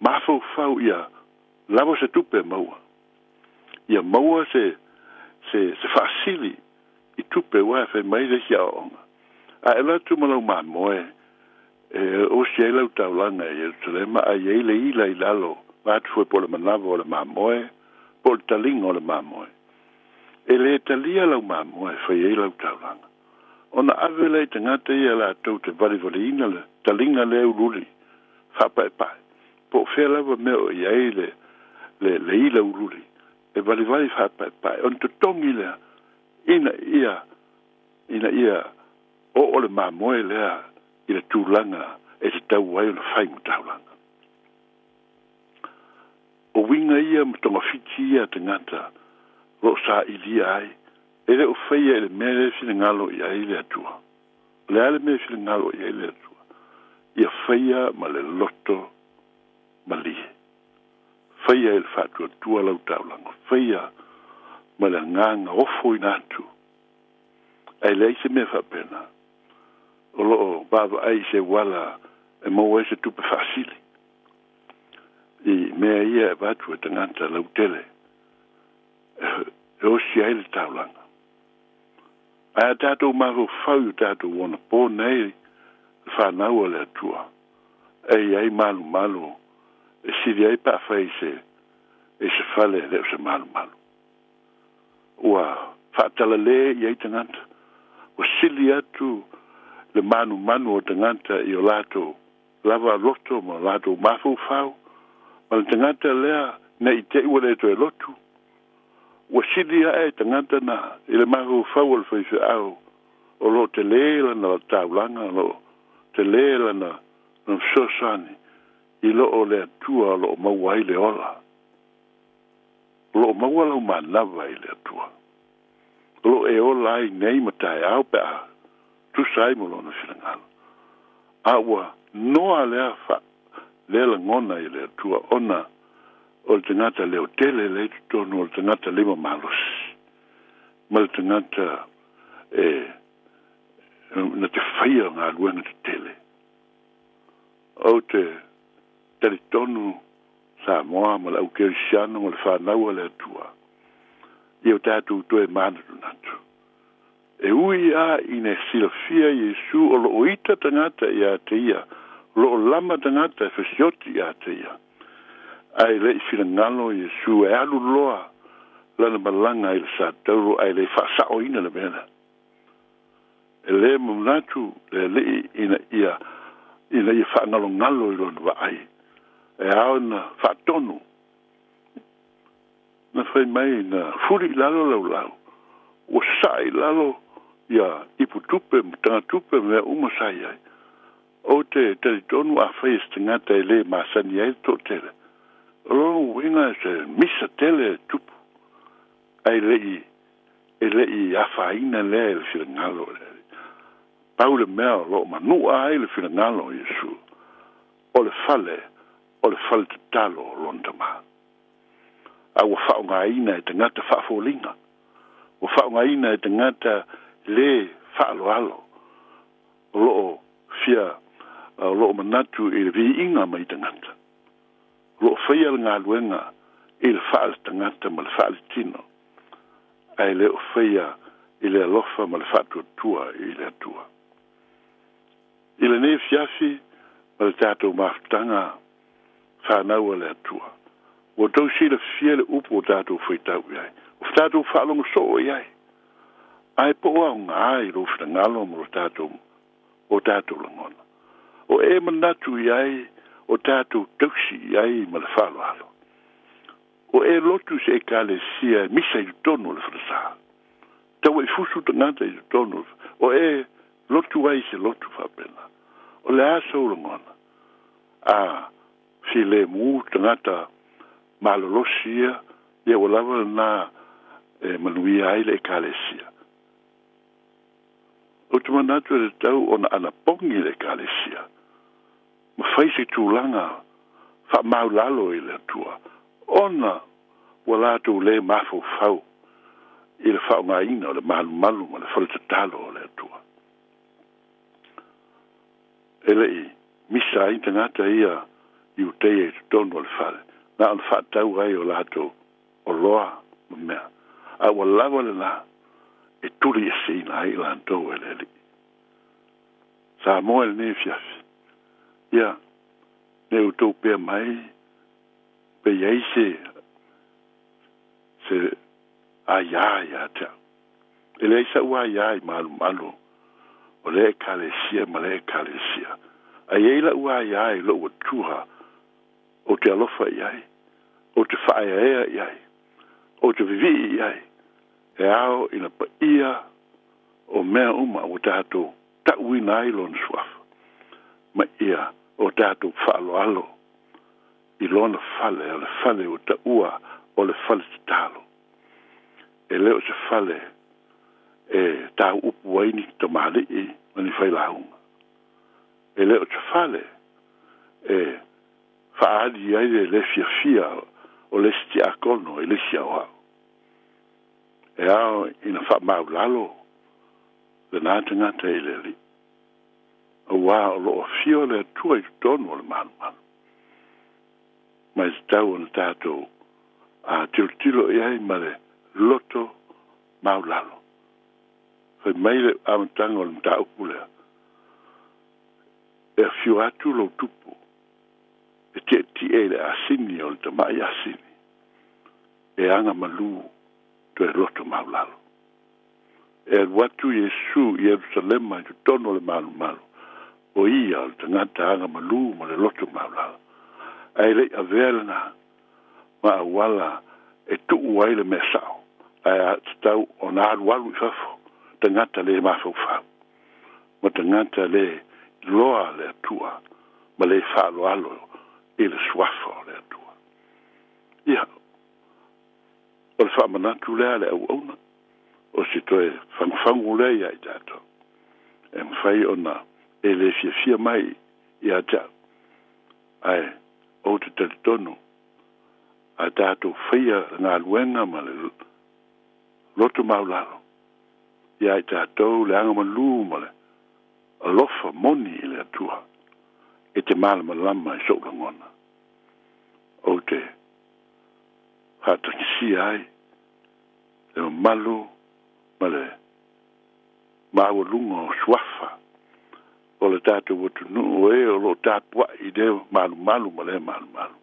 mafaufau ia lava se tupe e maua, ia maua se se se faasili i tupe aua e fai mai le isi aoaoga. A e alu atu ma lau mamoe e osi ai lau taulaga i Ierusalema, a i ai le ila i lalo vaeatu foi po o le manava o le mamoe po o le taliga o le mamoe, e lē talia lau mamoe e fai ai lau taulaga, ona ave lea i tagata ia latou te valivaliina le taliga lea uliuli faapaepae, po o fea lava mea o i ai le le le ila uliuli e valivali faapaepae, ona totogi lea ina ia ina ia oo le mamoe lea i le tulaga e tatau ai ona fai ma taulaga. O uiga ia ma togafiti ia a tagata o loo sailia ai, e le o faia i le mea lea e finagalo i ai le Atua. O le a le mea e finagalo i ai le Atua? Ia faia ma le loto malie, faia i le faatuatua lau taulaga, faia ma le agaga ofoina atu. Ae leai se mea faapena, o loo vaavaai i se uala e maua ai se tupe faasili i mea ia e avatu e tagata lautele e osi ai le taulaga. Ae a tatou mafaufau i o tatou onapō nei le fanau a le Atua, e i ai malumalu e sili ai pe afai i se i se fale e le o se malumalu. Ua faatalalē i ai tagata, ua sili atu le manumanu o tagata i o latou lava loto ma o latou mafaufau, ma le tagata lea ne i te i ua le toe lotu, ua sili ae tagata na i le mafaufau o le faifeau o loo telē lana taulaga, o loo telē lana lana fesoasoani i loo le Atua o loo maua ai le ola. O loo maua lau manava i le Atua, o loo e ola ai nei ma taeao pe a tusa ai ma lona finagalo. A ua noa lea fa lea lagona i le Atua ona O le tagata leotele lea i totonu o le tagata lima malosi ma le tagata e na te faia galuega tetele. Ou te talitonu Samoa ma le aukerisiano ma le fanau a le Atua ia o tatou toe manatunatu. E ui a ina silafia Iesu o loo ita tagata ia te ia, o loo lama tagata e fesioti ia te ia. Ae le'i finagalo Iesu e alu loa lana malaga i le satauro ae le faasaʻoina le mea lea. E lē manatu le Alii ina ia ina ia faagalogalo i lona vaai e ao ona faatonu na fai mai na fuli i lalo laulau ua sasaa i lalo ia iputupe ma tagatupe ma mea uma sa i ai. Ou te talitonu afai e se tagata e lē masani ai le toatele o lona uiga e se misa tele e tupu ae leʻi e leʻi afaina lea i le finagalo o le Alii. Pau le mea o loo manuʻa ai le finagalo o Iesu o le fale o le fale tatalo o lona Tamā. A ua faaaogaina e tagata faafoliga, ua faaaogaina e tagata lē faaaloalo o loo fia o loo manatu i le viiga mai tagata. O loo faia le galuega i le faaletagata ma le faaletino ae le o faia i le alofa ma le faatuatua i le Atua. I lenei afiafi ma le tatou mafutaga fanau a le Atua, ua outou silafia le upu o tatou faitau i ai, o tatou faalogo soo i ai, ae po o aoga i lou finagalo ma lo tatou o tatou lagona. O e manatu i ai o tatou tausi i ai ma le faaaloalo. O e lotu i se ekalesia e misa i totonu o le falesā. Tau e fusu tagata i totonu o e lotu ai se lotu faapena. O le a sou lagona? A filemu tagata malolosi ia, ia ua lava lena e manuia ai le ekalesia. Ou te manatu e tatau ona anapogi le ekalesia ma fai se tulaga faamaulalo i le Atua ona ua latou lē mafaufau i le faaaogaina o le malumalu ma le fale tatalo o le Atua. E leʻi misa ai tagata ia Iuteia i totonu o le fale na ona faatau ai o latou oloa ma mea, a ua lava lenā e tuli eseina ai i latou e le Alii. Samoa i lenei afiafi, ia ne i outou pea mai pe i ai se se aiā ia te au. E leai saʻu aiā i malumalu o lea ekalesia ma lea ekalesia, ae i ai laʻu aiā i loʻu Atua ou te alofa i ai, ou te faaeaea i ai, ou te vivii i ai, e ao ina paia o mea uma ua tatou taʻuina ai lona suafa, ma ia o tatou faaaloalo i lona fale, o le fale ua taua o le fale tatalo. E le o se fale e tauupu ai ni tamalii ma ni failauga. E le o se fale e faaali ai le le fiafia o le isi tiakono i le isi aoao. E ao ina faamaulalo lenā tagata i le Alii, auā o loo afio le Atua i totonu o le malumalu. Ma e tatau ona tatou a tilotilo i ai ma le loto maulalo. Fai mai le amataga o le mataupu lea, e afio atu lou tupu e tietie i le asini o le tamaʻi asini e aga malū toe loto maulalo. E alu atu Iesu i Ierusalema i totonu o le malumalu, o ia o le tagata aga malū ma le loto maulalo, ae leʻi avea lenā ma auala e tuu ai le mea saʻo, ae a tatau ona alualu i fafo tagata lē mafaufau ma tagata lē iloa le Atua ma lē faaaloalo i le suafa o le Atua. Ia, o le faamanatu lea a le auauna, o se toe fagufagu lea ia i tatou, e mafai ona e lē fiafia mai ia te au, ae ou te talitonu A tatou faia le galuega ma le loto maulalo ia i tatou le agamalū ma le alofa moni i le Atua e te malamalama i so'u lagona ou te faatagisia ai le mamalu ma le maualuga o suafa o le tatou atunuu e o loo tapua'i i lea malumalu ma lea malumalu.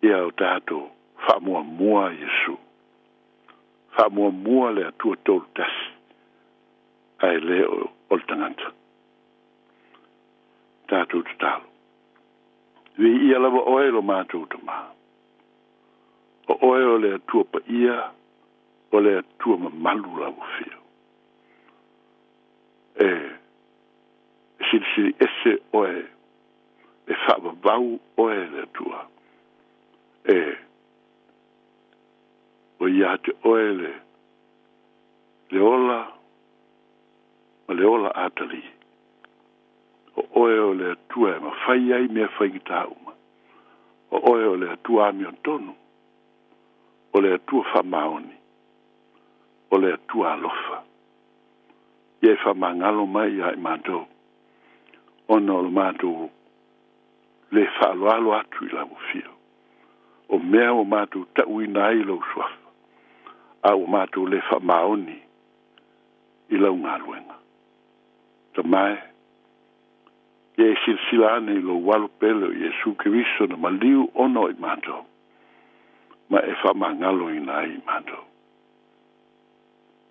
Ia o tatou faamuamua Iesu, faamuamua le Atua tolu tasi ae lē o le tagata. Tatou tatalo. Viia lava oe lo matou Tamā, o oe o le Atua paia, o le Atua mamalu lau afio. E silisili ese oe, e faavavau oe le Atua, e o ia te oe le ola ma le ola atali. O oe o le Atua e mafai ai mea faigata uma. O oe o le Atua amiotonu, o le Atua faamaoni, o le Atua alofa. Ia e faamagalo mai ia i matou, ona o le matou le faaaloalo atu i lau afio. O mea ua matou ta'uina ai lou suafa, a ua matou lē faamaoni i lau galuega. Tamae, ia e silasila ane i lou alo pele o Iesu Keriso na maliu ona o i matou, ma e faamagaloina ai i matou.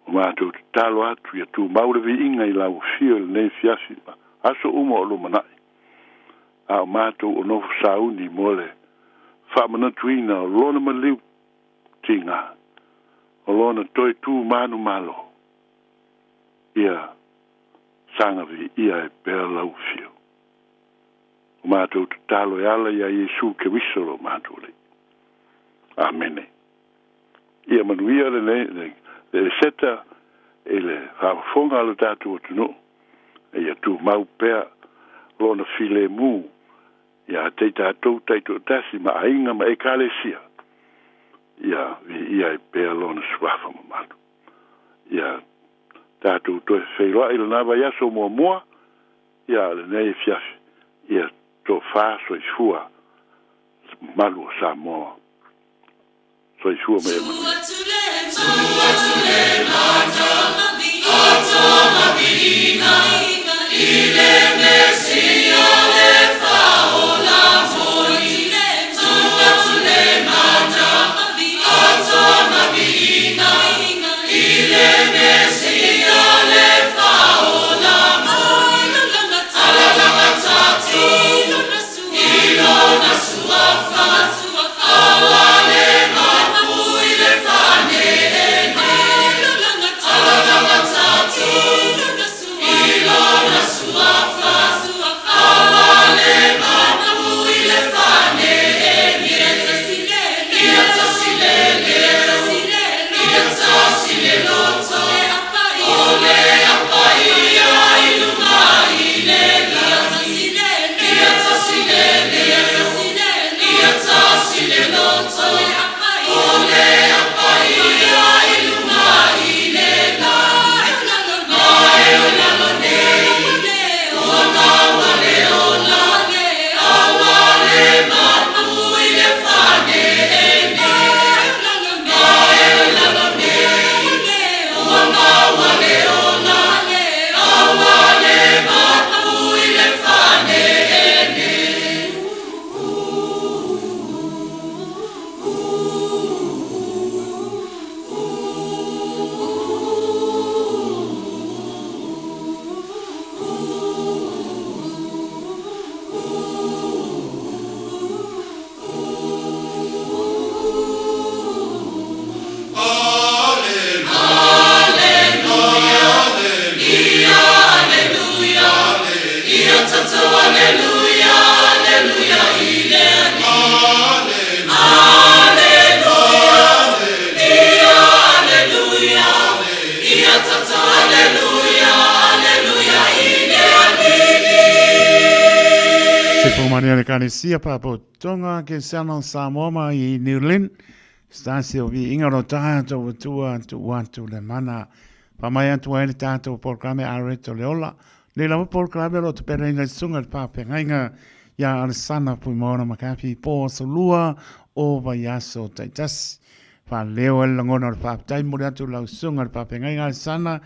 O matou tatalo atu ia tumau le viiga i lau afio i lenei fiafi ma aso uma o lumana'i, a o matou o nofo sauni mo le faamanatuina o lona maliu tigā, o lona toe tū manumalo. Ia saga viia e pea lau afio. O matou tatalo e ala ia Iesu Keriso lo matou Alii. Amene. Ia manuia lenei le seta i le faafofoga a lo tatou atunuu. Ia tumau pea lona filemu ia te i tatou taitoatasi ma aiga ma ekalesia. Ia viia e pea lona suafa mamalu. Ia tatou toe feiloai lena vaiaso muamua. Ia lenei fiafi ia tofā soifua mamalu o Samoa. Soifua ma ia manuia. Ilona suafa. Faafofoga mai le Ekalesia Faalapotopotoga Kerisiano Samoa ma i New Zealand. Stasi o viiga o lo tatou Atua tuu atu le mana. Faamai atu ai le tatou polokalame Areto le Ola. Nei lava polokalame o lo o tapenaina i le susuga i le faafeagaiga ia Alesana Fuimaono McCarthy po aso lua o vaiaso taitasi. Faaleo ai le lagona o le faafetai momoli atu i lau susuga i le faafeagaiga Alesana,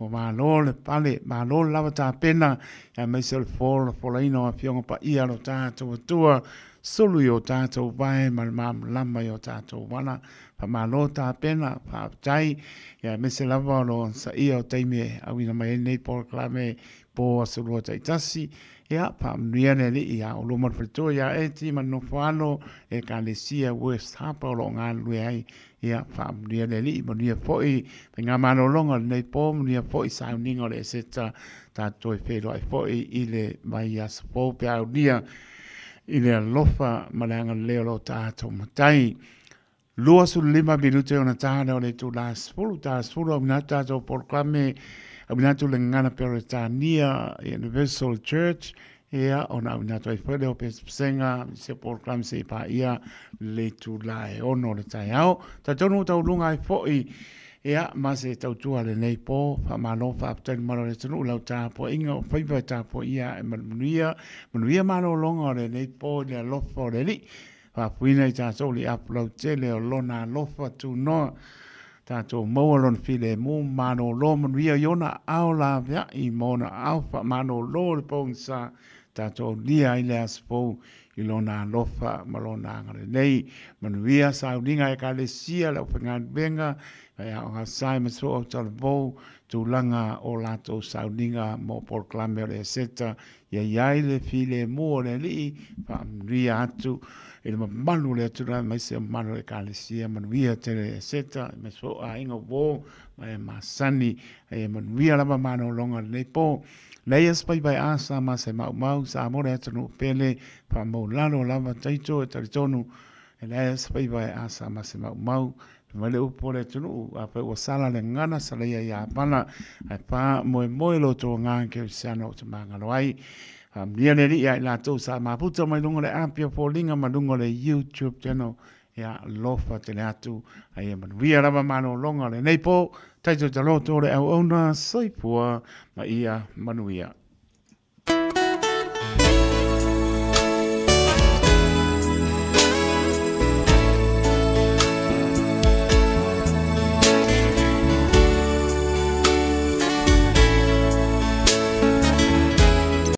ua malo le pale, malo le lava tapena, aemaise o le folafolaina o afioga paia a lo tatou Atua, sulu i o tatou vae ma le malamalama i o tatou vala. Faamalo tapena, faafetai, aemaise lava o lo onosaia o taimi e auina mai ai lenei polokalame po aso lua taitasi. Ia, faamanuia le Alii ia oulua ma le faletua ia Eti ma le nofoalo e Ekalesia West Harbour o lo o galulue ai. Ia, faamanuia le Alii, manuia foi faigamalologa o lenei po, manuia foi sauniga o le Eseta, tatou toe feiloai foi i le vaiaso fou pe a aulia i le alofa ma le agalelei o lo tatou Matai. 25 minute ona ta lea o le itula 10, ta 10 auina atu tatou polokalame, auina atu le gagana Peretania Universal Church, ia ona auina atu ai foi lea o pesepesega se polokalame se i paia le itula e 6 o le taeao. Talitonu ua tauluga ai foi ia ma se tautua lenei po, faamalo faafetai le mamalu o le atunuu i lau tapuaiga o faiva e tapuaia e manuia, manuia malologa o lenei po i le alofa o le Alii. Faapuina i tatou le apu lautele o lona alofa tunoa, tatou maua lona filemu malolo manuia i ona aao laveai ma ona aao faamalolo o le pogisa, tatou aulia ai le aso fou i lona alofa ma lona agalelei. Manuia sauniga a Ekalesia, le aufaigaluega, faiaoga sa e matua o talavou, tulaga o latou sauniga mo polokalame o le Eseta, ia i ai le filemu o le Alii, faamanuia atu i le mamalu o le atunuu aemaise o mamalu o le Ekalesia, manuia tele Eseta, aemaise foi o aiga o uo ma e masani, ia manuia lava malologa o lenei po. Leia se faiva e asa ma se maumau, Samoa le atunuu pele, faamaulalo lava taito e talitonu, e leai se faiva e asa ma se maumau, Fai mai le upu a le atunuu, afai ua sala le gagana, salaia ia Apana, ae pa moemoe lo outou agaga kerisiano ou te magalo ai. Faamanuia le Alii ia i latou sa mafuta mai luga o le api o foliga ma luga o le YouTube channel. Ia alofa tele atu, a ia manuia lava malologa o lenei po. Taito taloto le auauna, soifua ma ia manuia.